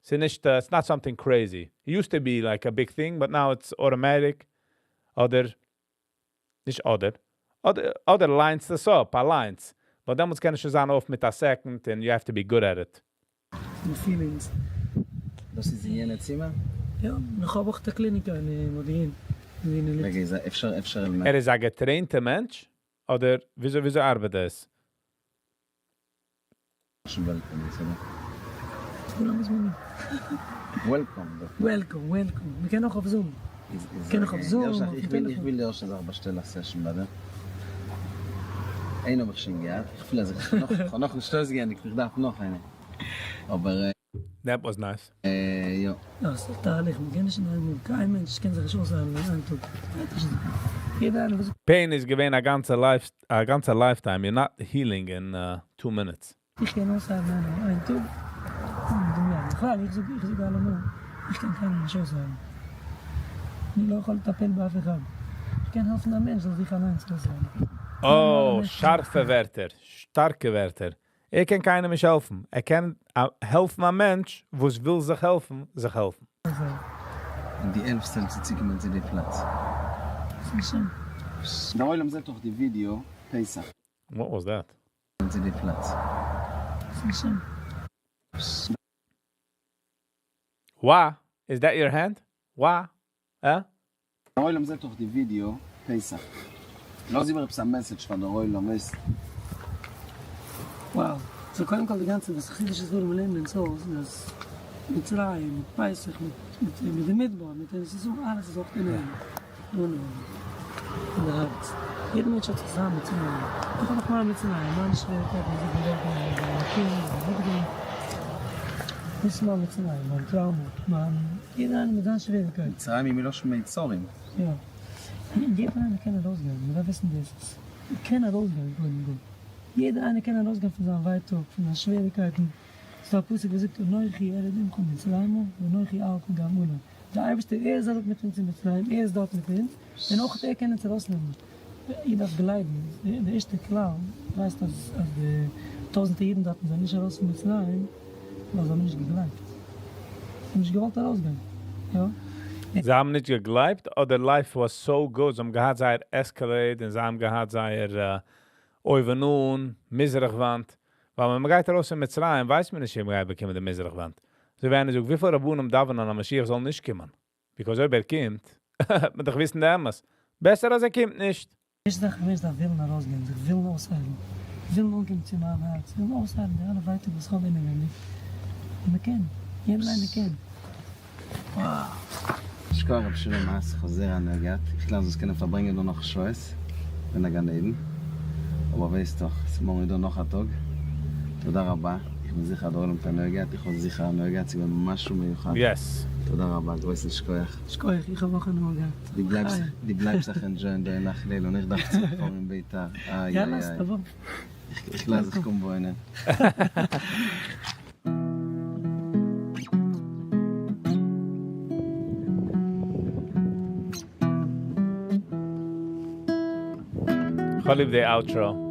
ס'נישט, it's not something crazy. It used to be like a big thing, but now it's automatic. אדער, נישט אדער, אדער, אדער line סט עס up, אליינס. But דעמאלטס קען עס שוין זיין off מיט א second and you have to be good at it. די feelings. דאס איז אין יענע צימער? יא, און איך האב אויך א קליניקע אין מודיעין. רגע, איז אפשר אפשר ער איז א געטרעינטע מענטש? אדער וויאזוי וויאזוי ארבעט דאס? Welcome איז אדער? כולם מוזמנים. Welcome. Welcome, welcome. מ'קען אויך אויף Zoom. מ'קען אויך אויף Zoom, אויפן טעלעפאן. איך וויל די ערשטע זאך באשטעלן א session ביי דיר. איינע האב איך שוין געהאט, איך פיל אז איך האב נאכנישט אויסגעענדיגט, איך דארף נאך איינע. אבער. That was nice. יא. יא, ס'איז א תהליך, מ'קען נישט אין איינמאל, קיין מענטש קען זיך נישט אויסהיילן אין איין טאג, גייט נישט אזוי, יעדער איינער וואס. Pain איז געווען א גאנצע life, א גאנצע lifetime, you're not healing in two minutes. איך קען אויסהיילן איינעם אין איין טאג, מדומיין, בכלל איך זאג איך זאג אלעמאל, איך קען קיינעם נישט אויסהיילן, אני לא יכול לטפל באף אחד, איך קען העלפן א מענטש זאל זיך אליינס אויסהיילן. Oh, שארפע ווערטער, שטארקע ווערטער. ער קען קיינעם נישט העלפן. ער קען העלפן א מענטש וואס וויל זיך העלפן, זיך העלפן. און דו העלפסט אים צו צוקומען צו די פלאץ. דער עולם זעט דאך די ווידיאו פסח. What was that? צו די פלאץ. Wah! Is that your hand? Wah! אה? דער עולם זעט דאך די ווידיאו פסח. לאז איבער עפעס א message פאר דער עולם ווייסט. Wow. So קודם כל די גאנצע וואס חסידישע ספרים לערנען אונז אויס איז אז מצרים מיט פסח מיט מיט די מדבר מיט ארץ ישראל אלעס איז אויך אינעווייניג דא אין די הארץ. יעדע מענטש האט זיך זיין מצרים. איך האב אויך מיין מצרים, מיינע שוועריקייטן וואס איך בין דורכגעגאנגען מיט מיינע קינדער, מיין נאכדעם. דאס איז מיין מצרים, מיין טראומא, מיין יעדער איינער מיט זיין שוועריקייט. מצרים היא מלשון מיצרים. יא. יעדער איינער קען ארויסגיין, מען דארף וויסן דאס אז מען קען ארויסגיין קודם כל. יעדער איינער קען ארויסגיין פון זיין ווייטאג, פון זיין שוועריקייטן. ס'איז דא א פסוק וואס זאגט אנכי ארד עמך מצרימה ואנכי אעלך גם עלה. דער אייבערשטער ער איז אראפ מיט אונז אין מצרים, ער איז דארט מיט אונז, און אויך ער קען אונז ארויסנעמען. איר דארפט גלייבן, די ערשטע כלל, ווייסט אז אז די טויזענטער אידן דארטן זענען נישט ארויס פון מצרים ווייל זיי האבן נישט געגלייבט. זיי האבן נישט געוואלט ארויסגיין. יא. זיי האבן נישט געגלייבט אדער life was so good, זיי האבן געהאט זייער Escalade און זיי האבן געהאט זייער אויבן אן, מזרח וואנט, ווייל ווען מ'גייט ארויס פון מצרים ווייסט מען נישט צו מ'גייט באקומען די מזרח וואנט. אזוי ווי איינער זאגט וויפיל רבנים דאווענען אז משיח זאל נישט קומען? Because אויב ער קומט וועט מען דאך וויסן די אמת. בעסער אז ער קומט נישט. ערשטע זאך א מענטש דארף ווילן ארויסגיין, זיך ווילן אויסהיילן, ווילן אנקומען צו מיין הארץ, ווילן אויסהיילן די אלע ווייטאג וואס איך האב אינעווייניג, און מען קען, יעדער איינער קען. Wow. שכוח רבי שלום האס, איך האב זייער הנאה געהאט, איך גלייב זאלסט קענען פארברענגען דא נאך שעות אין א גן עדן, אבער ווייסט דאך, ס'איז מארגן איז דא נאך א טאג, תודה רבה, איך בין זיכער אז דער עולם האט הנאה געהאט, איך האב זיכער הנאה געהאט, ס'איז געווען משהו מיוחד, Yes. תודה רבה, גרויסן שכוח. שכוח, איך האב אויך הנאה געהאט. דו בלייבסט דו בלייבסט זיך enjoy ען דא אין נחליאל און איך דארף צוריק פארן אין ביתר, איי איי איי, איך לאז זיך קום וואוינען. כ'האב ליב די outro.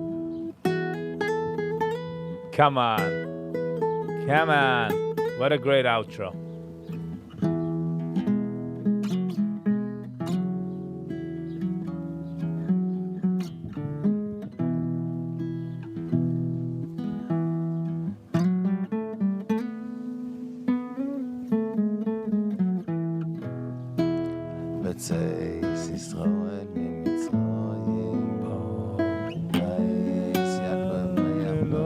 Come on. Come on. What a great outro. בצאת ישראל ממצרים, ויעש יעקב ויחלום.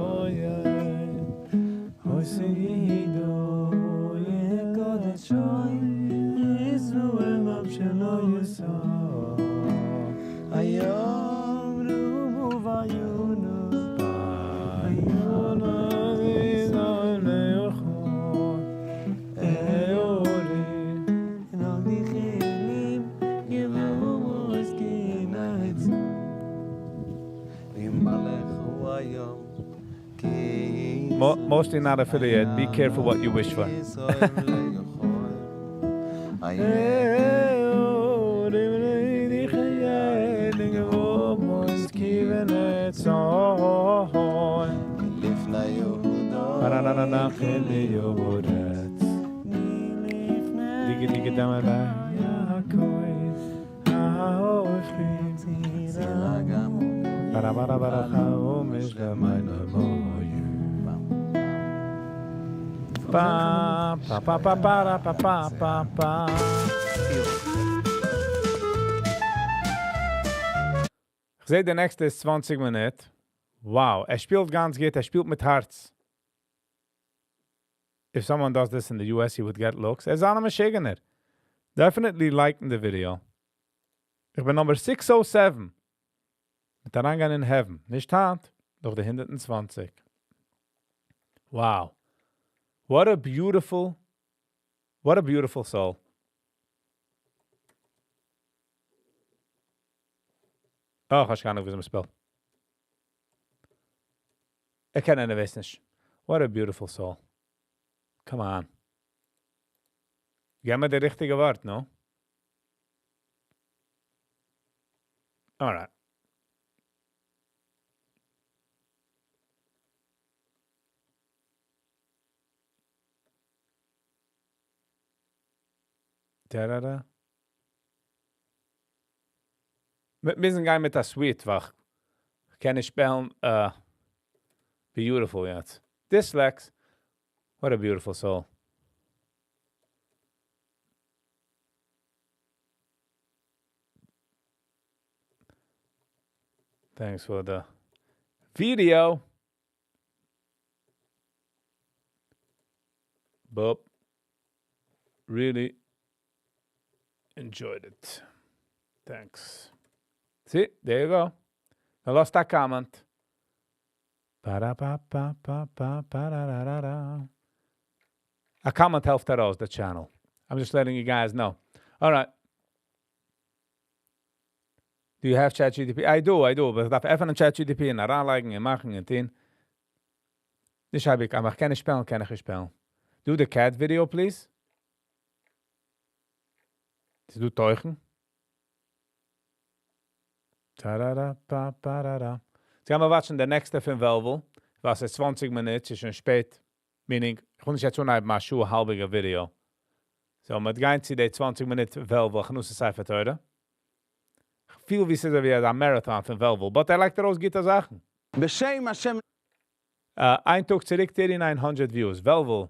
Mostly not affiliate. Be careful what you wish for. פא פא פא פא פא פא פא פא פא. כ'זעה די נעקסטע איז 20 מינוט. Wow, ער שפילט גאנץ גוט, ער שפילט מיט הארץ. If someone does this in the US, he would get looks. ער איז א משוגענער. Definitely liken the video. איך בין number 607. מיט אריינגיין אין heaven. נישט היינט, נאך די 120. Wow. What a beautiful, what a beautiful soul. Oh, איך האב קיין אהנונג ווי מען spell. איך קען anyways נישט. What a beautiful soul. Come on. גיב מיר די ריכטיגע ווארט, no? Alright. Da-da-da. מיר מוזן גיין מיט א sweet וואך. קען איך spell ן beautiful יעצט. Dyslex. What a beautiful soul. Thanks for the video. Bob really enjoyed it. Thanks. See, there you go. I lost that comment. Ba-da-ba-ba-ba-ba-ba-da-da-da. A comment helps out the channel. I'm just letting you guys know. All right. Do you have ChatGPT? I do, I do. אבער איך דארף עפענען ChatGPT און אריינלייגן און מאכן און טון. נישט האב איך, אבער איך קען נישט spell ן, קען איך נישט spell ן. Do the cat video, please. דו טויכן? Ta-da-da-ba-ba-da-da. יעצט גייען מיר watch ן די נעקסטע פון וועלוול, וואס איז 20 מינוט, ס'איז שוין שפעט. Meaning, איך וויל נישט יעצט אנהייבן א שעה האלביגע video. So, מיר גייען צו די 20 מינוט וועלוול, הכנסת ספר תורה. איך פיל ווי ס'איז ווי א marathon פון וועלוול, but ער לייגט ארויס גוטע זאכן. בשם השם איין טאג צוריק 3900 views. וועלוול,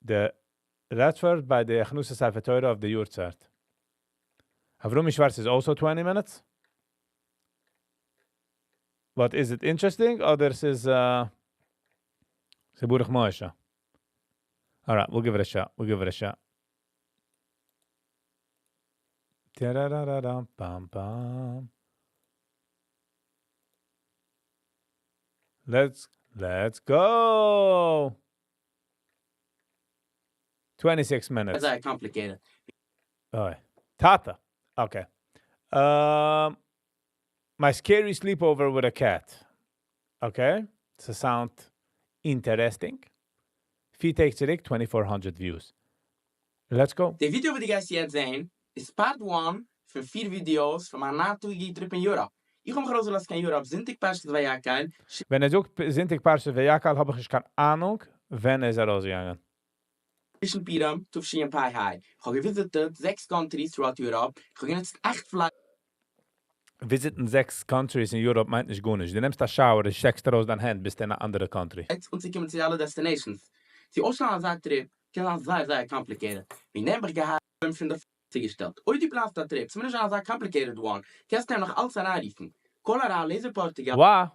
די רעדפארד ביי די הכנסת ספר תורה אויף די יארצייט. Avrumi Schwartz is also 20 minutes. But is it interesting? אדער ס'איז ס'איז ברך משה. All right, we'll give it a shot. We'll give it a shot. Ta-da-da-da-dum, bam, bam. Let's go. 26 minutes. זייער complicated. Oh, Tata. Okay. My scary sleepover with a cat. Okay. It's a sound interesting. פיר טעג צוריק, 2400 views. Let's go. די video וואס דו גייסט יעצט זען איז part 1 פון פיר videos פון מיין ניין-טאגיגע trip אין Europe. איך האב מיך ארויסגעלאזט קיין Europe זונטאג פרשת ויקהל. ווען ער זאגט זונטאג פרשת ויקהל, האב איך נישט קיין אהנונג, ווען ער איז ארויסגעגאנגען. צווישן פורים, תשפ"ה. איך האב גע visit עט זעקס countries throughout Europe. איך האב גענוצט אכט flights. Visit ן זעקס countries אין Europe מיינט נישט גארנישט. דו נעמסט א shower, דו שטעקסט ארויס דיין הענט, ביסט אין אן אנדערע country. אנצוקומען צו אלע destinations. צו אויסשטעלן אזא trip קען זיין זייער זייער complicated. ווי נעבעך געהאט פון די צוגעשטעלט. אויב דו פלאנסט א trip, ס'מוז נישט זיין אזא complicated one, קענסטו אים נאך אלץ אריינרופן. Call אריין לעזער פארטוגאל. Wow.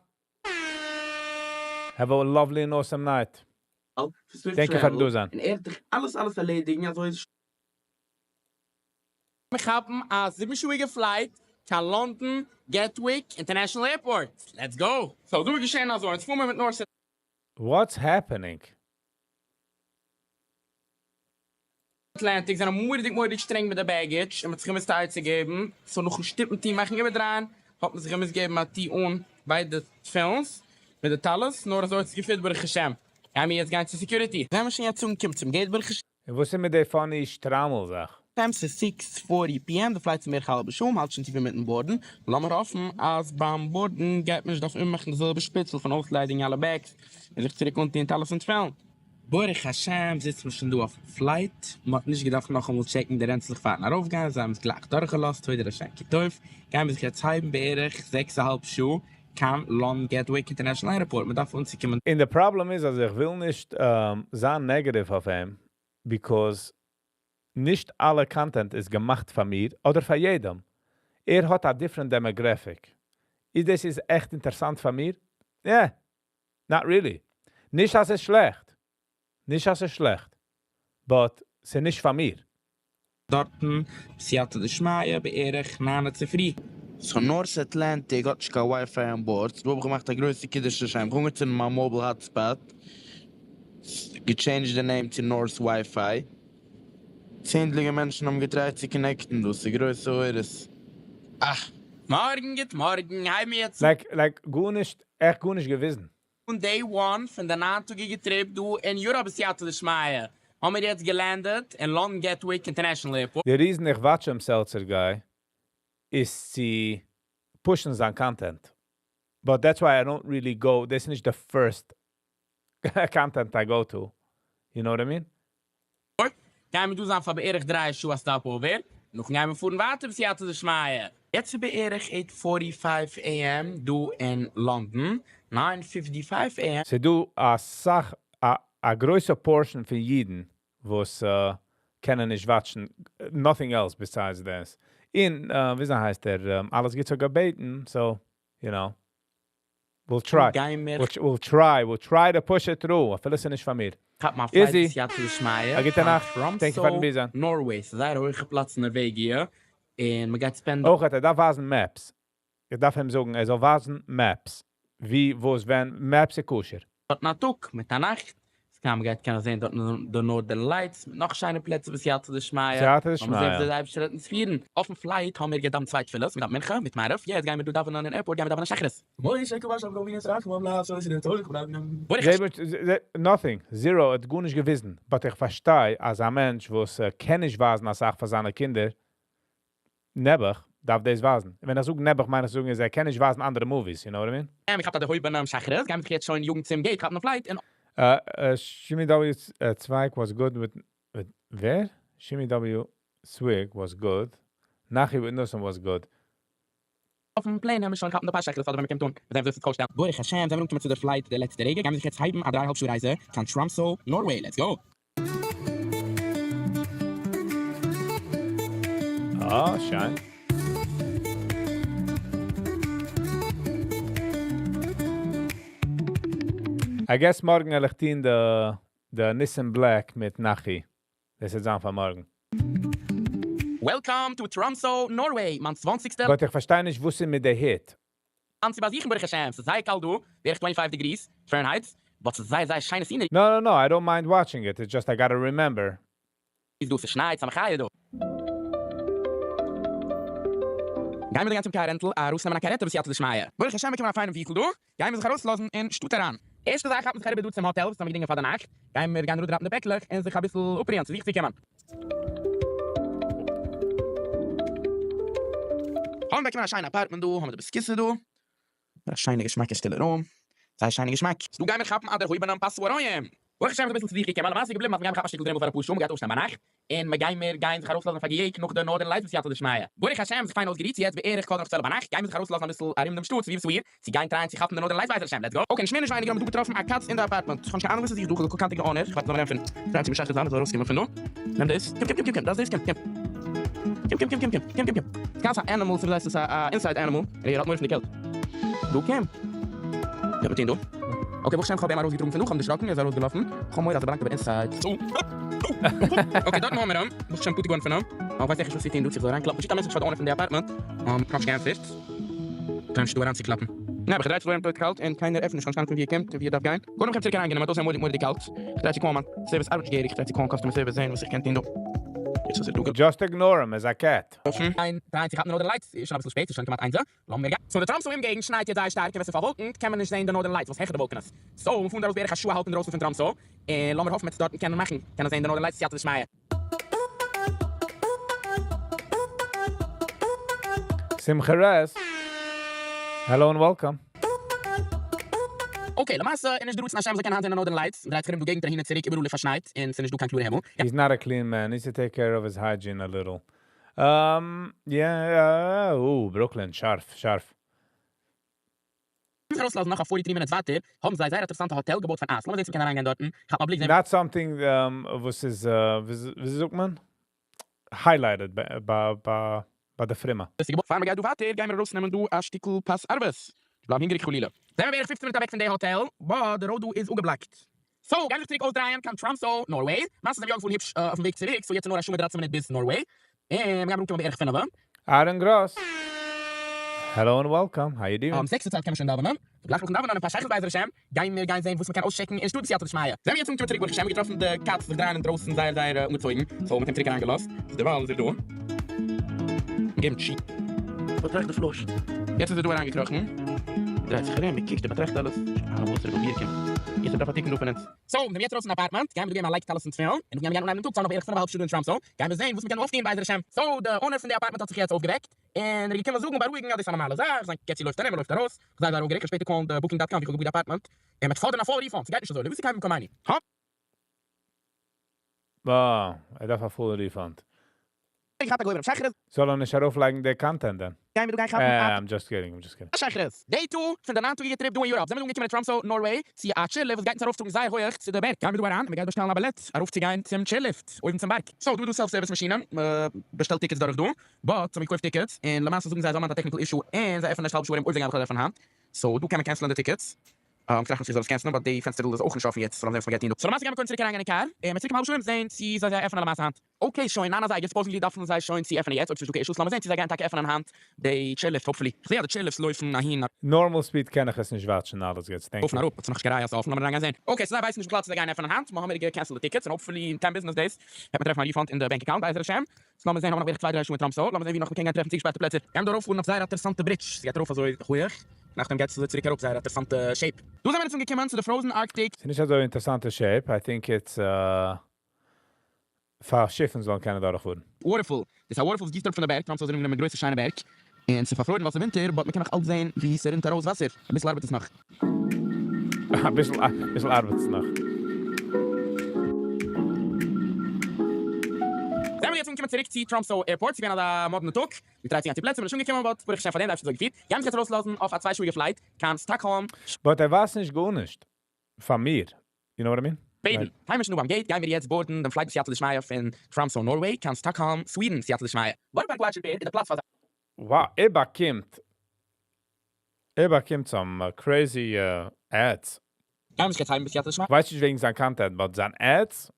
Have a lovely and awesome night. Thank you פארן דא זיין. און ער וועט דיך אלעס אלעס ערלעדיגן אזוי איז מיר כאפן א זיבן-שעה'יגע flight. קיין לאנדאן Gatwick International Airport. Let's go! So דא איז געשען אזוי, אונז פארן מיר מיט Norse What's happening? Atlantic זענען מורא'דיג מורא'דיג שטרענג מיט די baggage און מ'האט זיך געמוזט א עצה געבן, so נאכן שטופן טון מאכן איבערדרייען האט מען זיך געמוזט געבן א טו אן ביידע תפילינ'ס מיט די טלית, נאר אזוי האט עס געפיט ברוך השם. גיימיר יעצט גיין צו security. זעמיר שוין יעצט אנגעקומען צום gate ברוך השם. און וואס איז מיט די funny שטריימל זאך? ס'איז 6:40 PM, די flight איז בערך א האלבע שעה, מ'האלט שוין טיף אינמיטן board ן, לאמיר האפן אז ביים board ן גייט מען נישט דארפן איבערמאכן די זעלבע שפיצל פון אויסליידיגן אלע bags און זיך צוריק אנטוען טלית און תפילין. ברוך השם זיצט מען שוין דא אויפן flight, מען האט נישט געדארפט נאכאמאל check ן די רענצלעך פארן ארויפגיין, זיי האבן עס גלייך דורכגעלאזט, תודה לשם כי טוב, גייען מיר זיך יעצט הייבן בערך זעקס א האלב שעה קיין לאנדאן Gatwick International Airport, מען דארף אנצוקומען. און די פראבלעם איז אז איך וויל נישט זיין negative אויף אים, because נישט אלע content איז געמאכט פאר מיר אדער פאר יעדעם. ער האט א different demographic. איז דאס איז עכט אינטערעסאנט פאר מיר? Yeah, not really. נישט אז עס איז שלעכט. נישט אז עס איז שלעכט. But ס'איז נישט פאר מיר. דארטן, בסייעתא דשמיא, בערך 9 צופרי. So Norse Atlantic האט נישט קיין WiFi אן board, דא האב איך געמאכט א גרויסע קידוש השם, איך האב אנגעצינדן מיין mobile hotspot, גע change ט די name צו Norse WiFi, צענדליגע מענטשן האבן גע try ט צו connect ן דא, ס'איז גרויסע אורות. אה! מארגן גוט מארגן, הייב מיר יעצט Like, like, גארנישט, עכט גארנישט געוויזן. אן day one פון די ניין-טאגיגע trip דא אין Europe בסייעתא דשמיא, האבן מיר יעצט גע land עט אין לאנדאן Gatwick International Airport. די reason איך watch אים Seltzer Guy איז צו push ן זיין content. But that's why I don't really go, דאס איז נישט the first content I go to. You know what I mean? גייען מיר דא זיין פאר בערך 3 שעה א stopover, נאכן גייען מיר פארן ווייטער בסייעתא דשמיא. יעצט איז בערך 8:45 AM דא אין לאנדאן, 9:55 AM. ס'איז דא א סאך, א גרויסע portion פון אידן וואס קענען נישט watch ן, nothing else besides this. אין, וויאזוי הייסט ער, אלעס גוטס האט געבעטן, so, we'll try. גייען מיר We'll try, we'll try to push it through. אפילו ס'איז נישט פאר מיר. כאפן א flight Izzy. בסייעתא דשמיא. א גוטע נאכט. Thank you פארן Tromsø, ביזן. Norway. ס'איז זייער הויכע פלאץ אין נארוועגיע. און מ'גייט spend ן. אויך, ער דארף ווייזן maps. איך דארף אים זאגן, ער זאל ווייזן maps. ווי, וואס, ווען, maps איז כשר. דארט א טאג, מיט א נאכט. ס'קען מ'גייט קענען זען דארט די Northern Lights, מיט נאך שיינע פלעצער בסייעתא דשמיא. בסייעתא לאמיר דשמיא. זען ווי דער אייבערשטער וועט אונז פירן. אויפן flight האבן מיר געדאוונט צוויי תפילות, מ'דאוונט מנחה מיט מעריב. יעצט גייען מיר דא דאווענען אין airport, גייען מיר דאווענען שחרית. Nothing, zero, האט גארנישט געוויזן. But איך פארשטיי, אז א מענטש וואס קען נישט ווייזן א סאך פאר זיינע קינדער, נעבעך, דארף דאס ווייזן. ווען איך זאג נעבעך, מיין איך זאגן, אז ער קען נישט ווייזן אנדערע movies, you know what I mean? איך האב דא דערהויבענעם שחרית, גייען מיר זיך יעצט שוין יאגן צום gate, כאפן א flight און Shimmy W. Zweig was good with ווער? Shimmy W. Swig was good. Nachi with Nussum was good. אויפן plane האבן מיר שוין כאפן די פאר שחרית פאר ווען מ'קומט אן. מיט דעם וואס עס קאסט. ברוך השם, זענען מיר אנגעקומען צו דער flight די לעצטע רגע, גייען מיר זיך יעצט הייבן א 3.5 שעה רייזע קיין Tromsø, Norway. Let's go. אה, שיין. I guess מארגן וועל איך טון די Nissan Black מיט Nachi. דאס איז זיין פאר מארגן. Welcome to Tromsø, Norway. מיין 20. But איך פארשטיי נישט, וואס איז מיט די heat. לאנד צו באזוכן, ברוך השם. ס'איז זייער קאלט דא, בערך 25 degrees Fahrenheit. But ס'איז זייער, זייער שיינע scenery. No, no, no, I don't mind watching it. It's just I gotta remember. איז דא, ס'שנייט, ס'איז א מחיה דא. גייען מיר גיין צום car rental, ארויסנעמען א קארעטע בסייעתא דשמיא. ברוך השם, באקומען א פיינעם vehicle דא. גייען מיר זיך ארויסלאזן אין שטאט אריין. ערשטע זאך האט מען זיך אריבער דא צום האטעל, וואס האבן מיר געדינגען פאר די נאכט. גייען מיר גיין אראפ drop ן די פעקלעך און זיך אביסל אפרוען צו זיך צו קומען. האבן באקומען א שיינע apartment דא, האבן מיר די ביסקיסע דא. א שיינע געשמאקע שטילע room. זייער שיינע געשמאק. דא גייען מיר כאפן א דערהויבענעם פת צהריים. ברוך השם איז אביסל צו זיך געקומען, למעשה איז געבליבן אז מיר גייען כאפן א שטיקל דרימל פאר אפאר שעה, מ'גייט אויפשטיין ביינאכט, און מיר גייען מיר גיין זיך ארויסלאזן אויף א געיעג נאך די Northern Lights בסייעתא דשמיא. ברוך השם זיך פיין אויסגערוהט, יעצט בערך 11:45 ביינאכט גייען מיר זיך ארויסלאזן אביסל ארום דעם שטאט סביב ס'איר, צו גיין try ען צו כאפן די Northern Lights בעזר השם, let's go. Okay, נישט מער נישט ווייניגער האבן מיר דא געטראפן א קאץ אין די apartment, איך האב נישט קיין אהנונג וואס עס איז דא, איך וועל contact ן די owner, איך ווארט זאל מיר ענטפערן. Try ען צו משחרר זיין, עס זאל ארויסקומען פון דא. נעם דאס, קום קום קום קום קום, דאס דאס, קום קום. קום קום קום קום קום קום קום קום. ס'קען זיין א animal, ס'איז א inside animal, און ער האט מורא פון די קעלט. דא קום. וואס האט מען טון דא? Okay, ברוך השם כ'האב אים ארויסגעטראגן פון דא, כ'האב אים דערשראקן, ער איז ארויסגעלאפן. כ'האב מורא אז ער באלאנגט אבער inside. Okay, דארטן האבן מיר אים. ברוך השם פטור געווארן פון אים. ווייס איך נישט וואס צו טון דא, צו איך זאל אריינקלאפן, פשוט א message פאר די owner פון די apartment, כ'האב נישט געענטפערט, כ'טריי נישט דא אריינצוקלאפן. נעבעך, דרייט זיך דא ארום טויט קאלט און קיינער עפנט נישט, כ'האב נישט קיין אנונג פון ווי ער קומט און ווי ער דארף גיין. קודם כ'האב צוריק אריינגענומען, דא איז מורא'דיג מורא'דיג קאלט, כ'טריי צו call ן מיין service ארבעט נישט געהעריג, כ'טריי צו call ן customer service זעהן וואס איך קען טון דא. יעצט איז ער דא. Just ignore him, ער איז א cat. אפן איין טריי צו כאפן די Northern Lights, איז שוין אביסל שפעט, ס'איז שוין כמעט איינס. לאמיר גיין. So די טראמסא אומגעגנט שנייט יעצט זייער שטארק און ווען ס'איז פארוואלקנט קען מען נישט זעהן די Northern Lights וואס העכער די וואלקענעס. So מ'פארט ארויס בערך א שעה א האלב אינדרויסן פון טראמסא און לאמיר האפן מ'עט עס דארטן קענען מאכן, קענען זעהן די Northern Lights סייעתא דשמיא. שמחה רעס, hello and welcome. Okay, למעשה איז נישט די רצון השם מ'זאל קענען היינט זעהן די Northern Lights, מ'דרייט זיך ארום דא געגנטער אהין און צוריק איבעראל איז פארשנייט און ס'איז נישט דא קיין קלארע הימל. He's not a clean man, needs to take care of his hygiene a little. Yeah, uh, Brooklyn, שארף, שארף. זיך ארויסלאזן נאך א forty three minutes ווייטער, האבן זיי זייער אינטערעסאנטע האטעל געבויט פון אייז, לאמיר זעהן צו מ'קען אריינגיין דארטן, כאפן א בליק זעהן. Not something וואס איז, וויאזוי זאגט מען? Highlighted ביי די פרומע. וואס איז געבויט. פאר מ'גייט דא ווייטער גיימיר ארויסנעמען דא א שטיקל פת ערבית, נישט בלייבן הונגעריג חלילה. זעמיר בערך 15 מינוט אוועק פון די האטעל, but די road דא איז אפגעבלאקט. So גיימיר זיך צוריק אויסדרייען קיין טראמסא, Norway. למעשה זעמיר יא געפארן היפש אויפן וועג צוריק, so יעצט איז נאר א שעה מיט 13 מינוט ביז Norway, און מ'גיימיר אנקומען בערך פינעווע. אהרן גראס! Hello and welcome, how you doing? זעקסע צייט קען מען שוין דאווענען, so גלייך נאכן דאווענען און פאר שחרית בעזר השם גייען מיר גיין זען וואס מ'קען אויסטשעקן אין שטאט בסייעתא דשמיא. זעמיר יעצט אנגעקומען צוריק ברוך השם, געטראפן די קאץ זיך דרייען אינדרויסן זייער זייער אנגעצויגן, so מ'האט אים צוריק אריינגעלאזט, so דערווייל איז ער דא. געבן טשי. באטראכט די פלאש. יעצט איז ער דא אריינגעקראכן, דרייט זיך ארום, ער קוקט, ער באטראכט אלעס, שוין וואס ער וויל מיר קומט. יעצט ער דארף א תיקון דא פון אונז. So, זעמיר יעצט ארויס פון apartment, גייען מיר דא געבן א לייג טלית און תפילין, און נאכדעם גייען מיר גיין אנהייבן דעם טאג, ס'איז נאך בערך פינף א האלב שעה דא אין טראמסא, גייען מיר זען וואס מ'קען אויפטון בעזר השם. So, די owner פון די apartment האט זיך יעצט אויפגעוועקט, און ער איז געקומען זאגן בארואיגן אז דאס איז א נארמאלע זאך, זיין קעצי לויפט ארום און לויפט ארויס, כ'זיי זייער אויפגערעגט, כ'וועל שפעטער call ן די Booking dot com ווי כ'האב געבוקט די apartment, און מ'וועט פאדערן א full refund, ס'גייט נישט אזוי, לא עשו כן במקומינו. הא? אה, ער דארף א full refund. געכאפט א גוי ביים שחרית. זאל ער נישט ארויפלייגן די content דען? גייען מיר דא גיין כאפן א. I'm just kidding, I'm just kidding. שחרית. Day two פון די ניין טאגיגע trip דא אין Europe זעמיר דא אנגעקומען אין טראמסא, Norway, צו א chairlift וואס גייט אונז ארויפטראגן זייער הויעך צו די בערג. גייען מיר דא אריין און מ'גייט באשטעלן א בילעט ארויפצוגיין צום chairlift אויבן צום בארג. So דא איז דא self service מאשינען, מ'באשטעלט tickets דורך דא, but האבן געקויפט tickets און למעשה זאגן זיי אז זיי האבן היינט א technical issue און זיי עפענען ערשט האלב שעה ארום אויב זיי גייען בכלל עפענען היינט, so דא קען מען cancel ען די tickets. כ'טראכט נישט איך זאל עס cancel ען but די פענסטערל איז אויך נישט אפן יעצט so לאמיר זען וואס מ'גייט טון דא. So למעשה גיימיר קודם צוריק אריינגיין אין קאר און מ'וועט צוריק קומען האלב שעה ארום זען צו זיי זיי עפענען למעשה היינט. Okay שוין ניין אזייגער supposedly דארפן זיי שוין צו עפענען יעצט אויב ס'נישט דא קיין issues לאמיר זען צו זיי גייען טאקע עפענען היינט די chairlift hopefully. כ'זעה אז די chairlifts לויפן אהין. Normal speed קען איך עס נישט watch ן אלעס גוטס thank אויף you. און אראפ האט זיך נאכנישט קיין ראיה אז ס'איז אפן לאמיר אריינגיין זען. Okay so זיי ווייסן נישט בכלל צו זיי גייען עפענען היינט מ'האמיר געקענסלט די tickets און hopefully אין 10 business days וועט מען טרעפן א refund אין די bank account בעזר השם. So לאמיר זען האבן נאך בערך צוויי דריי שעה אין טראמסא לאמיר זען ווי נאך מ'קען גיין טרעפן צוגעשפארטע פלעצער. גיימיר דא ארויפפארן אויף זייער א אינטערעסאנטע bridge ס'גייט ארויף אזוי הויעך נאכדעם גייט עס אזוי צוריק אראפ זייער א אינטערעסאנטע shape. דא זעמיר אונז אנגעקומען צו די frozen Arctic. ס'איז נישט אזוי אינטערעסאנטע shape, I think it's פאר שיפן זאלן קענען דורכפארן. Waterfall, דאס איז א waterfall וואס גיסט אראפ פון די בערג, טראמסא איז ארומגענומען מיט גרויסע שיינע בערג, און ס'איז פארפרוירן ווייל ס'איז ווינטער, but מ'קען נאך אלץ זען ווי ס'רינט ארויס וואסער, אביסל ארבעט עס נאך. אביסל אביסל ארבעט עס נאך. זעמיר יעצט אנגעקומען צוריק צו טראמסא airport, ס'איז געווען אזא מאדנע טאג, מ'טרייט צו גיין צו פלעצער, מ'איז נישט אנגעקומען, but ברוך השם פאר דעם, די אייבערשטער האט אזוי געפירט, גיימיר זיך יעצט ארויסלאזן אויף א צוויי שעה'יגע flight קיין סטאקהאלם. But ער ווייסט נישט גארנישט פאר מיר, you know what I mean? שוועדן. היימיש נאר ביים gate גייען מיר יעצט board ן דעם flight בסייעתא דשמיא פון טראמסא Norway קיין סטאקהאלם סווידן סייעתא דשמיא. בארא פארק וואטש ריפעיר איז די פלאץ פאר זיי. Wow, ער באקומט ער באקומט some crazy ads. גיימיר זיך יעצט הייבן בסייעתא דשמיא. כ'ווייס נישט וועגן זיין content but זיין ads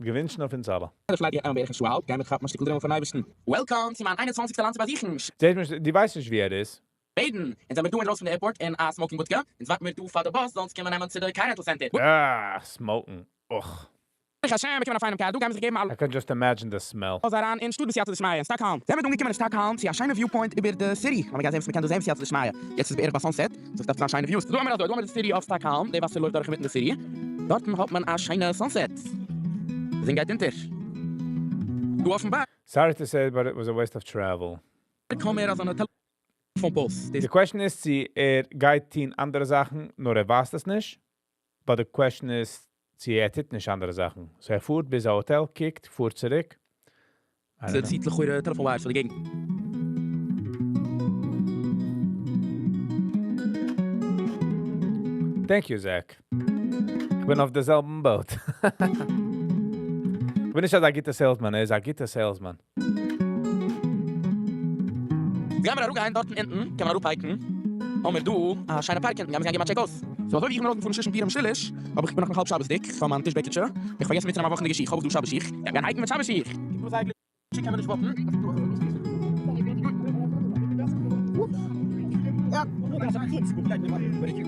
געווינטשן אויף אונז אלע. די flight גייט נעמען בערך א שעה אהאלב, גיימיר כאפן א שטיקל דרימל פארן אייבערשטן. Welcome צו מיין 21 סטע לאנד צו באזוכן. זעהט מיר, דו ווייסט נישט ווי ער איז. שוועדן, אונז זעמיר דא אינדרויסן פון די airport אין א smoking בודקע, אונז ווארטן מיר דא פאר די באס זאל אונז קומען נעמען צו די car rental center. אה, smoke ן, אוך. ברוך השם באקומען א פיינעם קאר דא, גיימיר זיך געבן א. I can just imagine the smell. לאז אריין אין שטאט בסייעתא דשמיא אין סטאקהאלם. זעמיר דא אנגעקומען אין סטאקהאלם צו א שיינע viewpoint איבער די city, לאמיר גיין זען וואס מ'קען דא זען בסייעתא דשמיא, יעצט איז בערך ביי sunset, so ס'דארף זיין שיינע views. דא האמיר אזוי, דא האמיר די city of סטאקהאלם, די וואסער לויפט דורך אינמיטן די city, דארטן האט מען א שיינע sunset, די זון גייט אונטער. דא אויפן בארג. Sorry to say but it was a waste of travel. האמיר אזאנע telephone poles. די question איז צו ער גייט טון אנדערע זאכן נאר ער ווייסט עס נישט, but די question איז צו ער טוט נישט אנדערע זאכן. So ער פארט ביז א האטעל, קוקט, פארט צוריק. I don't know. ציט לכאורה telephone wires פאר די געגנט. Thank you Zach. איך בין אויף די זעלבן boat. איך בין נישט אזא גוטע salesman, ער איז א גוטע salesman. גיימיר אראפגיין דארטן אונטן, קען מען אראפ hike ן, האמיר דא א שיינע פארק אונטן, גיימיר זיך גיין געבן א check אויס. So אזוי ווי איך בין ארויסגעפארן שושן פורים שליש, אבער איך בין נאך האלב שבת'דיג, איך האב מיין טיש בעקיטשע, איך פארגעס מיטצונעמען א וואכענדיגע שיך, האב איך דא שבת שיך, גיי גיין hike ן מיט שבת שיך. קוקט אויס זייער. קען מען נישט וואקן.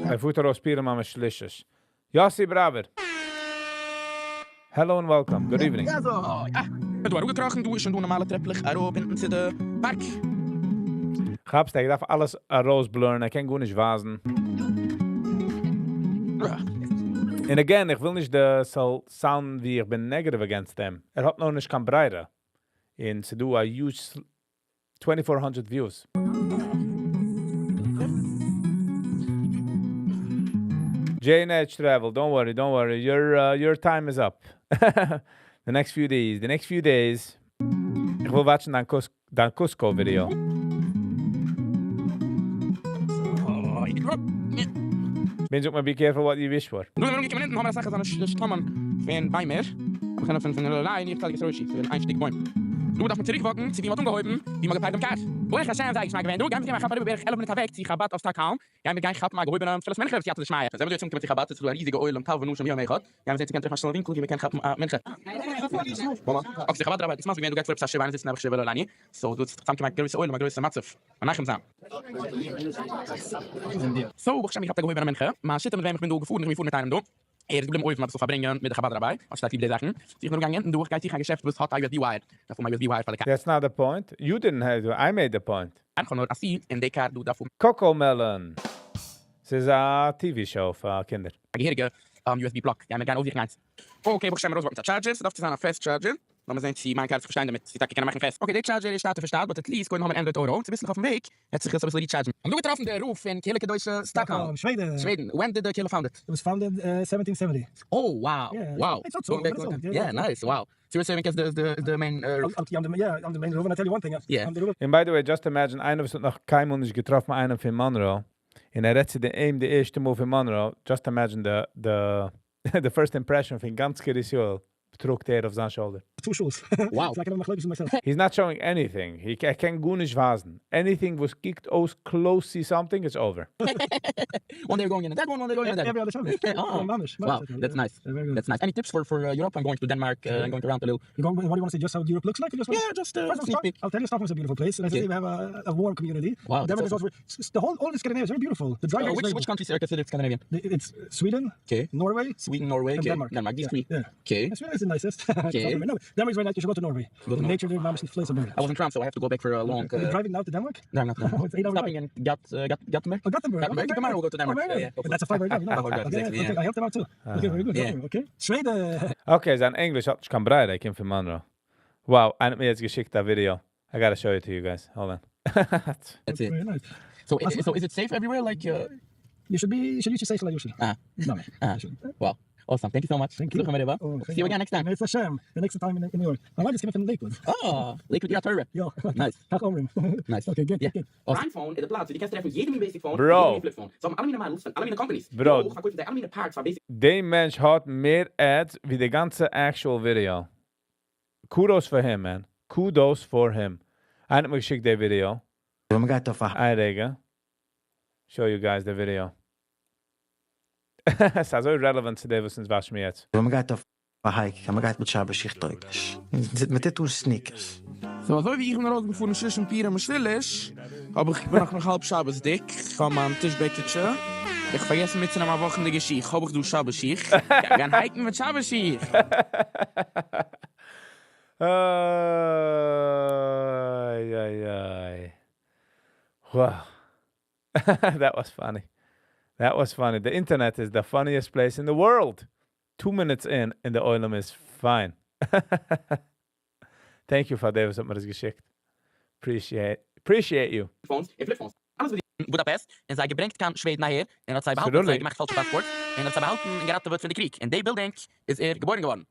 ער פארט ארויס פורים ממש שלישית. יאסי בראווער. Hello and welcome, good evening. דא אראפגעקראכן, דא איז שוין דא נארמאלע טרעפלעך אראפ אונטן צו די פארק. כאפסט ער דארף אלעס ארויס blur ן, ער קען גארנישט ווייזן. און again, איך וויל נישט די ס'זאל sound ווי איך בין negative against אים. ער האט נאר נישט קיין ברירה. און ס'דא א huge 2400 views. J&H Travel, don't worry, don't worry, your, your time is up. The next few days, the next few days. איך וויל watch ן דיין, Cus דיין Cusco video. ווען זאגט מען be careful what you wish for? דא זענען מיר אנגעקומען אונטן האבן מיר אסאך אזאנע שטאמען פון ביימער, בחינה פון פון ליין איך צדיק ראשי, ס'איז איין שטיק בוים. דא דארף מען צוריק walk ן צו ווי מ'האט אנגעהויבן, ווי מ'האט געפארקט דעם קאר. ברוך השם זייער געשמאק געווען דא, גיימיר זיך געבן א כאפ אריבער בערך 11 מינוט אוועק צו חבד אויף סטאקהאלם, גיימיר גיין כאפן א געהויבענע תפילת מנחה בסייעתא דשמיא. זעמיר דא יעצט אנגעקומען צו חבד, ס'איז דא א ריזיגע עולם טף ונשים יום אחד, גיימיר זען צו קען טרעפן א שטילן ווינקל ווי מ'קען כאפן א מנחה. אקעי די חבד רבי האט אונז מסביר געווען דא גייט פאר עפעס א שבעה איינער זיצט נעבעך שבעה לא עלינו, so דא האט זיך צוזאמגעקומען א גרויסע עולם א גרויסע מצב מנחם זיין. So ברוך השם געכאפט א געהויבענע מנחה, מיין שותף מיט וועם איך בין דא געפארן, איך בין געפארן מיט איינעם דא, ער איז געבליבן אויבן אביסל פארברענגען מיט די חבד רבי, האט שטארק ליב די זאכן, so איך בין אראפגעגאנגען אונטן דא, איך גיי זוכן א געשעפט וואס האט א USB wire, דארף האבן א USB wire פאר די קאר. That's not the point, you didn't have to, I made the point. איך האב נאר א C אין די קאר דא דארף האבן. CoComelon! ס'איז א TV show פאר קינדער. א געהעריגע USB plug, גיימיר גיין אויפזוכן איינס. Okay ברוך השם ארויסגעוואקט מיט א charger, ס'דארף צו זיין א fast charger, לאמיר זען צו מיין קאר וועט זיך פארשטיין דערמיט, צו טאקע קענען מאכן fast. Okay די charger איז שטאטער פון שטאט, but at least קודם האבן מיר Android Auto, צוביסלעך אויפן וועג וועט זיך עס אביסל recharge ן. האבן דא געטראפן די רב פון קהילה קדושה סטאקהאלם, שוועדן, when did the קהילה founded? It was founded 1770. Oh wow wow It's not so old, but it's old. Yeah nice wow so you're serving as the main רב? Yeah, I'm the main רב, and I tell you one thing, Yeah. I'm the רב. און by the way, just imagine איינער וואס האט נאך קיינמאל נישט געטראפן איינעם פון Monroe, און ער רעדט צו אים די ערשטע מאל פון Monroe, just imagine the first impression פון גאנץ קרית יואל טראגט ער אויף זיין shoulder. Two shuls. Wow. So I can have מחלוקת with myself. He's not showing anything. He, ער קען גארנישט ווייזן. Anything וואס קוקט אויס close to something is over. One day you're going in that one, one day you're going in that Every other Shabbos. Oh. ממש, Wow, ממש. that's nice. Yeah, very good. That's nice. Any tips for Europe? I'm going to Denmark. I'm going around a little. You going, what do you want to see? Just how Europe looks like? Or just Yeah, just First of all, sneak peek. I'll tell you, Stockholm is a beautiful place. And I Okay. say we have a warm community. Wow, that's Denmark is awesome. also, the whole, all the Scandinavia is very beautiful. The drive is Which very which countries are considered Scandinavian? good. It's Sweden, Okay. Norway, Sweden, Norway, and okay. Denmark. Denmark, these Yeah, three. Yeah. Okay. Yeah, Sweden is the nicest. Okay. No, Denmark is very nice. You should go to Norway. Go to The nature there, ממש נפלא, is amazing. I was in France, so I have to go back for a long. Are you driving now to Denmark? No, I'm not. No. Oh, it's 8 hours Stopping in Gat, Gat, Gothenburg. Oh, Gothenburg. Gothenburg. Okay, Tomorrow we'll go to Denmark. Oh, very Yeah, good. yeah, hopefully. That's a 5 hour drive. No? 5 hour drive, Okay, exactly, okay, yeah. I helped them out too. Okay, very good. Yeah. Okay. Sweden. Okay, זיין English האט נישט קיין ברירה, ער קומט פון Monroe. Wow, איינער האט מיר יעצט געשיקט א video. I gotta show it to you guys. Hold on. That's it. Very nice. So, so is it safe everywhere? Like, You should be, you should use your safe like usually. Ah. No. Ah. You should. wow, awesome. Thank you so much. Thank you. הצלחה מרובה. Oh, See you again next time. בעזרת השם. The next time in New York. My wife is coming from Lakewood. Oh, Lakewood, yeah, Torah. Yeah. Nice. כך אומרים. Nice. Okay, good, Yeah. good. Prime Phone איז די פלאץ וואו דו קענסט טרעפן יעדע מין basic phone, Bro. יעדע מין flip phone. זיי האבן אלע מיני models פון אלע מיני companies. Bro. אויך פארקויפן זיי אלע מיני parts פאר basic דער מענטש האט מער ads ווי די גאנצע actual video. Kudos for him, man. Kudos for him. איינער האט מיר געשיקט די video. ווען מען גייט אויף א איין רגע. Show you guys the video. ס'איז אזוי relevant צו דעם, וואס אונז וואשן מיר יעצט. ווען מען גייט אויף א hike, מען גייט מיט שבת שיך טויג נישט. מען טוט אן sneakers. So, אזוי ווי איך בין ארויסגעפארן שושן פורים שליש, אבער איך בין נאך האלב שבת'דיג, איך האב מיין טיש בעקיטשע. איך פארגעס מיטצונעמען א וואכענדיגע שיך, האב איך דא שבת שיך. גיין hike ן מיט שבת שיך. Ay, ay, ay. Wow. That was funny. That was funny. The internet is the funniest place in the world. 2 minutes in, and the עולם is fine. Thank you פאר דעם, וואס האט מיר דאס געשיקט. Appreciate you. Phones, און flip phones. אלעס וואס בודאפעסט, און זיי געברענגט קיין שוועדן אהער, און האט זיי באהאלטן, Absolutely. זיי געמאכט פאלשע passports, און האט זיי באהאלטן און געראטעוועט פון די קריג. אין די building איז ער געבוירן געווארן.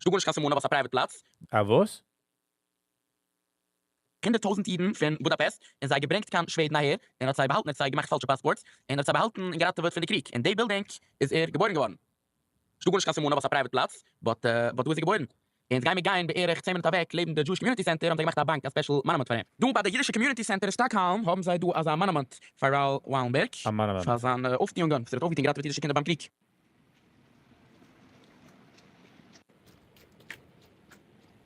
ס'דא גארנישט קיין סימנים, וואס א private פלאץ. אה, וואס? 100.000 אידן פון בודאפעסט, און זיי געברענגט קיין שוועדן אהער, און האט זיי באהאלטן, האט זיי געמאכט פאלשע passports, און האט זיי באהאלטן און געראטעוועט פון די קריג. אין די building איז ער געבוירן געווארן. ס'דא גארנישט קיין סימנים, וואס א private פלאץ, but דא איז ער געבוירן. און גיימיר גיין בערך 10 מינוט אוועק, לעבן די Jewish Community Center, האבן זיי געמאכט א באנק, א special monument פאר אים. דא ביי די אידישע Community Center אין סטאקהאלם האבן זיי דא אזא monument פאר ראול וואלענבערג. א monument. פאר זיינע אויפטואונגען, ער האט אויפגעטון געראטעוועט אידישע קינדער ביים קריג.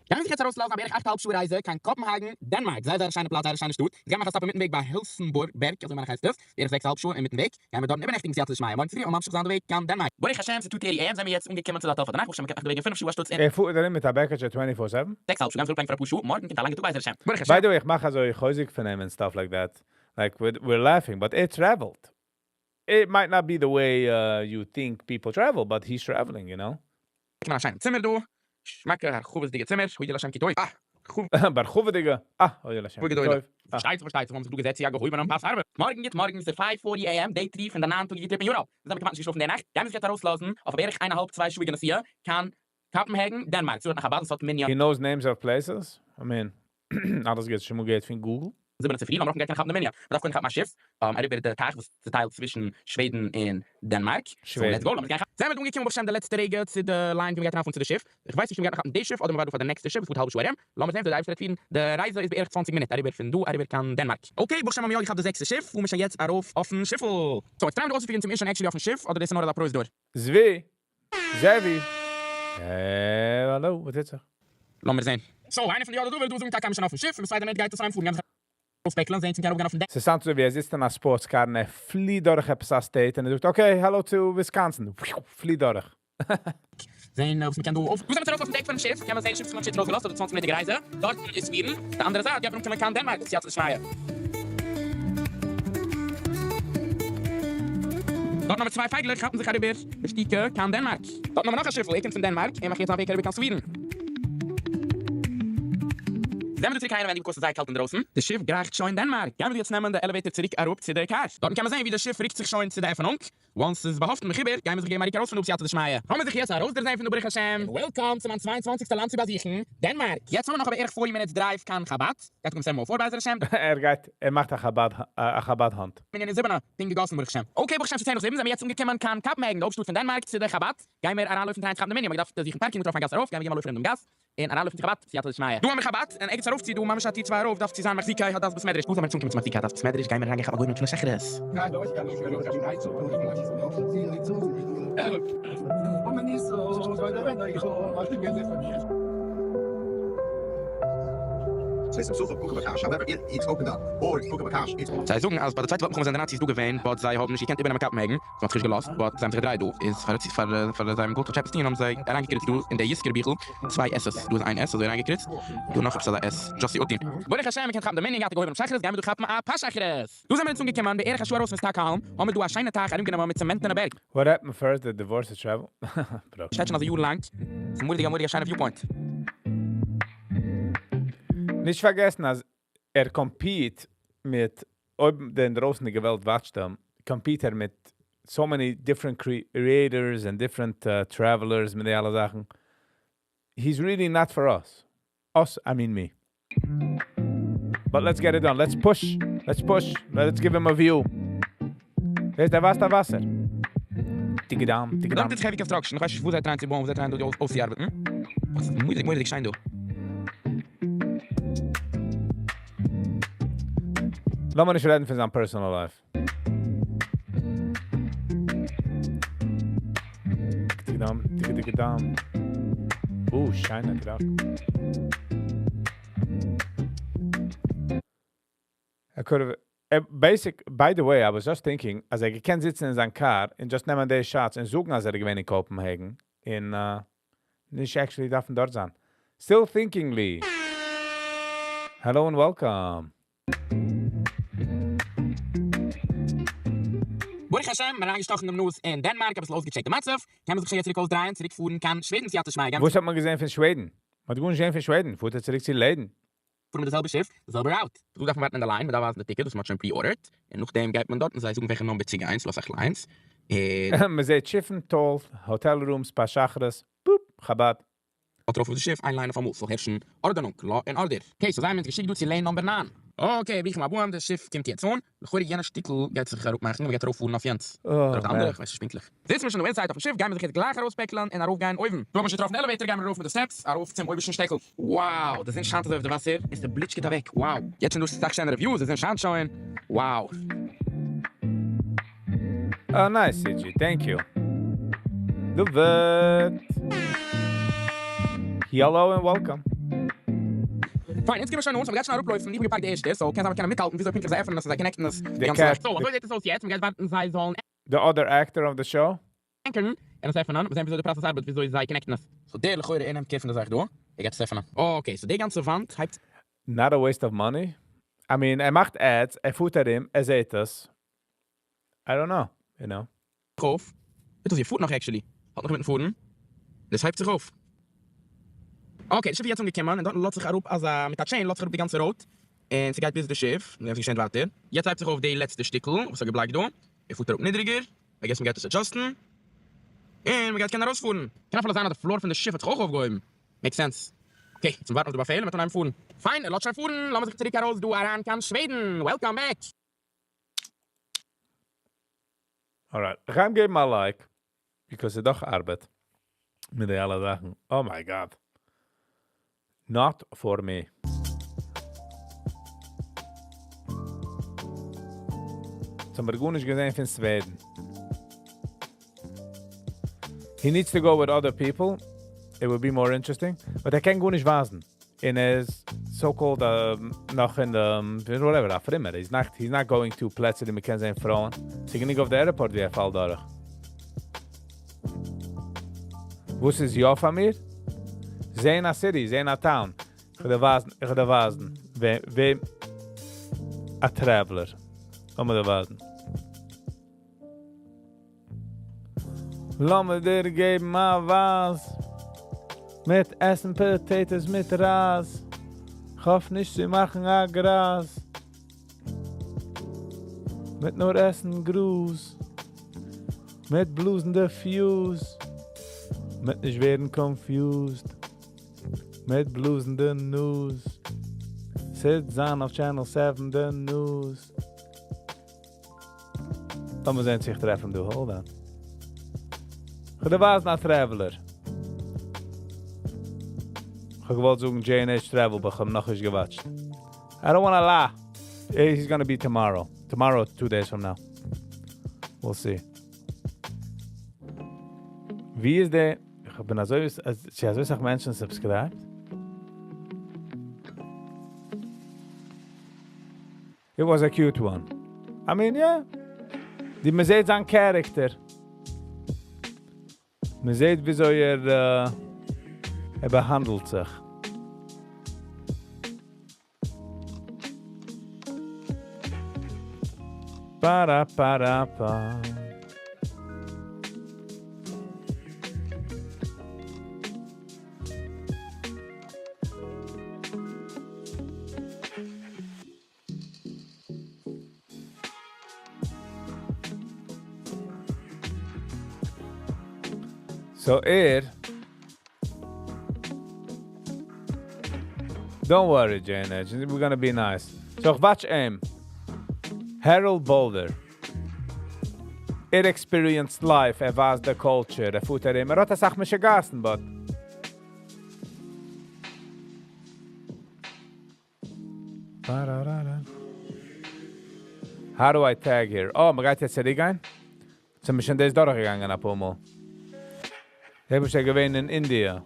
גייען מיר זיך יעצט ארויסלאזן א בערך אכט אהאלב שעה רייזע קיין קאפנהאגן, דענמארק. זייער זייער א שיינע פלאץ, זייער א שיינע שטאט. אונז גייען מאכן א סטאפ אינמיטן וועג ביי העלסינבארג בערג, אזוי מיין איך הייסט עס, בערך זעקס אהאלב שעה אינמיטן וועג. גייען מיר דארטן איבערנעכטיגן סייעתא דשמיא מארגן צופרי און ממשיך זיין די וועג קיין דענמארק. ברוך השם ס'איז 2:30 AM זעמיר יעצט אנגעקומען צו די האטעל פאר די נאכט, ברוך השם מ'קען מאכן די וועג אין פינף שעה אנשטאטס אין. ער פארט ארום מיט א בעקעטשע twenty four seven? זעקס אהאלב שעה, גיימיר זיך אראפלייגן פאר אפאר שעה, מארגן קומט א לאנגע טאג בעזר השם. ברוך השם. By the way איך מאך אזוי חוזק פון אים and stuff like that, like we're laughing but ער travel ט, it might not be the way you think people travel but he's traveling you know. באקומען א שיינעם צימער דא, שמאקע הרחבות'דיגע צימער, הודי לשם כי טוב, אה! בהרחבה'דיגע, אה! הודי לשם כי טוב, אה! פארשטייט זיך פארשטייט זיך האבן זיך דא געזעצט צו א געהויבענעם פאס ארבעט. מארגן גוט מארגן ס'איז five forty AM day three פון די ניין טאגיגע trip אין Europe. מיר זענען כמעט נישט געשלאפן די נאכט, גיימיר זיך יעצט ארויסלאזן אויף א בערך איין אהאלב צוויי שעה'יגע נסיעה קיין קאפנהעגן, דענמארק. ס'דא דארט נאך א באס וואס האט מנין. He knows names of places? I mean, אלעס גייט שוין מאל געהערט פון Google. זיבענע צופרי, לאמיר האפן גייט קענען כאפן די מנין. מ'דארף קודם כאפן א שיף אריבער די טייך וואס צוטיילט צווישן שוועדן און דענמארק. So let's go, לאמיר גיין כאפן. זעמיר אנגעקומען ברוך השם די לעצטע רגע צו די line ווי מ'גייט אריינפארן צו די שיף. איך ווייס נישט אויב מ'גייט נאך כאפן די שיף אדער מ'ווארט דא פאר די נעקסטע שיף וואס פארט א האלבע שעה ארום. לאמיר זען ווי די אייבערשטער וועט פירן. די רייזע איז בערך צוואנציג מינוט אריבער פון דא אריבער קיין דענמארק. Okay, ברוך השם האמיר יא געכאפט די זעקסטע שיף, פארן מיר שוין יעצט ארויף אויפן שיפל. So, יעצט try מיר דא אויסצופיגערן צו מ'איז שוין actually אויפן שיף אדער דאס איז נאר אזא פרוזדור. זווי! זעווי! אה, האלא, וואס טוט זיך? לאמיר זען. So, איינער פון די אדער דא וויל דא זאגן טאקע אז מ'איז שוין אויפן שיף, און ביז צוויי מינוט גייט עס אריינפארן, גיימיר זיך ארויספעקלען, זען צו מ'קען ארויפגיין אויפן deck. ס'sound אזוי ווי ער זיצט אין א sports car און ער פליט דורך עפעס א state און ער זאגט okay hello צו וויסקאנסין, פליט דורך. זען וואס מ'קען דא אויף. דא זעמיר ארויף אויפן deck פונעם שיף, קען מען זען שיף האט שוין ארויסגעלאזט אויף די צוואנציג מינוטיגע רייזע, דארטן איז סווידן, די אנדערע זייט גייט מען אנקומען קיין דענמארק, סייעתא דשמיא. דארטן האבן צוויי פייגלעך כאפן זיך אריבער בשתיקה קיין דענמארק. דארטן האבן מיר נאך א שיפל, ער קומט פון דענמארק, ער מאכט יעצט זיין וועג אריבער קיין סווידן. זעמיר דא צוריק אהיים ווען די because ס'איז זייער קאלט אינדרויסן. די שיף גרייכט שוין דענמארק, גיימיר דא יעצט נעמען די elevator צוריק אראפ צו די קאר. דארטן קען מען זען ווי די שיף רוקט זיך שוין צו די עפענונג. Once ס'איז באהאפטן מחובר, גיימיר זיך געבן א ריק ארויס פון דא בסייעתא דשמיא. האמיר זיך יעצט ארויסדערזען פון דא ברוך השם. און welcome צו מיין צוויי און צוואנציגסטע לאנד צו באזוכן, דענמארק. יעצט האמיר נאך בערך forty minutes drive קיין חבד, גייט אנקומען seven o four בעזר השם. ער גייט, ער מאכט א חבד, א חבד האנט. מנין איז זיבענע, פונקט געגאסן ברוך השם. Okay ברוך השם ס'איז צען נאך זיבן זעמיר יעצט אנגעקומען קיין קאפנהעגן די הויפטשטאט פון דענמארק צו די חבד, גיימיר אריינלויפן try ען צו כאפן די מנין, מ'האט געדארפט זוכן parking מ'טראפן א גאס ארויף, גיימיר געבן א לויף ארום דעם גאס, און אריינלויפן צו חבד, סייעתא דשמיא. דא האמיר חבד, און ערגעץ ארויפצו דא ממש א טיר צוויי ארויף דארף צו זיין מחזיקי הדת בית מדרש. דא זעמיר צו אנקומען צו מחזיקי הדת בית מדרש גיימיר אריינגיין כאפן א גורמים תפילת שחרית. זיי זאגן אז ביי די צווייטע וועלט מלחמה זענען די נאציס דא געווען but זיי האבן נישט געקענט איבערנעמען קאפנהעגן. זיי האבן זיך נישט געלאזט but זיי האבן זיך געדרייט דא איז פאר פאר פאר זיי האבן געוואלט כאטש עפעס טון האבן זיי אריינגעקריצט דא אין די יזכור ביכל צוויי S'ס דא איז איין S אזוי אריינגעקריצט דא נאך עפעס אזא S just צו אפטון. ברוך השם מ'קען כאפן די מנין געהאט א געהויבענעם שחרית גיימיר דא כאפן א פת שחרית. דא זעמיר אונז אנגעקומען בערך א שעה ארויס פון סטאקהאלם האמיר דא א שיינע טייך ארומגענומען מיט צעמענטענע בערג. What happened first the divorce or travel? שטייט שוין אזוי יארן לאנג. ס'איז מורא'דיג א מורא'דיג א שיינע viewpoint. נישט פארגעסן אז ער compete מיט, אויב די אינדרויסענדיגע וועלט watch ט אים, compete ער מיט so many different creators און different travelers מיט די אלע זאכן, he's really not for us, us I mean me. But let's get it done, let's push, let's push, let's give him a view. זעסט ער ווייזט א וואסער. טיגעדאם טיגעדאם. דארט איז heavy construction, איך ווייס נישט וואס זיי try ען צו בויען, וואס זיי try ען דא אויסצוארבעטן, אבער ס'איז מורא'דיג מורא'דיג שיין דא. לאמיר נישט רעדן פון זיין personal life. טיגעדאם טיגעדיגעדאם. אוי שיינע truck. ער could basic, by the way, I was just thinking אז ער געקענט זיצן אין זיין קאר און just נעמען די shots און זאגן אז ער איז געווען אין קאפנהעגן און נישט actually דארפן דארט זיין. Still thinkingly. Hello and welcome. ברוך השם, מען אריינגעשטאכן דעם נאז אין דענמארק, אביסל אויסגעטשעקט די מצב, קען מען זיך שוין יעצט צוריק אויסדרייען, צוריק פארן קיין שוועדן סייעתא דשמיא, גיימיר. וואס האט מען געזען פון שוועדן? מען האט גארנישט געזען פון שוועדן, פארט ער צוריק צו לעדן. פארן מיט די זעלבע שיף, די זעלבע route. דא דארף מען ווארטן אין די line, מען דארף ווייזן די ticket וואס מען האט שוין pre-ordered, און נאכדעם גייט מען דארט און זיי זאגן וועלכע number צו גיין, ס'איז דא אסאך lines, און. מען זעט שיפן, טאל, hotel rooms, פת שחרית, boop, חבד. האט ארויף אויף די שיף איין line אויף אמאל, ס'זאל הערשן ארדענונג, law and order. Okay, so זיי האבן אונז געשיקט דא צו lane number נײַן. Okay, ברוכים הבאים, די שיף קומט יעצט אן, לכאורה יענע שטיקל גייט זיך אראפמאכן און מ'גייט ארויפפארן אויף יענץ, אדער אויף די אנדערע, כ'ווייס נישט פונקטליך. זיצן מיר שוין דא inside אויפן שיף, גיימיר זיך יעצט גלייך ארויספעקלען און ארויפגיין אויבן. דא האט מען שוין געטראפן די elevator, גיימיר ארויף מיט די steps ארויף צום אויבערשטן שטעקל. Wow, די זון שיינט אזוי אויף די וואסער און ס'בליטשקעט אוועק, wow. יעצט שוין דא סאך שענערע views, די זון שיינט שוין, wow. אה nice סיגי, thank you. Love it! Hello and welcome. פיין, אונז קומען שוין אן, סאו מ'גייט שוין אראפלויפן, איך בין געפארקט די ערשטע, סאו קען זיין מ'קען מיטהאלטן וויאזוי פונקטליך זיי עפענען עס און זיי connect ן עס, די די גאנצע זאך. cat, סאו אזוי זעט עס אויס יעצט, מ'גייט ווארטן זיי זאלן. The other actor of the show? anchor ן און עס עפענען, מיר זען וויאזוי די process ארבעט וויאזוי זיי connect ן עס. סאו דער לכאורה ער נעמט care פון די זאך דא, ער גייט עס עפענען. Okay, so די גאנצע וואנט הייבט. Not a waste of money? I mean, ער מאכט ads, ער פארט ארום, ער זעט עס. I don't know, you know. זיך אויף. זעט אויס ווי ער פארט נאך actually. האלט נאך אינמיטן פארן. דאס הייבט זיך אויף. Okay, די שיף איז יעצט אנגעקומען און דארטן לאזט זיך אראפ אזא מיט א chain לאזט זיך אראפ די גאנצע road און ס'גייט ביז די שיף. און דעם ס'געשענט ווייטער. יעצט הייבט זיך אויף די לעצטע שטיקל וואס האט געבלאקט דא. ער פארט אראפ נידריגער. I guess מ'גייט עס adjust ן. און מ'גייט קענען ארויספארן. קען אפילו זיין אז די floor פון די שיף האט זיך אויך אויפגעהויבן. Makes sense. Okay, יעצט ווארטן אויף די באפעל און מ'וועט אנהייבן פארן. פיין, ער לאזט שוין פארן, לאמיר זיך צוריק ארויס דא אריין קיין שוועדן. Welcome back! Alright, איך גיי אים געבן א like, because ס'איז דאך ארבעט מיט די אלע זאכן. Oh my God. Not for me. יעצט האבן מיר גארנישט געזען פון שוועדן. He needs to go with other people. It would be more interesting. But ער קען גארנישט ווייזן. און ער איז so called נאך אין די whatever, א פרומער. He's not, he's not going to פלעצער ווי מ'קען זען פרויען. ס'איז גענוג אויף די airport ווי ער פאלט דורך. וואס איז יא פאר מיר? זען א city, זען א town. איך וועל דיר ווייזן, איך וועל דיר ווייזן וועם, וועם א traveler. לאמיר דיר ווייזן. לאמיר דיר געבן א ווייז. מיט עסן potatoes מיט רייז. כ'האף נישט צו מאכן א גרייז. מיט נאר עסן גראז. מיט בלאזן די fuse. מיט נישט ווערן confused. מיט בלאזן די news. ס'וועט זיין אויף Channel 7 די news. לאמיר זען צו איך טרעף אים דא. Hold on. איך וועל דיר ווייזן א traveler. איך האב געוואלט זאגן J&H Travel, but איך האב נאכנישט גע watch ט. I don't wanna lie. He's gonna be tomorrow. Tomorrow, 2 days from now. We'll see. ווי איז דער? איך בין אזוי, ס'איז אזוי סאך מענטשן subscribed. It was a cute one. I mean, yeah. די מ'זעט זיין character. מ'זעט וויאזוי ער, ער באהאנדלט זיך. Para para pa. So ער. Don't worry, Jane. We're gonna be nice. So איך watch אים. Harold Boulder. ער experienced life, ער ווייסט the culture, ער פארט ארום. ער האט א סאך משוגעת'ן, but Ba-da-da-da. How do I tag here? Oh, מ'גייט יעצט צוריקגיין? זענען מיר שוין דאס דורכגעגאנגען א פאר מאל. איך בין שוין געווען אין India.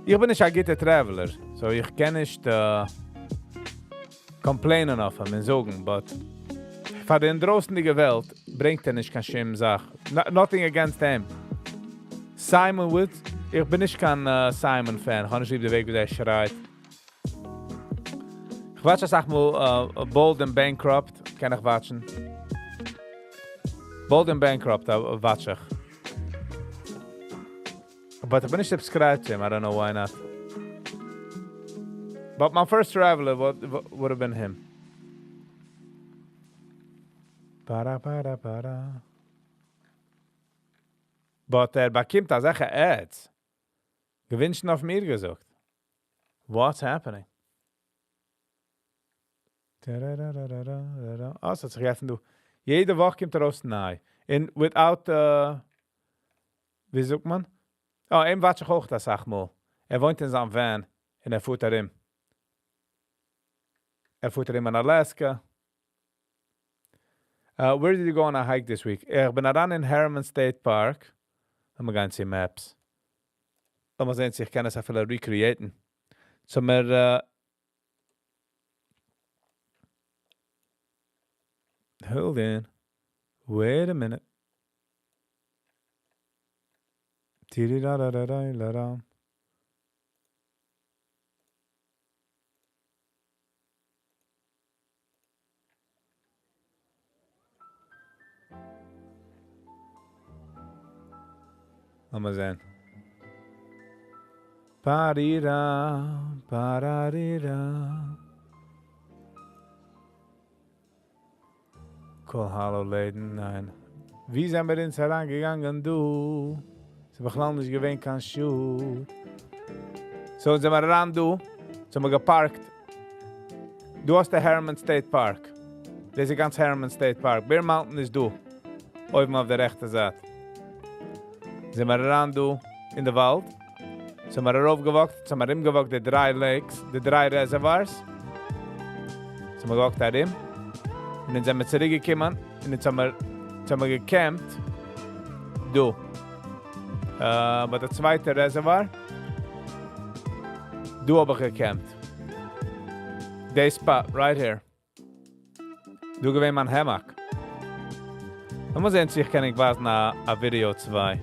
איך בין נישט א גוטער traveler, so איך קען נישט complain ען אויף אים און זאגן, but פאר די דרויסנדיגע וועלט ברענגט ער נישט קיין שום זאך. No, nothing against him. Simon Woods, איך בין נישט קיין Simon fan. איך האב נישט ליב די וועג ווי דער שרייט. איך watch א סאך מאל Bold and Bankrupt, קען איך watch ן. Bold and Bankrupt watch איך. But איך בין נישט subscribed to him, I don't know why not. But my first traveler would have been him. Para para para. But ער באקומט אזעלכע ads. געווינטשן אויף מיר געזאגט. What's happening? Da-da-da-da-da-da-da. Oh, ס'האט זיך געעפנט דא. יעדע וואך קומט ארויס ניי. און without, ווי זאגט מען? Oh, אים watch איך אויך א סאך מאל. ער וואוינט אין זיין van און ער פארט ארום. ער פארט ארום אין Alaska. Where did you go on a hike this week? איך בין אריין אין Harriman State Park. לאמיר גיין צו Maps. לאמיר זען צו איך קען עס אפילו recreate ן. So מיר Hold on. Wait a minute. Tirirarararairaram. לאמיר זען. פארירא, פארארירא. קול האלא ליידן, ניין. ווי זענען מיר אונז אריינגעגאנגען דא? ס'איז בכלל נישט געווען קיין שול. So זענען מיר אריין דא, זענען מיר געפארקט. דא האסטו Harriman State Park. דאס איז גאנץ Harriman State Park. Bear Mountain איז דא. אויבן אויף די רעכטע זייט. זענען מיר אריין דא אין די וואלד. זענען מיר ארויפגעוואקט, זענען מיר ארומגעוואקט די דריי lakes, די דריי reservoirs. זענען מיר געוואקט ארום. און דאן זענען מיר צוריקגעקומען און יעצט האבן מיר, יעצט האבן מיר געקעמפט דא. ביי די צווייטע reservoir. דא האב איך געקעמפט. די spot, right here. דא געווען מיין hammock. לאמיר זען צו איך קען ענק ווייזן א א ווידיאו צוויי.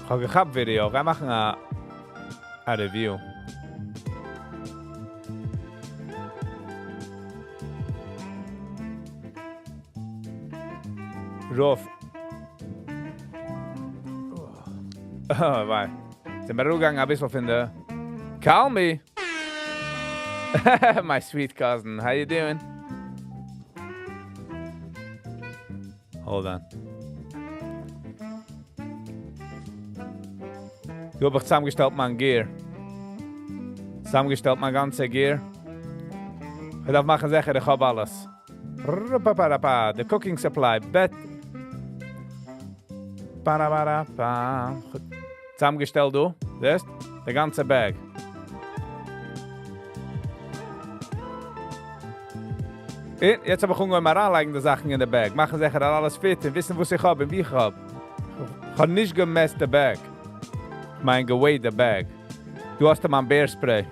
איך האב געכאפט ווידיאו, גיי מאכן א א review. רוף. אה, וויי. זענען מיר אראפגעגאנגען אביסל פון די... Call me! My sweet cousin, how you doing? Hold on. דא האב איך צוזאמגעשטעלט מיין gear. צוזאמגעשטעלט מיין גאנצע gear. איך דארף מאכן זיכער, איך האב אלעס. The cooking supply, בעט. צוזאמגעשטעלט דא, זעסט? די גאנצע bag. און יעצט האב איך אנגעהויבן אריינלייגן די זאכן אין די bag, מאכן זיכער אז אלעס fit און וויסן וואס איך האב און ווי איך האב. איך האב נישט געמעסט די bag. איך מיין געוועיט די bag. דא האסטו מיין bear spray.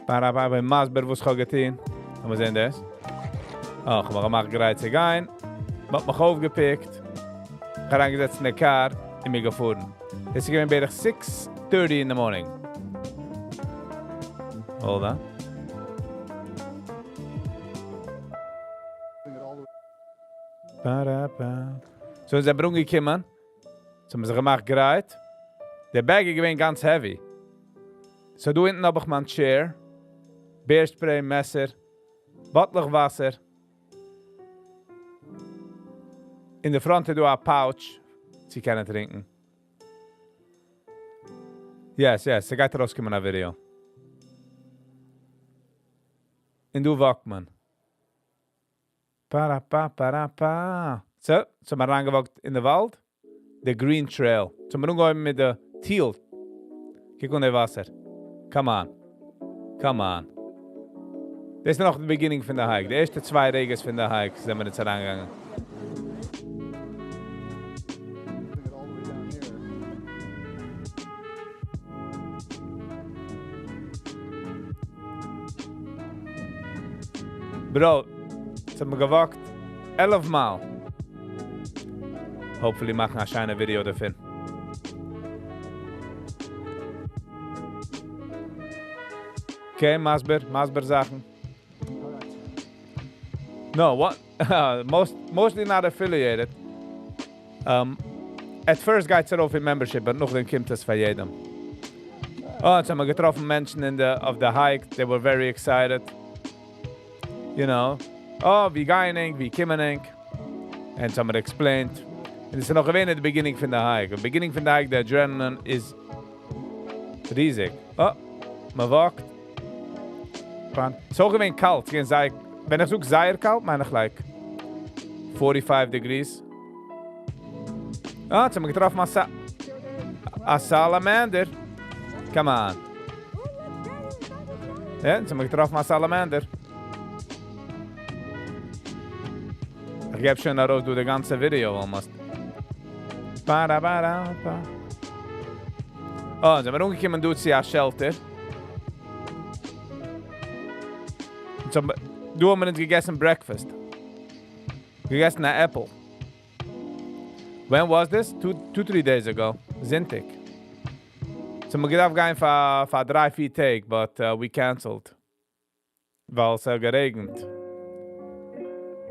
פאראפאפא מסביר וואס איך האב געטון. לאמיר זען דאס. אה, איך האב מיך געמאכט גרייט צו גיין. מ'האט מיך אויפגעפיקט. מיך אריינגעזעצט אין די קאר און מיר געפארן. דאס איז געווען בערך six thirty אין די morning. Hold on. So זענען מיר אנגעקומען. So האבן מיר זיך געמאכט גרייט. די bag איז געווען גאנץ heavy. So דא אונטן האב איך מיין chair, bear spray, מעסער, באטלעך וואסער. אין די front איז דא א pouch צו קענען טרינקען. Yes, yes, ס'גייט ארויסקומען א ווידעא. און דא וואקט מען. פאראפאפאראפא. So, so מיר אריינגעוואקט אין די וואלד. די Green Trail. So מיר אנגעהויבן מיט די Teal. קוק אן די וואסער. Come on. Come on. דאס איז נאך די beginning פון די hike. די ערשטע צוויי רגעס פון די hike זענען מיר יעצט אריינגעגאנגען. Bro, יעצט האבן מיר געוואקט 11 מייל. Hopefully מאכן א שיינע ווידיאו דערפון. Okay, מסביר, מסביר זאכן. No, what? Mostly not affiliated. At first גייט עס ארויף אין membership, but נאכדעם קומט עס פאר יעדעם. Oh, יעצט האבן מיר געטראפן מענטשן אין די, אויף די hike. They were very excited. You know. Oh, ווי גייען ענק, ווי קומען ענק. און יעצט האבן מיר explained. און עס איז נאך געווען at the beginning פון די hike. The beginning פון די hike, the adrenaline איז ריזיג. Oh, מען וואקט. ס'איז אויך געווען קאלט. ס'איז געווען זייער, ווען איך זאג זייער קאלט, מיין איך like 45 degrees. אה, יעצט האבן מיר געטראפן א salamander. Come on. יא, יעצט האבן מיר געטראפן א salamander. איך געב שוין ארויס דא די גאנצע ווידיאו almost. בארא בארא פא. אה, זעמיר אנגעקומען דא צו א shelter. So, דא האבן מיר אונז געגעסן breakfast. געגעסן א apple. When was this? 2, 3 days ago. זונטאג. So מיר געדארפט גיין פאר, פאר 3, 4 טעג, but we canceled. ווייל עס האט גערעגנט.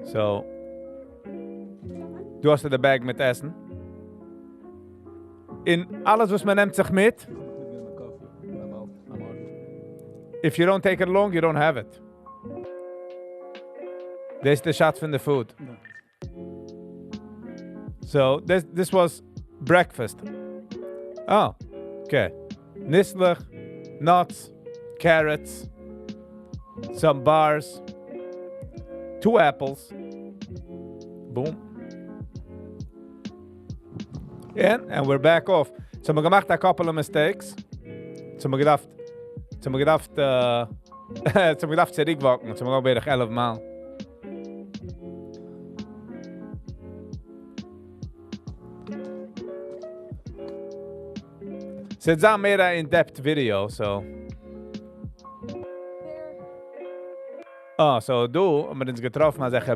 So, דו האסט די bag מיט עסן. און אלעס, וואס מען נעמט זיך מיט, if you don't take it along, you don't have it. דאס איז די shot פון the food. So this was breakfast. Oh, okay. ניסלעך, nuts, carrots, some bars, two apples. Boom. And we're back off. So מיר געמאכט a couple of mistakes. So מיר געדארפט, so מיר געדארפט, so מיר געדארפט צוריקוואקן. So מיר בערך 11 מייל. ס'איז מער א in-depth video, so. Oh, so דא האבן מיר אונז געטראפן, אזעלכע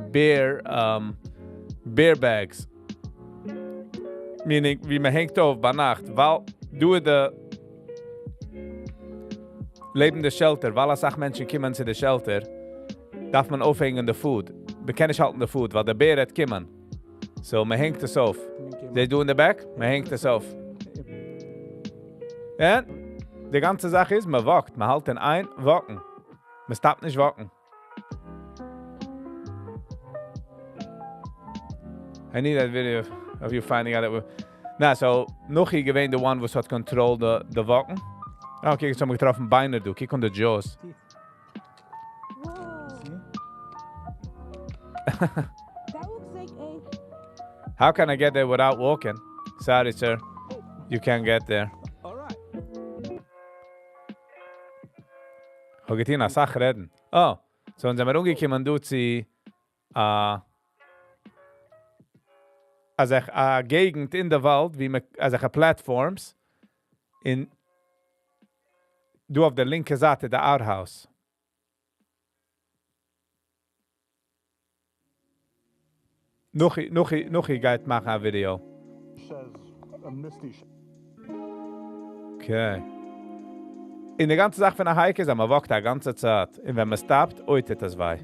bear bags. Meaning, ווי מען הענגט אויף ביי נאכט, ווייל דא די לעבן די shelter, ווייל א סאך מענטשן קומען צו די shelter, דארף מען אויפהענגען די food. מען קען נישט האלטן די food, ווייל דער בער וועט קומען. So, מען הענגט עס אויף. They do in the back, מען הענגט עס אויף. און די גאנצע זאך איז, מען וואקט, מען האלט אין איין וואקן. מען stop ט נישט וואקן. I need that video of you finding out that we're... Na, so, נאך איך געווען the one וואס האט control די וואקן. Okay, יעצט האבן מיר געטראפן ביינער, דו. קוק אן די jaws. Whoa. That looks like a... How can I get there without walking? Sorry, sir. You can't get there. All right. האב געטון א סאך רעדן. Oh, so אונז זעמיר אנגעקומען דא צו אזא א געגנט אין די וואלד, ווי מען, אזעלכע platforms, און דא אויף דער לינקע זייט, די outhouse. נאך, נאך, נאך גייט מאכן א video. Says a misty Okay. און די גאנצע זאך פון א hike איז, אז מען וואקט א גאנצע צייט. און ווען מען stop ט, אוי, טוט עס וויי.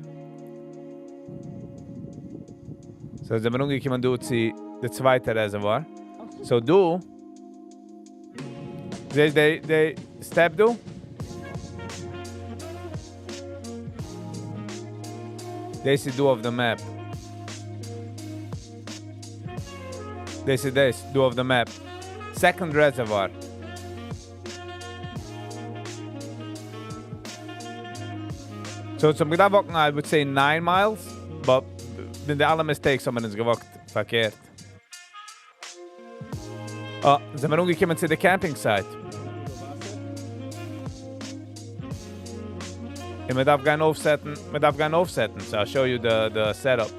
So, זעמיר אנגעקומען דא צו די צווייטע reservoir. So, דא, זעסט די step דא? דאס איז דא אויף the map. דאס איז דאס, דא אויף the map. Second reservoir. So, צום געדארפט וואקן, I would say 9 miles, but מיט די אלע mistakes האבן מיר אונז געוואקט פארקערט. Oh, זעמיר אנגעקומען צו די camping site. און מען דארף גיין אויפסעטן, מען דארף גיין אויפסעטן. So I'll show you the setup.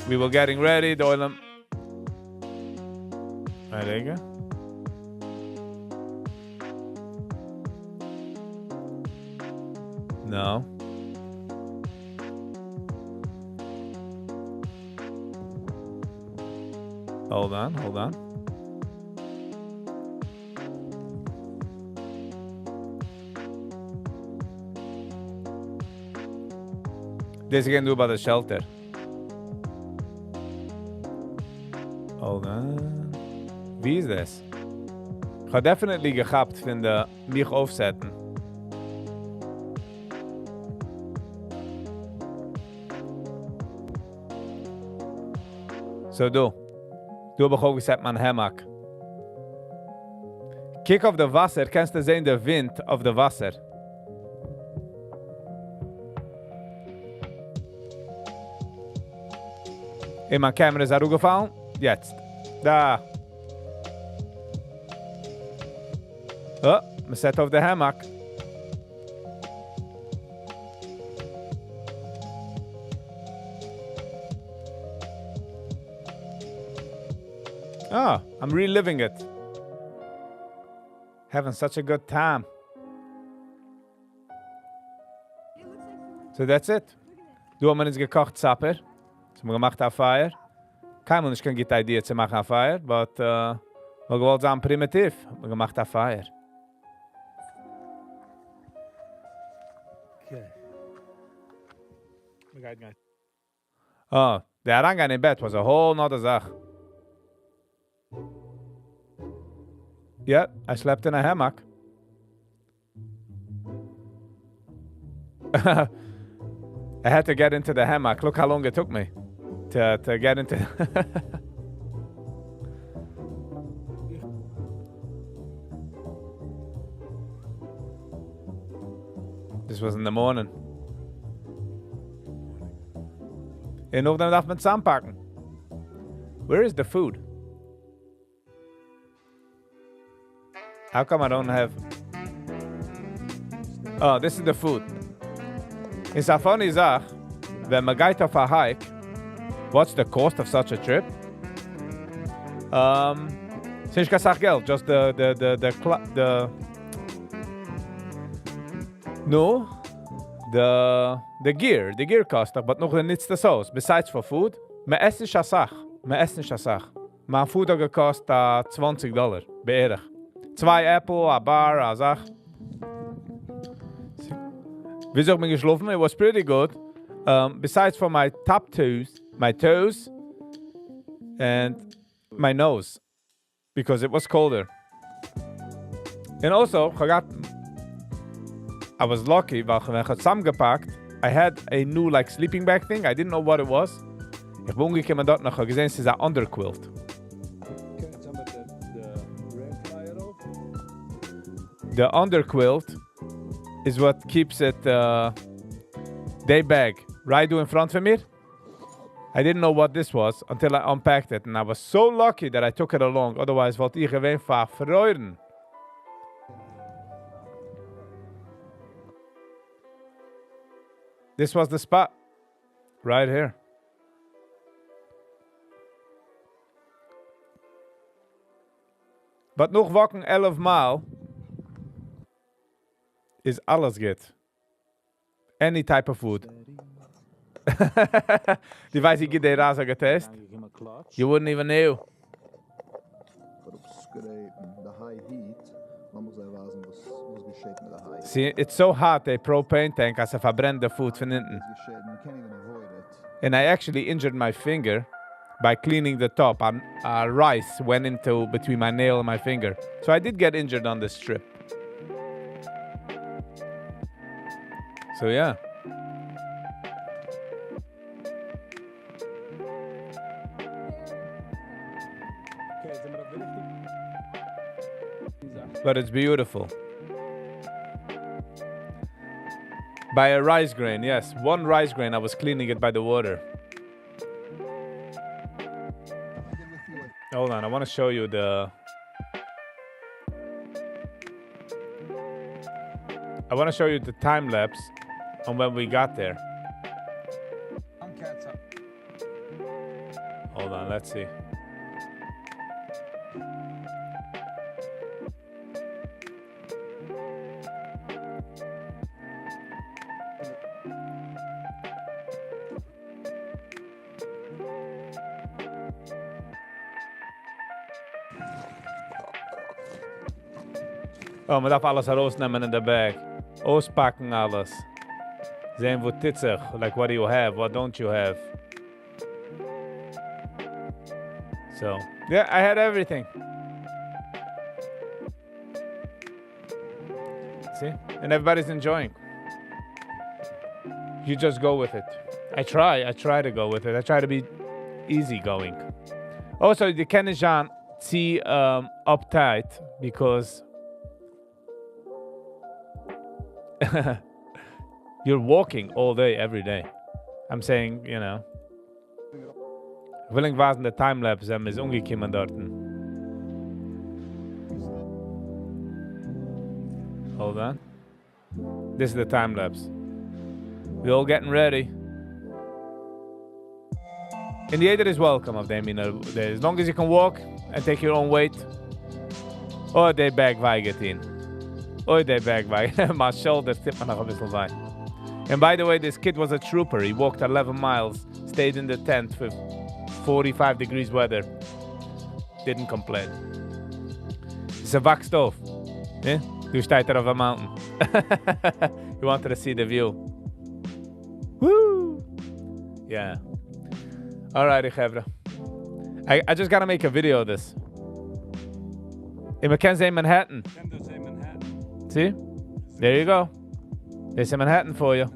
We were getting ready, די עולם. רגע. No. Hold on, hold on. This again do about the shelter. Hold on. ווי איז דאס? איך האב definitely געכאפט פון די מיך אויפסעטן. So דא. דא האב איך אויפגעסעט מיין hammock. קוק אויף די וואסער, קענסטו זען די ווינט אויף די וואסער. און מיין camera איז אראפגעפאלן. יעצט. דא. Oh, מען סעט אויף די hammock. אה, I'm reliving it. Having such a good time. So that's it. דא האבן מיר אונז געקאכט supper. אונז האבן געמאכט א פייער. קיינמאל נישט קיין גוטע idea צו מאכן א פייער, but מ'האט געוואלט זיין פרימיטיוו, האט מען געמאכט א פייער. Okay. מ'גייט גיין. אה, די אריינגיין אין בעט was a whole nother זאך. Yeah, I slept in a hammock. I had to get into the hammock. Look how long it took me to, to get into. This was in the morning. און נאכדעם דארף מען צוזאמפאקן. Where is the food? How come I don't have... Oh, this is the food. איז א funny זאך, ווען מען גייט אויף א hike, what's the cost of such a trip? ס'איז נישט קיין סאך געלט, just the, the, the, the, the, no, the, the gear, the gear קאסט, but נאכדעם נוצט עס אויס. Besides for food, מען עסט נישט א סאך, מען עסט נישט א סאך. מיין food האט געקאסט 20 דאלער, בערך. צוויי עפל, א bar, א זאך. וויאזוי האב איך געשלאפן? It was pretty good. Besides for my top toes, my toes, and my nose, because it was colder. And also, I got, I was lucky, ווייל ווען איך האב צוזאמגעפאקט, I had a new like sleeping bag thing. I didn't know what it was. איך בין אנגעקומען דארט נאך, געזען, ס'איז א underquilt. Okay, יעצט האבן מיר די, די red flyer אויף. The underquilt is what keeps it day bag right in front of me. I didn't know what this was until I unpacked it, and I was so lucky that I took it along. Otherwise, וואלט איך געווען פארפרוירן. This was the spot right here. But נאך walking 11 מייל איז אלעס גוט. Any type of food. דו ווייסט, איך גיב דיר א taste? געבן א clutch. You wouldn't even know. The high heat, לאמיר זיי ווייזן, וואס, וואס געשעט מיט די high heat. See, it's so hot, the propane tank, אז עס פארברענט the food פון אונטן. וואס געשעט, you can't even avoid it. And I actually injured my finger by cleaning the top. And rice went into between my nail and my finger. So I did get injured on this trip. So yeah. Okay, זענען מיר אויף די ריכטיגע זאך. But it's beautiful. By a rice grain, yes. One rice grain, I was cleaning it by the water. Hold on, I want to show you the... I want to show you the time lapse on when we got there. I'm cats up. Hold on, let's see. Oh, מען דארף אלעס ארויסנעמען אין די bag. אויספאקן אלעס. זען, וואו טוט זיך. Like, what do you have? What don't you have? So, yeah, I had everything. See? And everybody's enjoying. You just go with it. I try. I try to go with it. I try to be easygoing. Also, דו קענסט זיין צו uptight because you're walking all day, every day. I'm saying. וויל ענק ווייזן די time lapse, ווען מ'איז אנגעקומען דארטן. Hold on. This is the time lapse. We all getting ready. And יעדער is welcome of them, as long as you can walk. and take your own weight. אוי, די back וויי געטון. אוי, די back וויי. My shoulder טוט מיר נאך א ביסל וויי. And by the way, this kid was a trooper. He walked 11 miles, stayed in the tent for 45 degrees weather. Didn't complain. ס'וואקסט אויף. Yeah? דא שטייט ער אויף a mountain. He wanted to see the view. Woo! Yeah. Alrighty, חברה. I just gotta make a video of this. און מ'קען זען Manhattan. See? There you go. There's a Manhattan for you.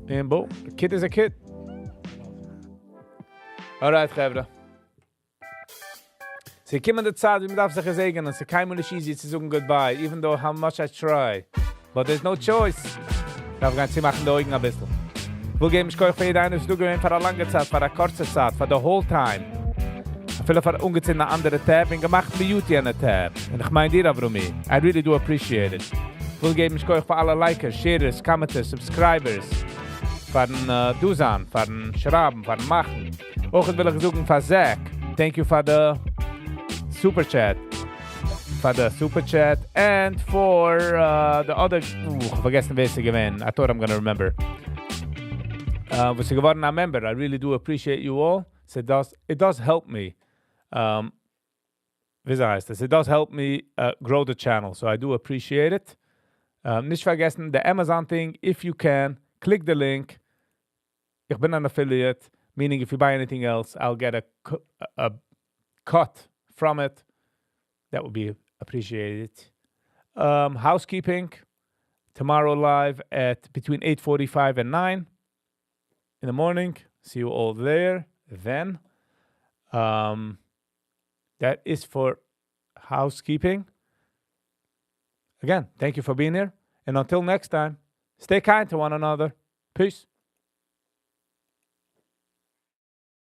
And boom, a kid is a kid. Alright, חברה. ס'קומט די צייט, ווי מ'דארף זיך געזעגענען. ס'איז קיינמאל נישט easy צו זאגן goodbye, even though how much I try. But there's no choice. דארף גיין צומאכן די אויגן א ביסל. וויל געבן יישר כח פאר יעדער איינער, וואס דא געווען פאר א לאנגע צייט, פאר א קורצע צייט, פאר the whole time. אפילו פאר אנגעצינדן אן אנדערע tab און געמאכט mute יענע tab. און איך מיין דיר, Avrumi. I really do appreciate it. וויל געבן יישר כח פאר אלע likers, sharers, commenters, subscribers. פארן דא זיין, פארן שרייבן, פארן מאכן. אויך וויל איך זאגן פאר Zach. Thank you for the super chat. For the super chat and for the other. איך האב פארגעסן ווער ס'איז געווען. I thought I'm gonna remember. וואס איז געווארן א member. I really do appreciate you all. So it does help me. ווי הייסט עס? It does help me grow the channel. So I do appreciate it. נישט פארגעסן, the Amazon thing, if you can, click the link. איך בין an affiliate, meaning if you buy anything else, I'll get a cut from it. That would be appreciated. Housekeeping, tomorrow live at between 8.45 and 9 in the morning. See you all there then. That is for housekeeping. Again, thank you for being here. And until next time, stay kind to one another. Peace.